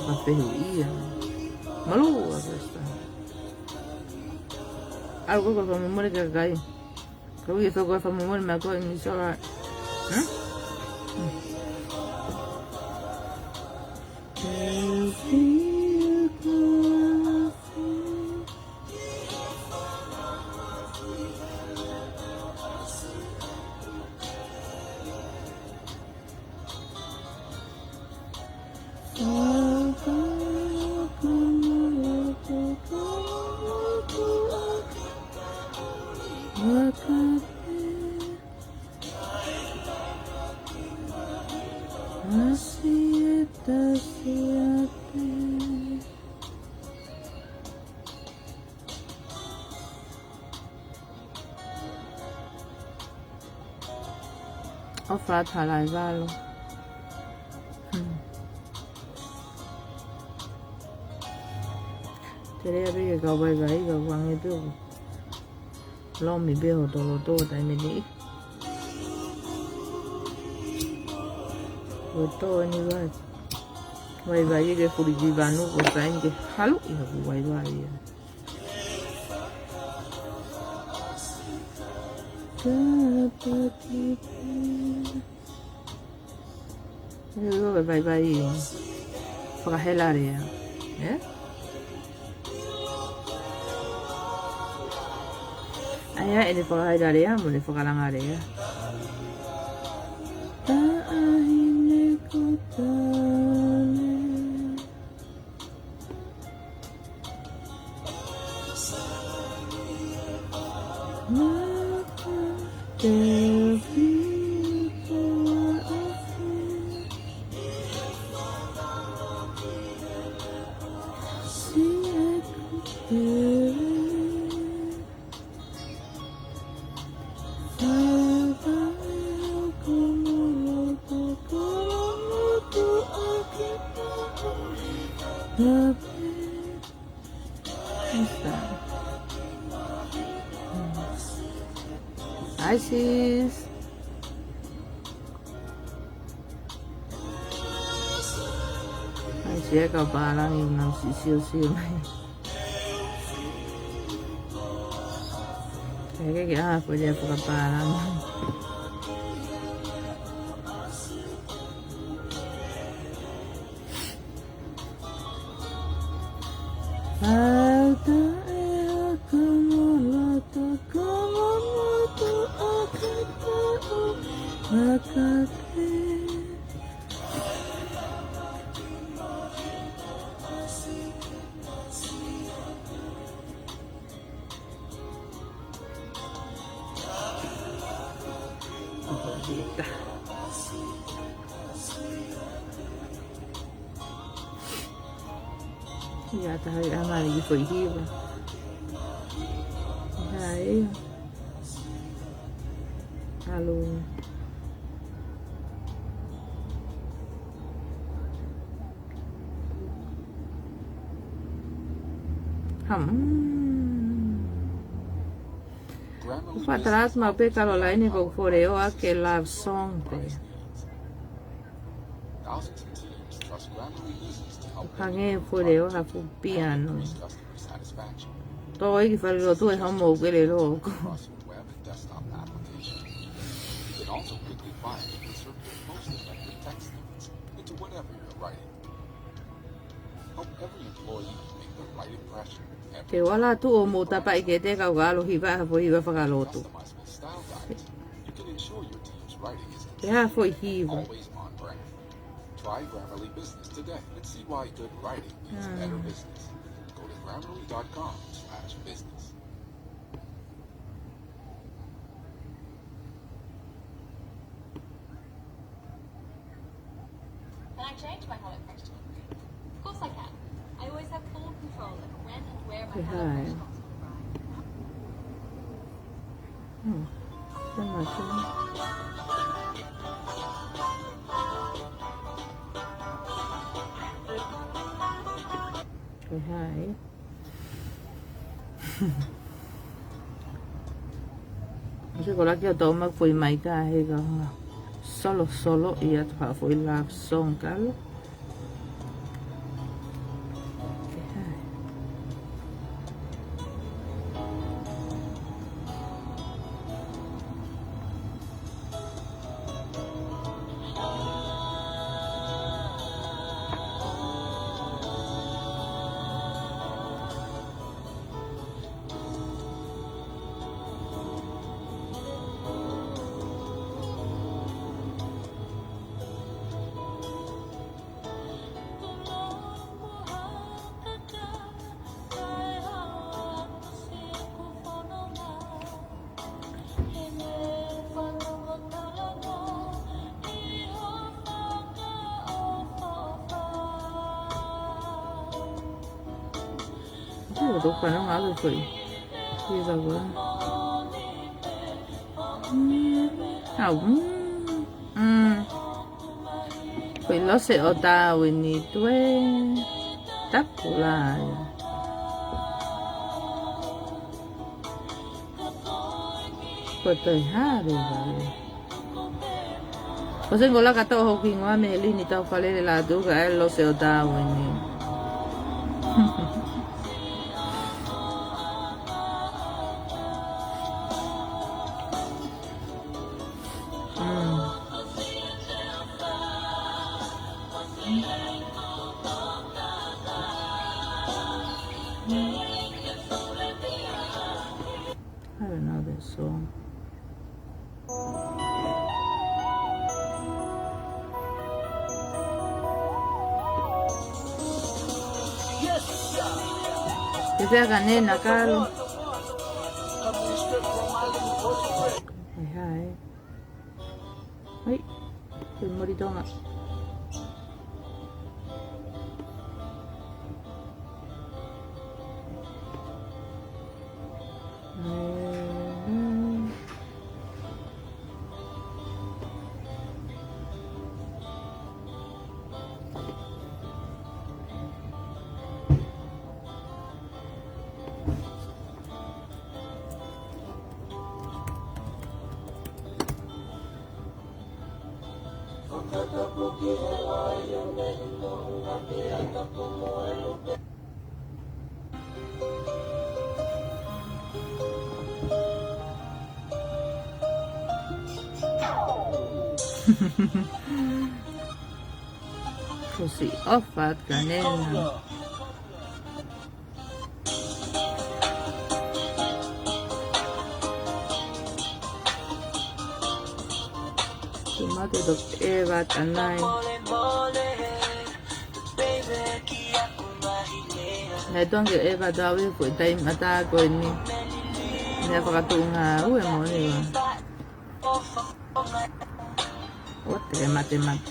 Ka fehuʻia. Molū a Krista. ʻAlu ʻo kole fakamolemole ki he kakai. Ka ui e fai kole fakamolemole maʻa koe, it's all right. Huh? Hmm. ʻOfa atu Halaevalu. Hmm. Pea lea pē ke kau vaivai, kau ange pē ʻoku lomi pē hoto loto ʻo taimi ni. Loto ni vai. Vaivai ke fuli ki vanu ko taimi ke halu ʻi haku vaivai ia. Kapati pē. Io, vaivai. Fakahela lea. Ē? ʻAi ʻa ʻene fakahela lea, mo ʻene fakalanga lea. Taʻahine ko Tale. What's that? Hi, sis. Hi, sis, kau pālangi, nau sisio sio mai. Kae kehe ke ʻai ha foʻi lea fakapālangi. Fauta e aka mo loto ko mo motu ake taʻu makake. Ia, taha ia mai ki foʻi hiva. Hai. Halo. Ham. Ko Fatalatu maʻu pē Kalolaine ko Foreoa ke love song ko ia. Hangē Foreoa ha fuʻu piano. Tō ʻi ki fale lotu e homo ʻoku ʻi he loko. Ke ʻoua ʻe tuʻu ʻo mou tapaʻi ke te kau ʻalu hiva ha foʻi hiva fakalotu. Ke ha foʻi hiva. Try Grammarly Business today and see why good writing is better business. Go to grammarly dot com slash business. Can I change my HelloFresh delivery? Of course I can. I always have full control of when and where my HelloFresh box will arrive. Hmm. Tama tu. Hai. Ke kolaki ʻo tau maʻu foʻi maika he ka solo solo ia tu ha foʻi love song kalo. Ua, tau fanongo atu foʻi. Ia ka ua. Au. Mm. Foʻi lose ʻo Tāuini Tue. Tapu lahi. Ko e toe haru vale. Ko se ngola ka tau hoki ngoa me lini tau falele la tu ka e lo se o tau eni. Mm. I don't know that song. Te te aka nena kalo. Hai, hai. Hai, te mori tonga. Kuo ʻosi ʻofa atu ka nena. Te mate to e vata nai. Naʻe tongi e vata au i ko e taimi ʻatā ko eni. Naʻe fakatuʻunga au e moni wa. ʻO te mate mate.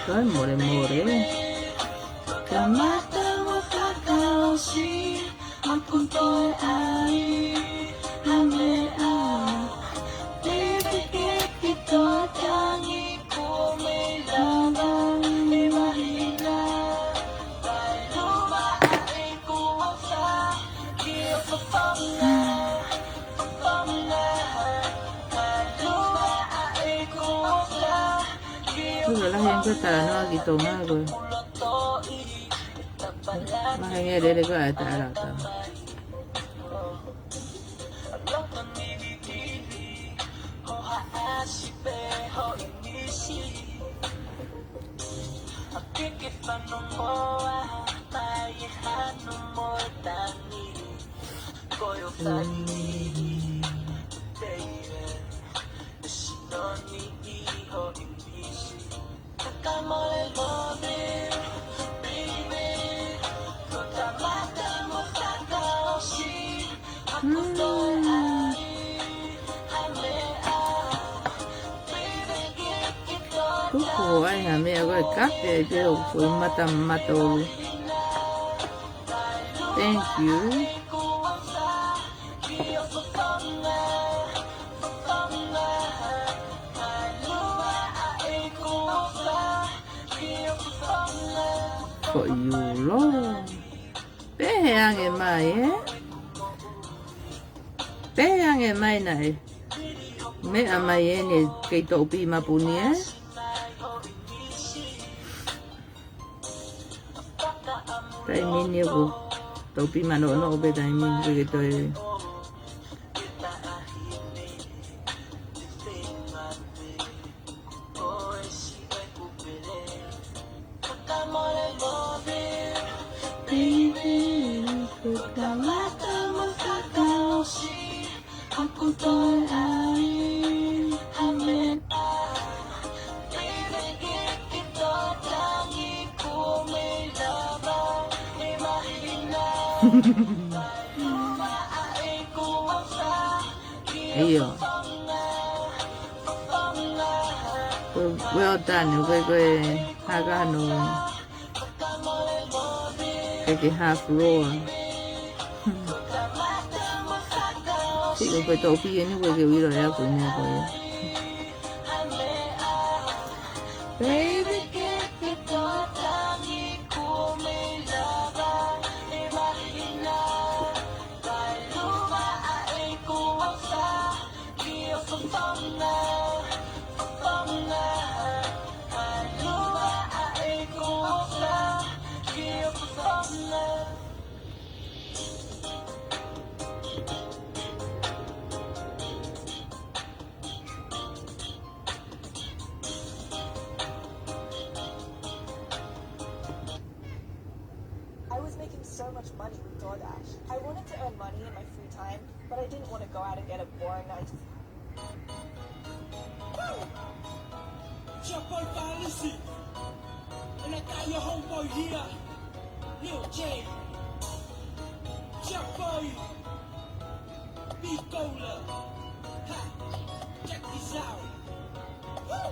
Toe mole mole. Kamata mo fakaʻosi. Ula lahi ange ko e talanoa ki Tonga ko e. Mahalo ʻe lele ko e ʻai taʻalata. Tuku ai ha meʻa ko e kape ai pē ʻoku foʻi mata mata ʻo. Thank you. Ko e ʻulu. Pehē ange mai, ē? Pehē ange mai naʻe meʻa mai eni kei toʻu pī mapuni, ē? Taimi ni ʻoku toʻu pī manoʻonoʻo pē taimi ni ke toe. ʻIo. Well done, ko e, ko e haka hano. Ko e half roar. Ko e toʻo pē eni ko e ke uilo e aku i mea ko ia. Baby. I was making so much money with DoorDash. I wanted to earn money in my free time, but I didn't want to go out and get a boring nine to five. Your boy Balisi. And I got your homeboy here. Lil J. Your boy. Be Gola. Ha. Check this out. Woo.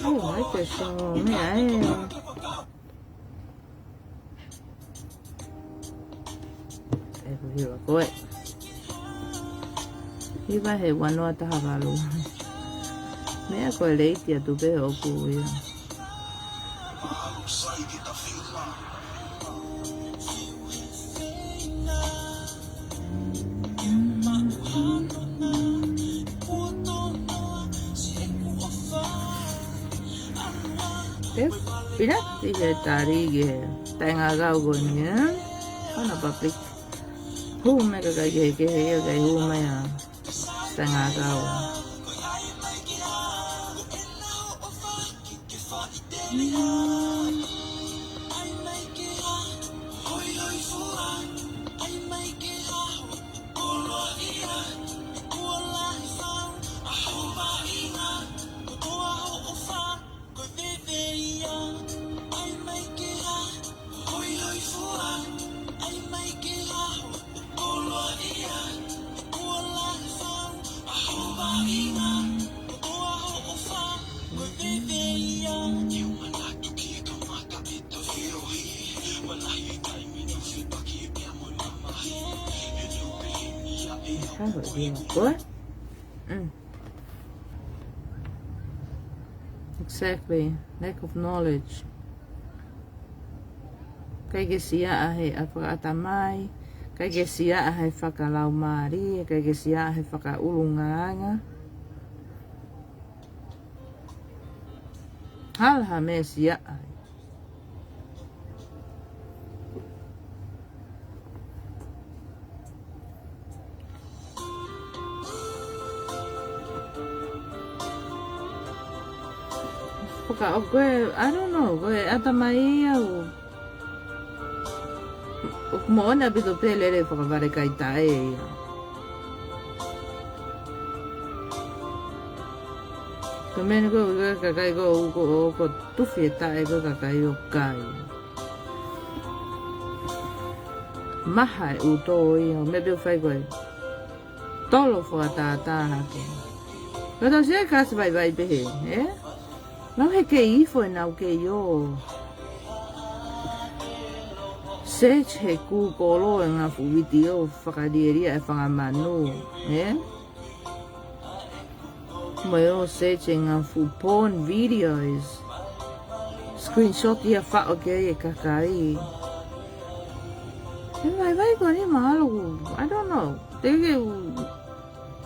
Oh, I like this song. Yeah, I am. ʻE, ko e hiva ko ē. Hiva he ua noa taha valu. Meʻa ko e leiti atu pē ʻoku ia. Te pina ti he tari ke taʻengākau ko eni, ē? Hona public. Hū mai kakai kehekehe ia, kae hū mai ʻa taʻengākau. How do you do it? Mm. Exactly. Lack of knowledge. ʻIkai ke siʻa ʻa e fakaʻatamai, ʻikai ke siʻa ʻa e fakalaumālie, ʻikai ke siʻa ʻa e fakaʻulungaanga. Hala ha meʻa siʻa ai. Faka-, ʻo ko e, I don't know, ko e ʻatamai ia ʻoku, ʻoku moʻoni ʻaupito pē lele fakavale kai taʻe ia. Ko e meʻa ni ko e kakai ko ē ʻoku, ʻoku tufi e taʻe ko e kakai ʻoku kai. Maha e ʻuto ia, ʻo meʻa pē ʻoku fai ko e tolo fakatātā hake. Ko e tau se kasi vaivai pehē, ē? Nau he kei ifo ʻenau kei ō search he Google ʻo e ngaahi fuʻu vitiō fakalielia e fanga manu, ē? Mo e ō search e ngaahi fuʻu porn videos. Screenshot ia faʻo ki ai e kakai. He vaivai ko eni mahalo ʻoku, I don't know. Te ke u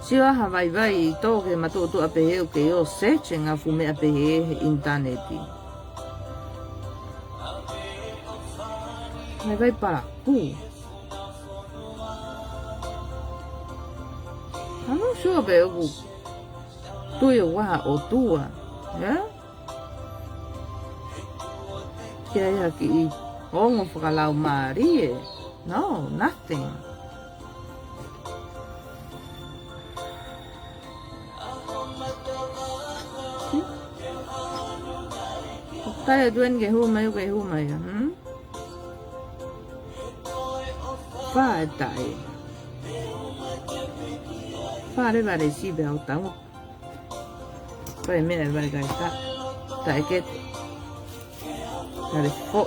sio ha vaivai tō ke matuʻotuʻa pehē ʻoku ke ō search e ngaahi fuʻu meʻa pehē he ʻinitaneti. Vaivai palakū. I'm not sure pe ʻoku tui ʻo ha ʻOtua, ē? Ke ʻi ai ha kiʻi ongo fakalaumālie. No, nothing. Tali atu eni ke hū mai, ke hū mai, hmm? Fā e taʻe. Fā leva le sipe au tau. Fai meʻa e vale kai ta. Taʻe ke. Vale fo.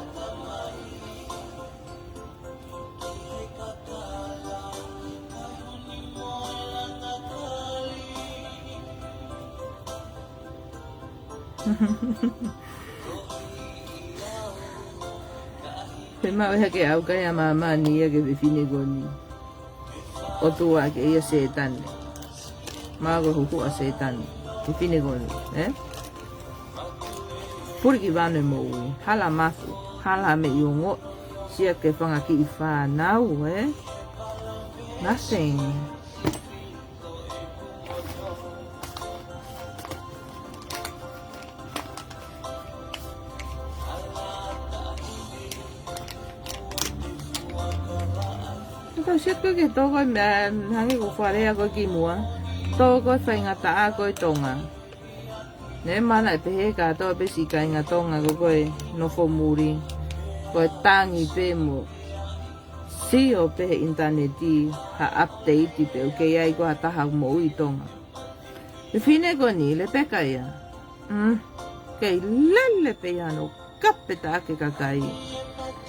Pe maʻu hake au kai a māmani ia ke fefine ko eni. ʻOtua ke ia Sētane. Māua ko e huhuʻa Sētane. Fefine ko eni, ē? Puli ki vanu e moʻui. Hala mafu. Hala meʻi ongo. Sia ke fanga kiʻi fānau, ē? Nothing. Ka sia ko ke toko e meʻa, hangē ko Farea ko ki muʻa. Toko e faingataʻa ko e Tonga. Ne mana e pehe ka toko pe si kāinga Tonga ko ko e nofo muli. Ko e tangi pe mo. Sio pe he ʻinitaneti ha update pe ʻoku kei ai ko ha taha moʻui Tonga. Fefine ko eni, Lepeka ia. Mm. Kei lele pe ia no kape taʻaki e kakai.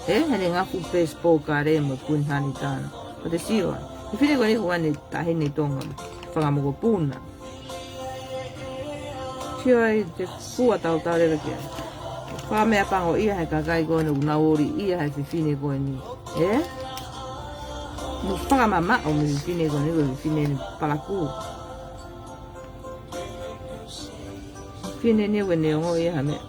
Ē, heʻene ngafu pe spokare mo Queen Hanitana. Ko te sio ai. Fefine ko eni huane taʻahine Tonga. Fanga mokopuna. Sio ai te fua tautau leva ki ai. Fakameʻapangoʻia he kakai ko eni ʻoku nau ʻoliʻia he fefine ko eni. Ē? Mo fakamamaʻo mo e fefine ko eni, ko e fefine ni palakū. Fefine ni ʻoku ne ongoʻia ha meʻa.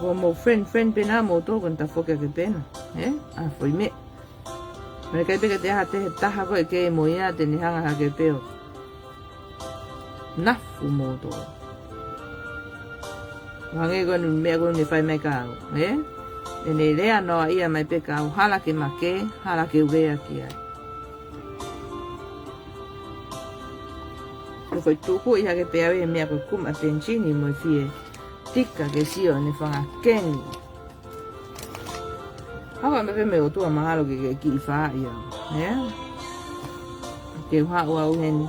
Ko mo friend, friend pena mo toko na tafoki ake pena. Ē? A foʻi meʻa. Mene kai peke te aha te he taha ko e kei mo ia te ne hanga hake peo. Nafu mo toko. Hangē ko eni meʻa ko eni fai mai ka au, ē? ʻEne lea noa ia mai pe ka au, hala ke make, hala ke uea ki ai. Ko e foʻi tuku ia ke pea e meʻa ko e kuma penisini mo e fie. Tika ke sio ʻene fanga keni. Hawa me pe me ʻOtua mahalo ke, ke kiʻi fā ia. Ē? Ke u haʻu au heni.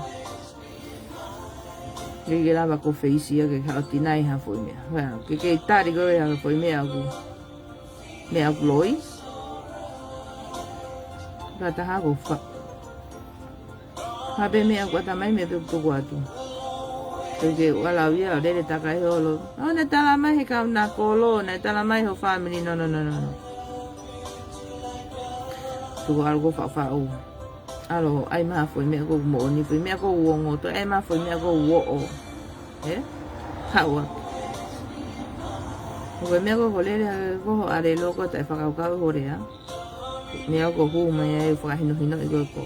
Ke ke lava ko feisi ia ke haʻu tinai ha foʻi meʻa. Hea, ke ke tali ko e ha foʻi meʻa ʻoku. Meʻa ʻoku loi. Ka taha ko fa. Hape meʻa ʻoku ʻata mai meʻa pe ʻoku tuku atu. Ke ke ʻalu au ia, ʻo lele takai holo. ʻO ne tala mai he kau na kolo, ne tala mai ho family, no, no, no, no, no. Tuku ʻalu ko faʻufaʻu. ʻAlu, ʻai mai ha foʻi meʻa ʻoku moʻoni, foʻi meʻa ʻoku ongo, toe ʻai mai ha foʻi meʻa ʻoku oʻo. Ē? Haʻu atu. Ko e meʻa ʻoku lele, ko ho ʻalelo ko taʻe fakakaukau ho lea. Meʻa ʻoku hū mai ai fakahinohinoʻi ko e ko.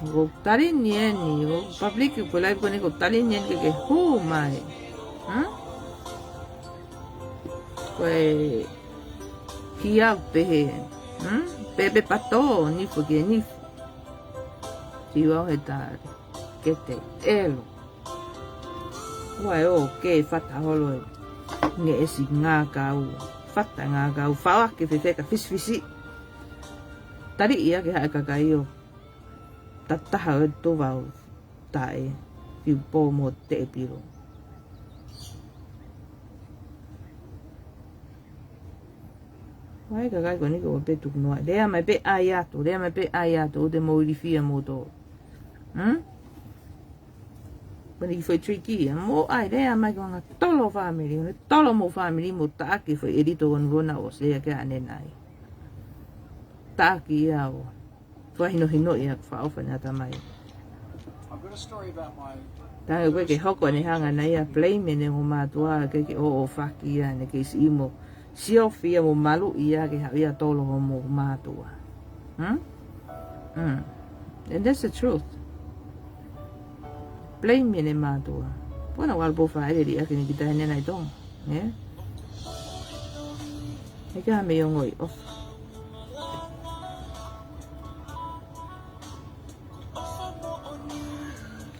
Ko talini eni, ko public ko live ko eni ko talini eni ke ke hū mai. Hmm? Ko e kia pehe. Hmm? Pepe pato, nifu ke nifu. Tiwa he tari. Ke te elo. Ua e o ke fata holo e. Nge esi ngā kau. Fata ngā kau. Fawa ke fefeka fisifisi. Tali ia ke hae kakai o. Tataha o e tovau. Tae. Fiu pō mo te e piro. Wai kakai ko ni ko pe tuku noa. Lea mai pe ai atu. Lea mai pe ai atu. O te mo ilifia mo to. Hmm? Mani ki fai tricky ia. Mo ai lea mai ko anga tolo family. Mo tolo mo family mo taʻaki fai edito kon kona o sea ke ane nai. Taʻaki ia o. Fai hinohino ia faʻofa ni ata mai. Tange koe ke hoko ne hanga na ia blame ne mo mātua ke ke o o faki ia ne ke isi imo. Siofia mo malu ia ke haʻu ia tolo ho mo mātua. Hmm? Hmm. And that's the truth. Blame me ne mātua. Pona wal po fa ele li ake ni kita hene na itong. Yeah? Eka me yongo i of.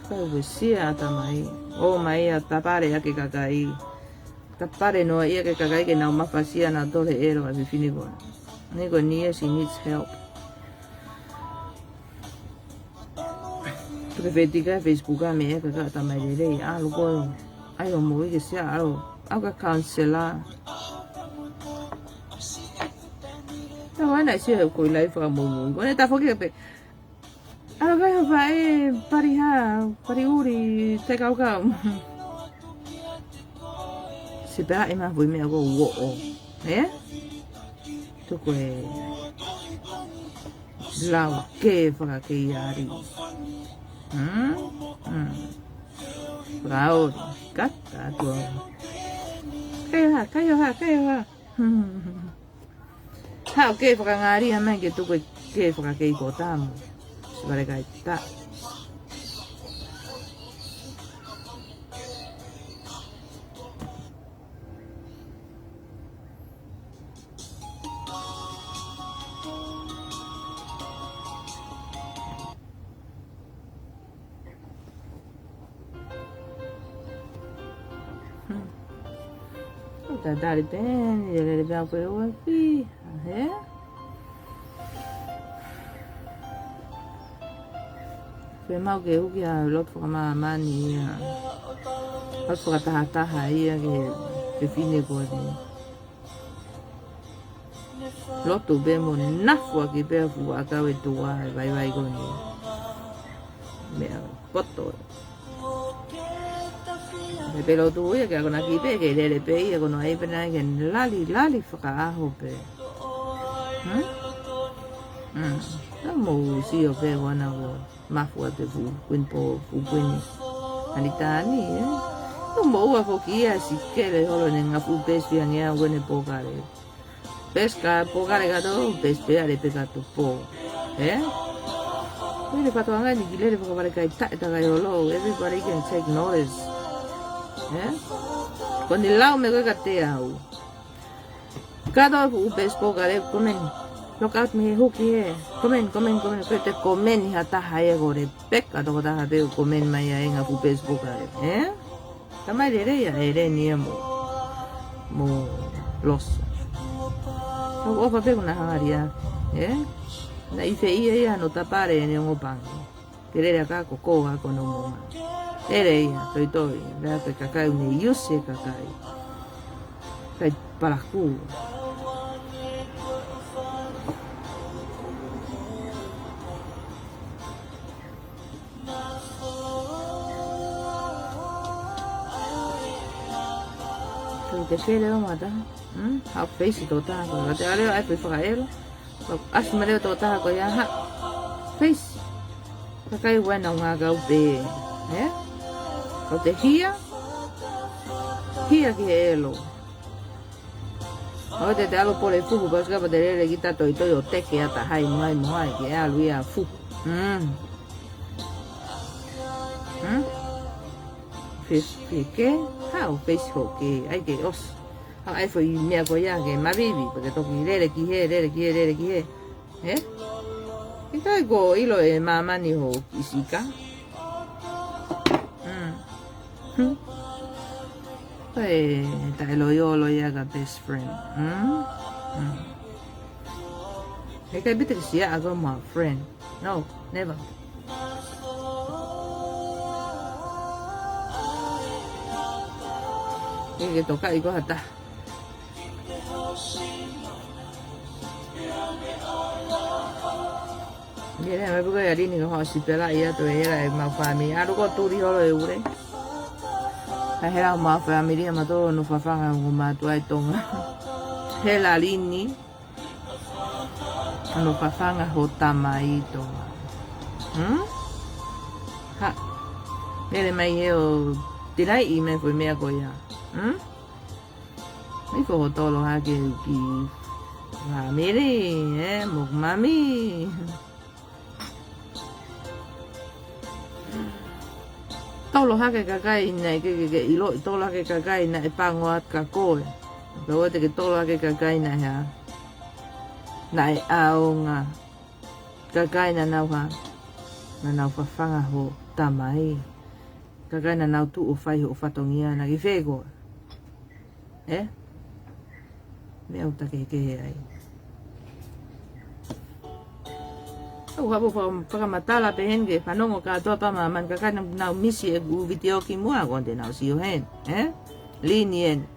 Kau wesia ata mai. O mai a tapare ake kakai. Tapale noa ia ke kakai ke nau mafasia nautolu he ʻelo ʻa e fefine ko eni. Ko eni ia, she needs help. Tuku e fetika Facebook ʻa e meʻa ʻa e kakai ʻa e tamai lelei, ʻalu ko ē. ʻAi hoʻo moʻui ke sea, ʻalu. ʻAlu ki he counselor. Tau ana ʻi he ʻoku ʻi ai e fakamuimui. Ko ʻene tafoki pē. ʻAlu ki he faʻē, pali hā, pali ʻuli, tekaukau. Sipela ʻi he mafu ʻi he meʻa ko ē ʻoku ʻoʻo. Ē? Tuku e lau ke fakakei ari. Hmm? Hmm. Fakaoli, kata atu au. Kai ʻo hā, kai ʻo hā, kai ʻo hā. Hmm. Haʻu ke fakangalia mai ke tuku e ke fakakei ko tamu. Sipela kai ta. Hmm. ʻO tatali pē eni, lele pē au ko e uefi, ē? Pea mau ke uki ʻa e lotu fakamāmani ia. Lotu fakatahataha ia ki he fefine ko eni. Lotu pē mo nafu ʻaki pē ʻa e fuʻu ʻakau ʻe tuʻa ʻa e vaivai ko eni. Meʻa poto. Pea pē lotu ia ke akonaki pē ke lele pē ia ko hono ʻai pē naʻe ke lali, lali fakaʻaho pē. Hmm? Hmm. Naʻa mou sio pē ʻoku ʻalu ʻo mafu atu e fuʻu kuini pō, fuʻu kuini ʻAlitāni, ē? Naʻa mou ʻoua foki ia sikele holo ʻene ngaahi fuʻu pēsi fiangeau ko ʻene pōkale. Pēsi ka pōkale ka tō, pēsi pē ale pē ka tō pō. Ē? Ko ʻene fatoʻanga ni ke lele fakavale kai taʻe takai holo, everybody can take notice. Ē? Ko ʻene lau meʻa ko ē kiate au. Ka tō fuʻu pēsi pōkale, comment. Look out mei he huki hē. Comment, comment, comment. Ko e te comment ʻi ha taha ia ko Lepeka, tokotaha pē ʻoku comment mai ai e ngaahi fuʻu pēsi pōkale. Ē? Tamai lelei ia, ʻEleni ia mo, mo Losa. Ka ʻoku ʻofa pē kuo na hanga lia. Ē? Naʻe ʻi fē ia ia hono tapale ʻene ongo pango. Ke lele ʻa e kakai ko koa ko hono moʻunga. Lele ia, toitoi, lea ko e kakai ʻoku ne use e kakai. Kai palakū. Ko e te fele o mata. Hmm? Haʻu feisi tokotaha ko ē. Ka te ʻalu ʻo ʻai pē fakaʻelo. Ka ʻasi mai leva tokotaha ko ia, haʻu feisi. Kakai ʻoku ʻi ai ʻenau ngākau pē. Ē? Ka te hia. Hia ki he ʻelo. ʻOua te te ʻalu pole fuhu, pasi ka pea te lele kita toitoi ʻo teke ʻa e taha ʻi muʻa ʻi muʻa ke ʻalu ia fuhu. Hmm. Hmm? Fie, fie ke, haʻu feisi hoʻo ke, ʻai ke ʻosi. Haʻu ʻai foʻi meʻa ko ia ke mavivi, pea ke toki lele ki hē, lele ki hē, lele ki hē. Ē? ʻIkai ko e ʻilo ʻe māmani hoʻo kiʻi sika. Hmm. Hmm. Ko e taʻeloiolo ia ki he best friend. Hmm? Hmm. ʻIkai pē te ke sio ʻa koe mo e friend. No, never. Ke ke tokaʻi koe ha taha. Ia, lea mai pē ko e ʻa Lini ka hoʻo sipela ia toe hela ʻemau fāmili. ʻAlu ko ē ʻo tuli holo e ule. Ka hela homau fāmili ʻa mautolu hono fafanga hoku mātuʻa ʻi Tonga. Hela Lini hono fafanga ho tamai ʻi Tonga. Hmm? Ha. Lele mai ē ʻo tilaiʻi mai foʻi meʻa ko ia. Hmm? Mai ko ho tolo hake ki fāmili, ē, mo mami. Tolo hake kakai naʻe ke, ke, ke ʻiloʻi, tolo hake kakai naʻe pango atu kia koe. Ka ʻoua te ke tolo hake kakai naʻe hā. Naʻe ʻaonga. Kakai naʻa nau hā. Naʻa nau fafanga ho tamai. Kakai naʻa nau tuʻu ʻo fai hoʻo fatongia naʻa ke fē koe. ē? Meʻa ʻoku ta kehekehe ai. ʻOku ou faka-, fakamatala pē heni ke fanongo kātoa pē māmani kakai naʻa nau misi ʻeku vitiō kimuʻa, ko ʻeni te nau sio heni, ē? Lini eni.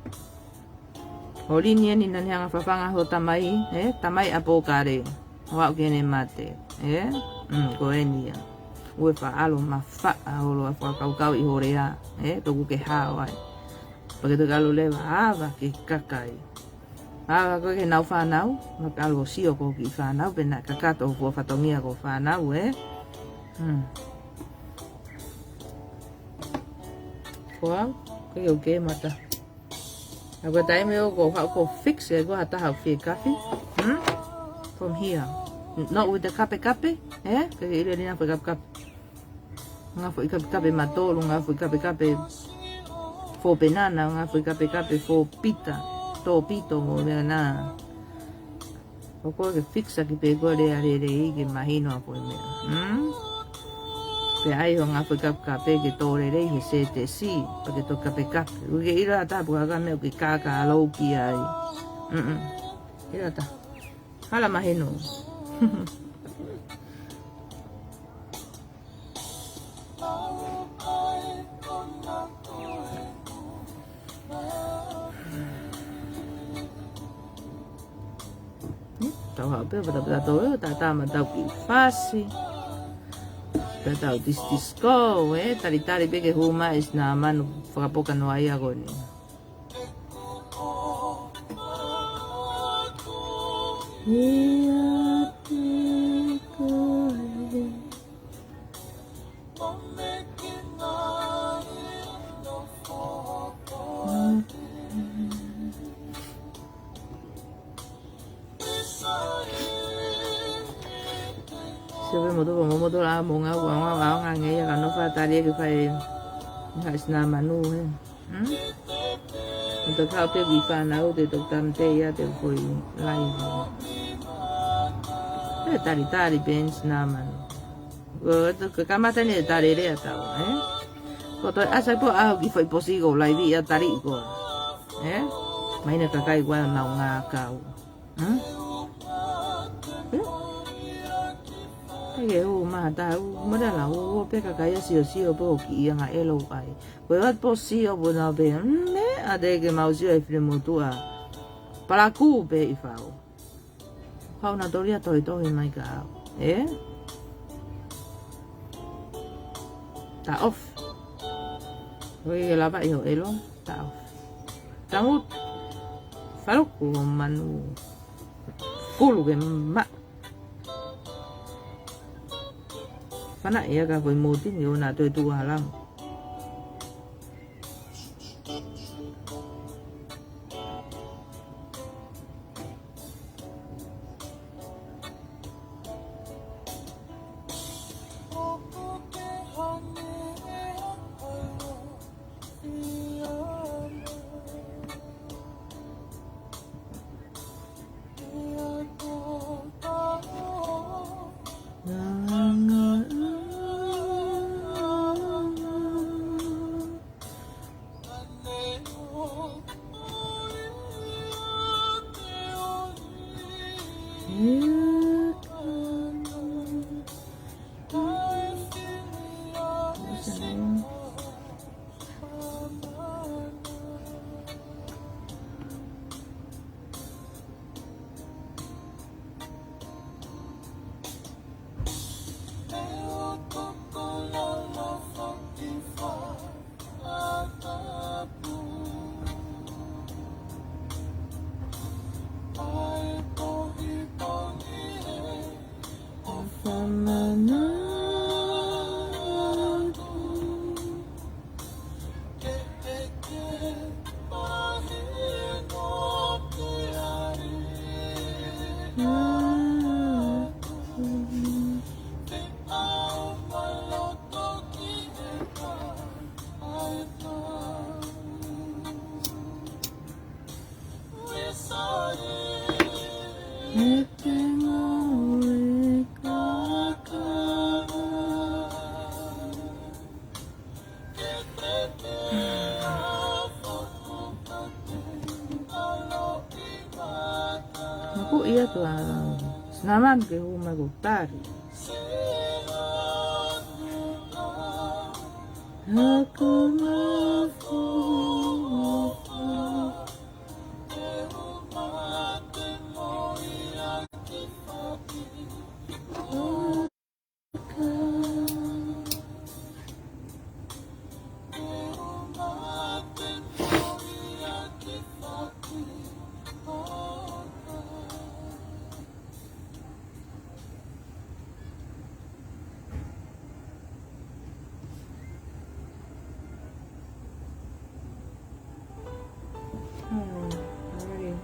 Ko Lini eni naʻa ne hanga ʻo fafanga hoʻo tamai, ē? Tamai ʻa Pōkale. Hoʻo aʻu ki heʻene mate, ē? Mm, ko eni ia. ʻOua ʻe faʻa ʻalu ʻo mafaʻa holo ʻa e fakakaukau ʻi ho lea, ē? Toku ke hao ai. Pea ke toki ʻalu leva ʻo ava ki he kakai. ʻAva koe ki heʻenau fānau, mo ke ʻalu ʻo sio ki hoʻo kiʻi fānau, pe naʻe kakato hoʻo fua fatongia ki hoʻo fānau, ē? Hmm. Ko au, ko e ke mata. ʻA ko e taimi ʻoku ou haʻu ʻo fix ʻe koe ha taha ʻoku fiekafi. Hmm? From here. Not with the kapekape, ē? Ke ke ʻilo ʻe Lini ha foʻi kapekape. Ngaahi foʻi kapekape matolu, ngaahi foʻi kapekape fō penana, ngaahi foʻi kapekape fō pita, tō pito mo e meʻa na. ʻOku ou ke fix ʻaki pē koe lea lelei ke mahino ʻa e foʻi meʻa. Hmm? Pea ʻai hoʻo ngaahi foʻi kapekape ke tō lelei he sētesi, pea ke tō kapekape. ʻOku ke ʻilo ʻa e taha puha ka meʻa ʻoku ke kākā lou ki ai. Mm-mm. ʻIlo ʻa e taha. Hala mahino. Tau haʻu pē, pata pata tau, ē, tā tā ma tau kiʻi fasi. Tā tau disco, ē, talitali pē ke hū mai ʻa e sinamanu fakapoka noa ia ko eni. Sio pē moutolu, moutolu ʻa e moʻunga, ʻoku ʻaonga, ʻaonga ngeia ka nau fakatali ke fai ha sinamanu, ē. Hmm? Mo toki haʻu pē ki he fānau te toki tamte ia te foʻi laivi. Ē, talitali pē eni sinamanu. Ko e toki kamata ni e tali lea tau, ē? Ko e toe ʻasi pē ʻa e kiʻi foʻi posi ko e laivi ia tali ko. Ē? Mahino e kakai ko ē ʻoku nau ngākau. Hmm? Hmm? Ai ke hū mai ha taha, hū mai la, hū, hū pē kakai ia sio sio pē ʻo kiʻi anga ʻelo ai. Ko e ʻoatu pē ʻo sio pē nau pē, mm, ē, ʻa te ke mau sio e file motuʻa. Palakū pē ʻi fau. Kau na tō ia tohitohi mai ka au. Ē? Ta off. Ko e ke lava ʻi hoʻo ʻelo, ta off. Tangut. Faluku hoʻo manu. Kulu ke ma. Fana ia ka ko e moti ni ʻoku na toe tuʻu ʻalu. Ko ia tua. Sinaman ke huma ko tari. Haku mafu. Hmm, already.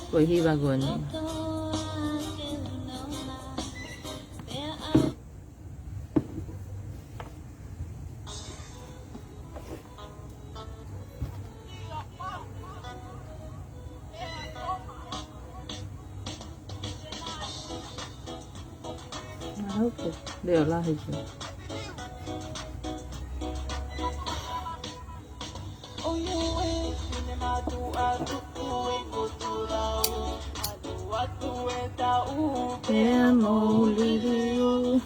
Ko e hiva ko eni. Mahalo ko e leʻo lahi ko ē. Pea mou liliu.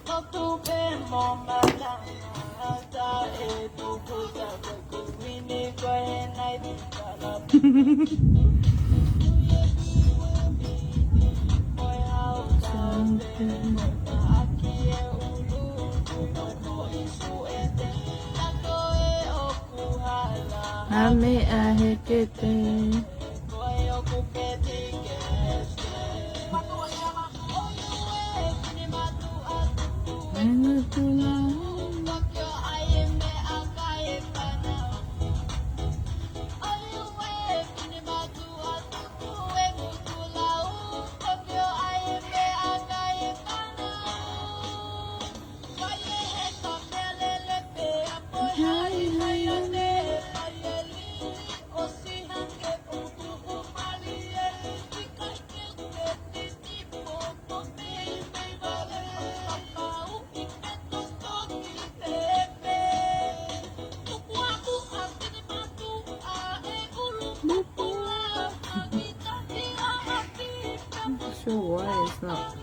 Ha meʻa hekete. I'm not sure why it's not.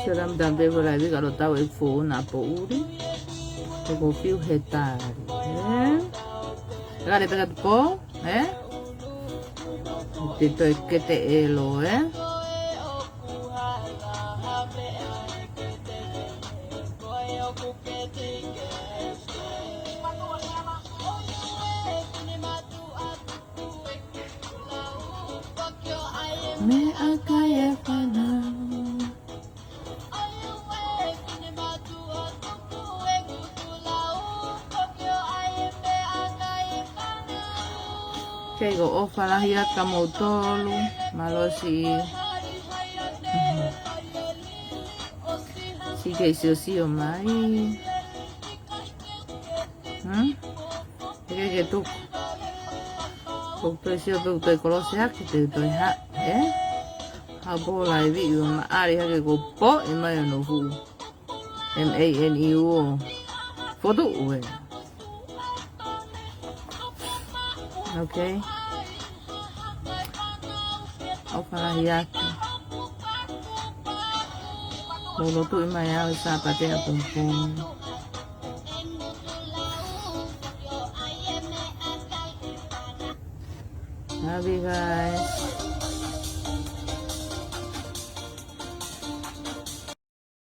Sio lam tampe vo laivi ka lo tau e fō na pō uri. Te ko fiu he tari. Eh? Ka le peka te pō, eh? Te toe kete elo, eh? Meʻakai e fānau. Kei ko ʻofa lahi atu ka mou tolu, malosi. Si kei siosio mai. Hmm? Ke ke tuku. Ko toe sio pe toe kolose aki te toe ha, eh? Ha pō laivi ua maʻali hake ko pō i mai ono fu. M A N E U. Fotu ue. Okay. ʻOfa lahi atu. Mo lotu i mai au sa patea pungpung. Love you guys.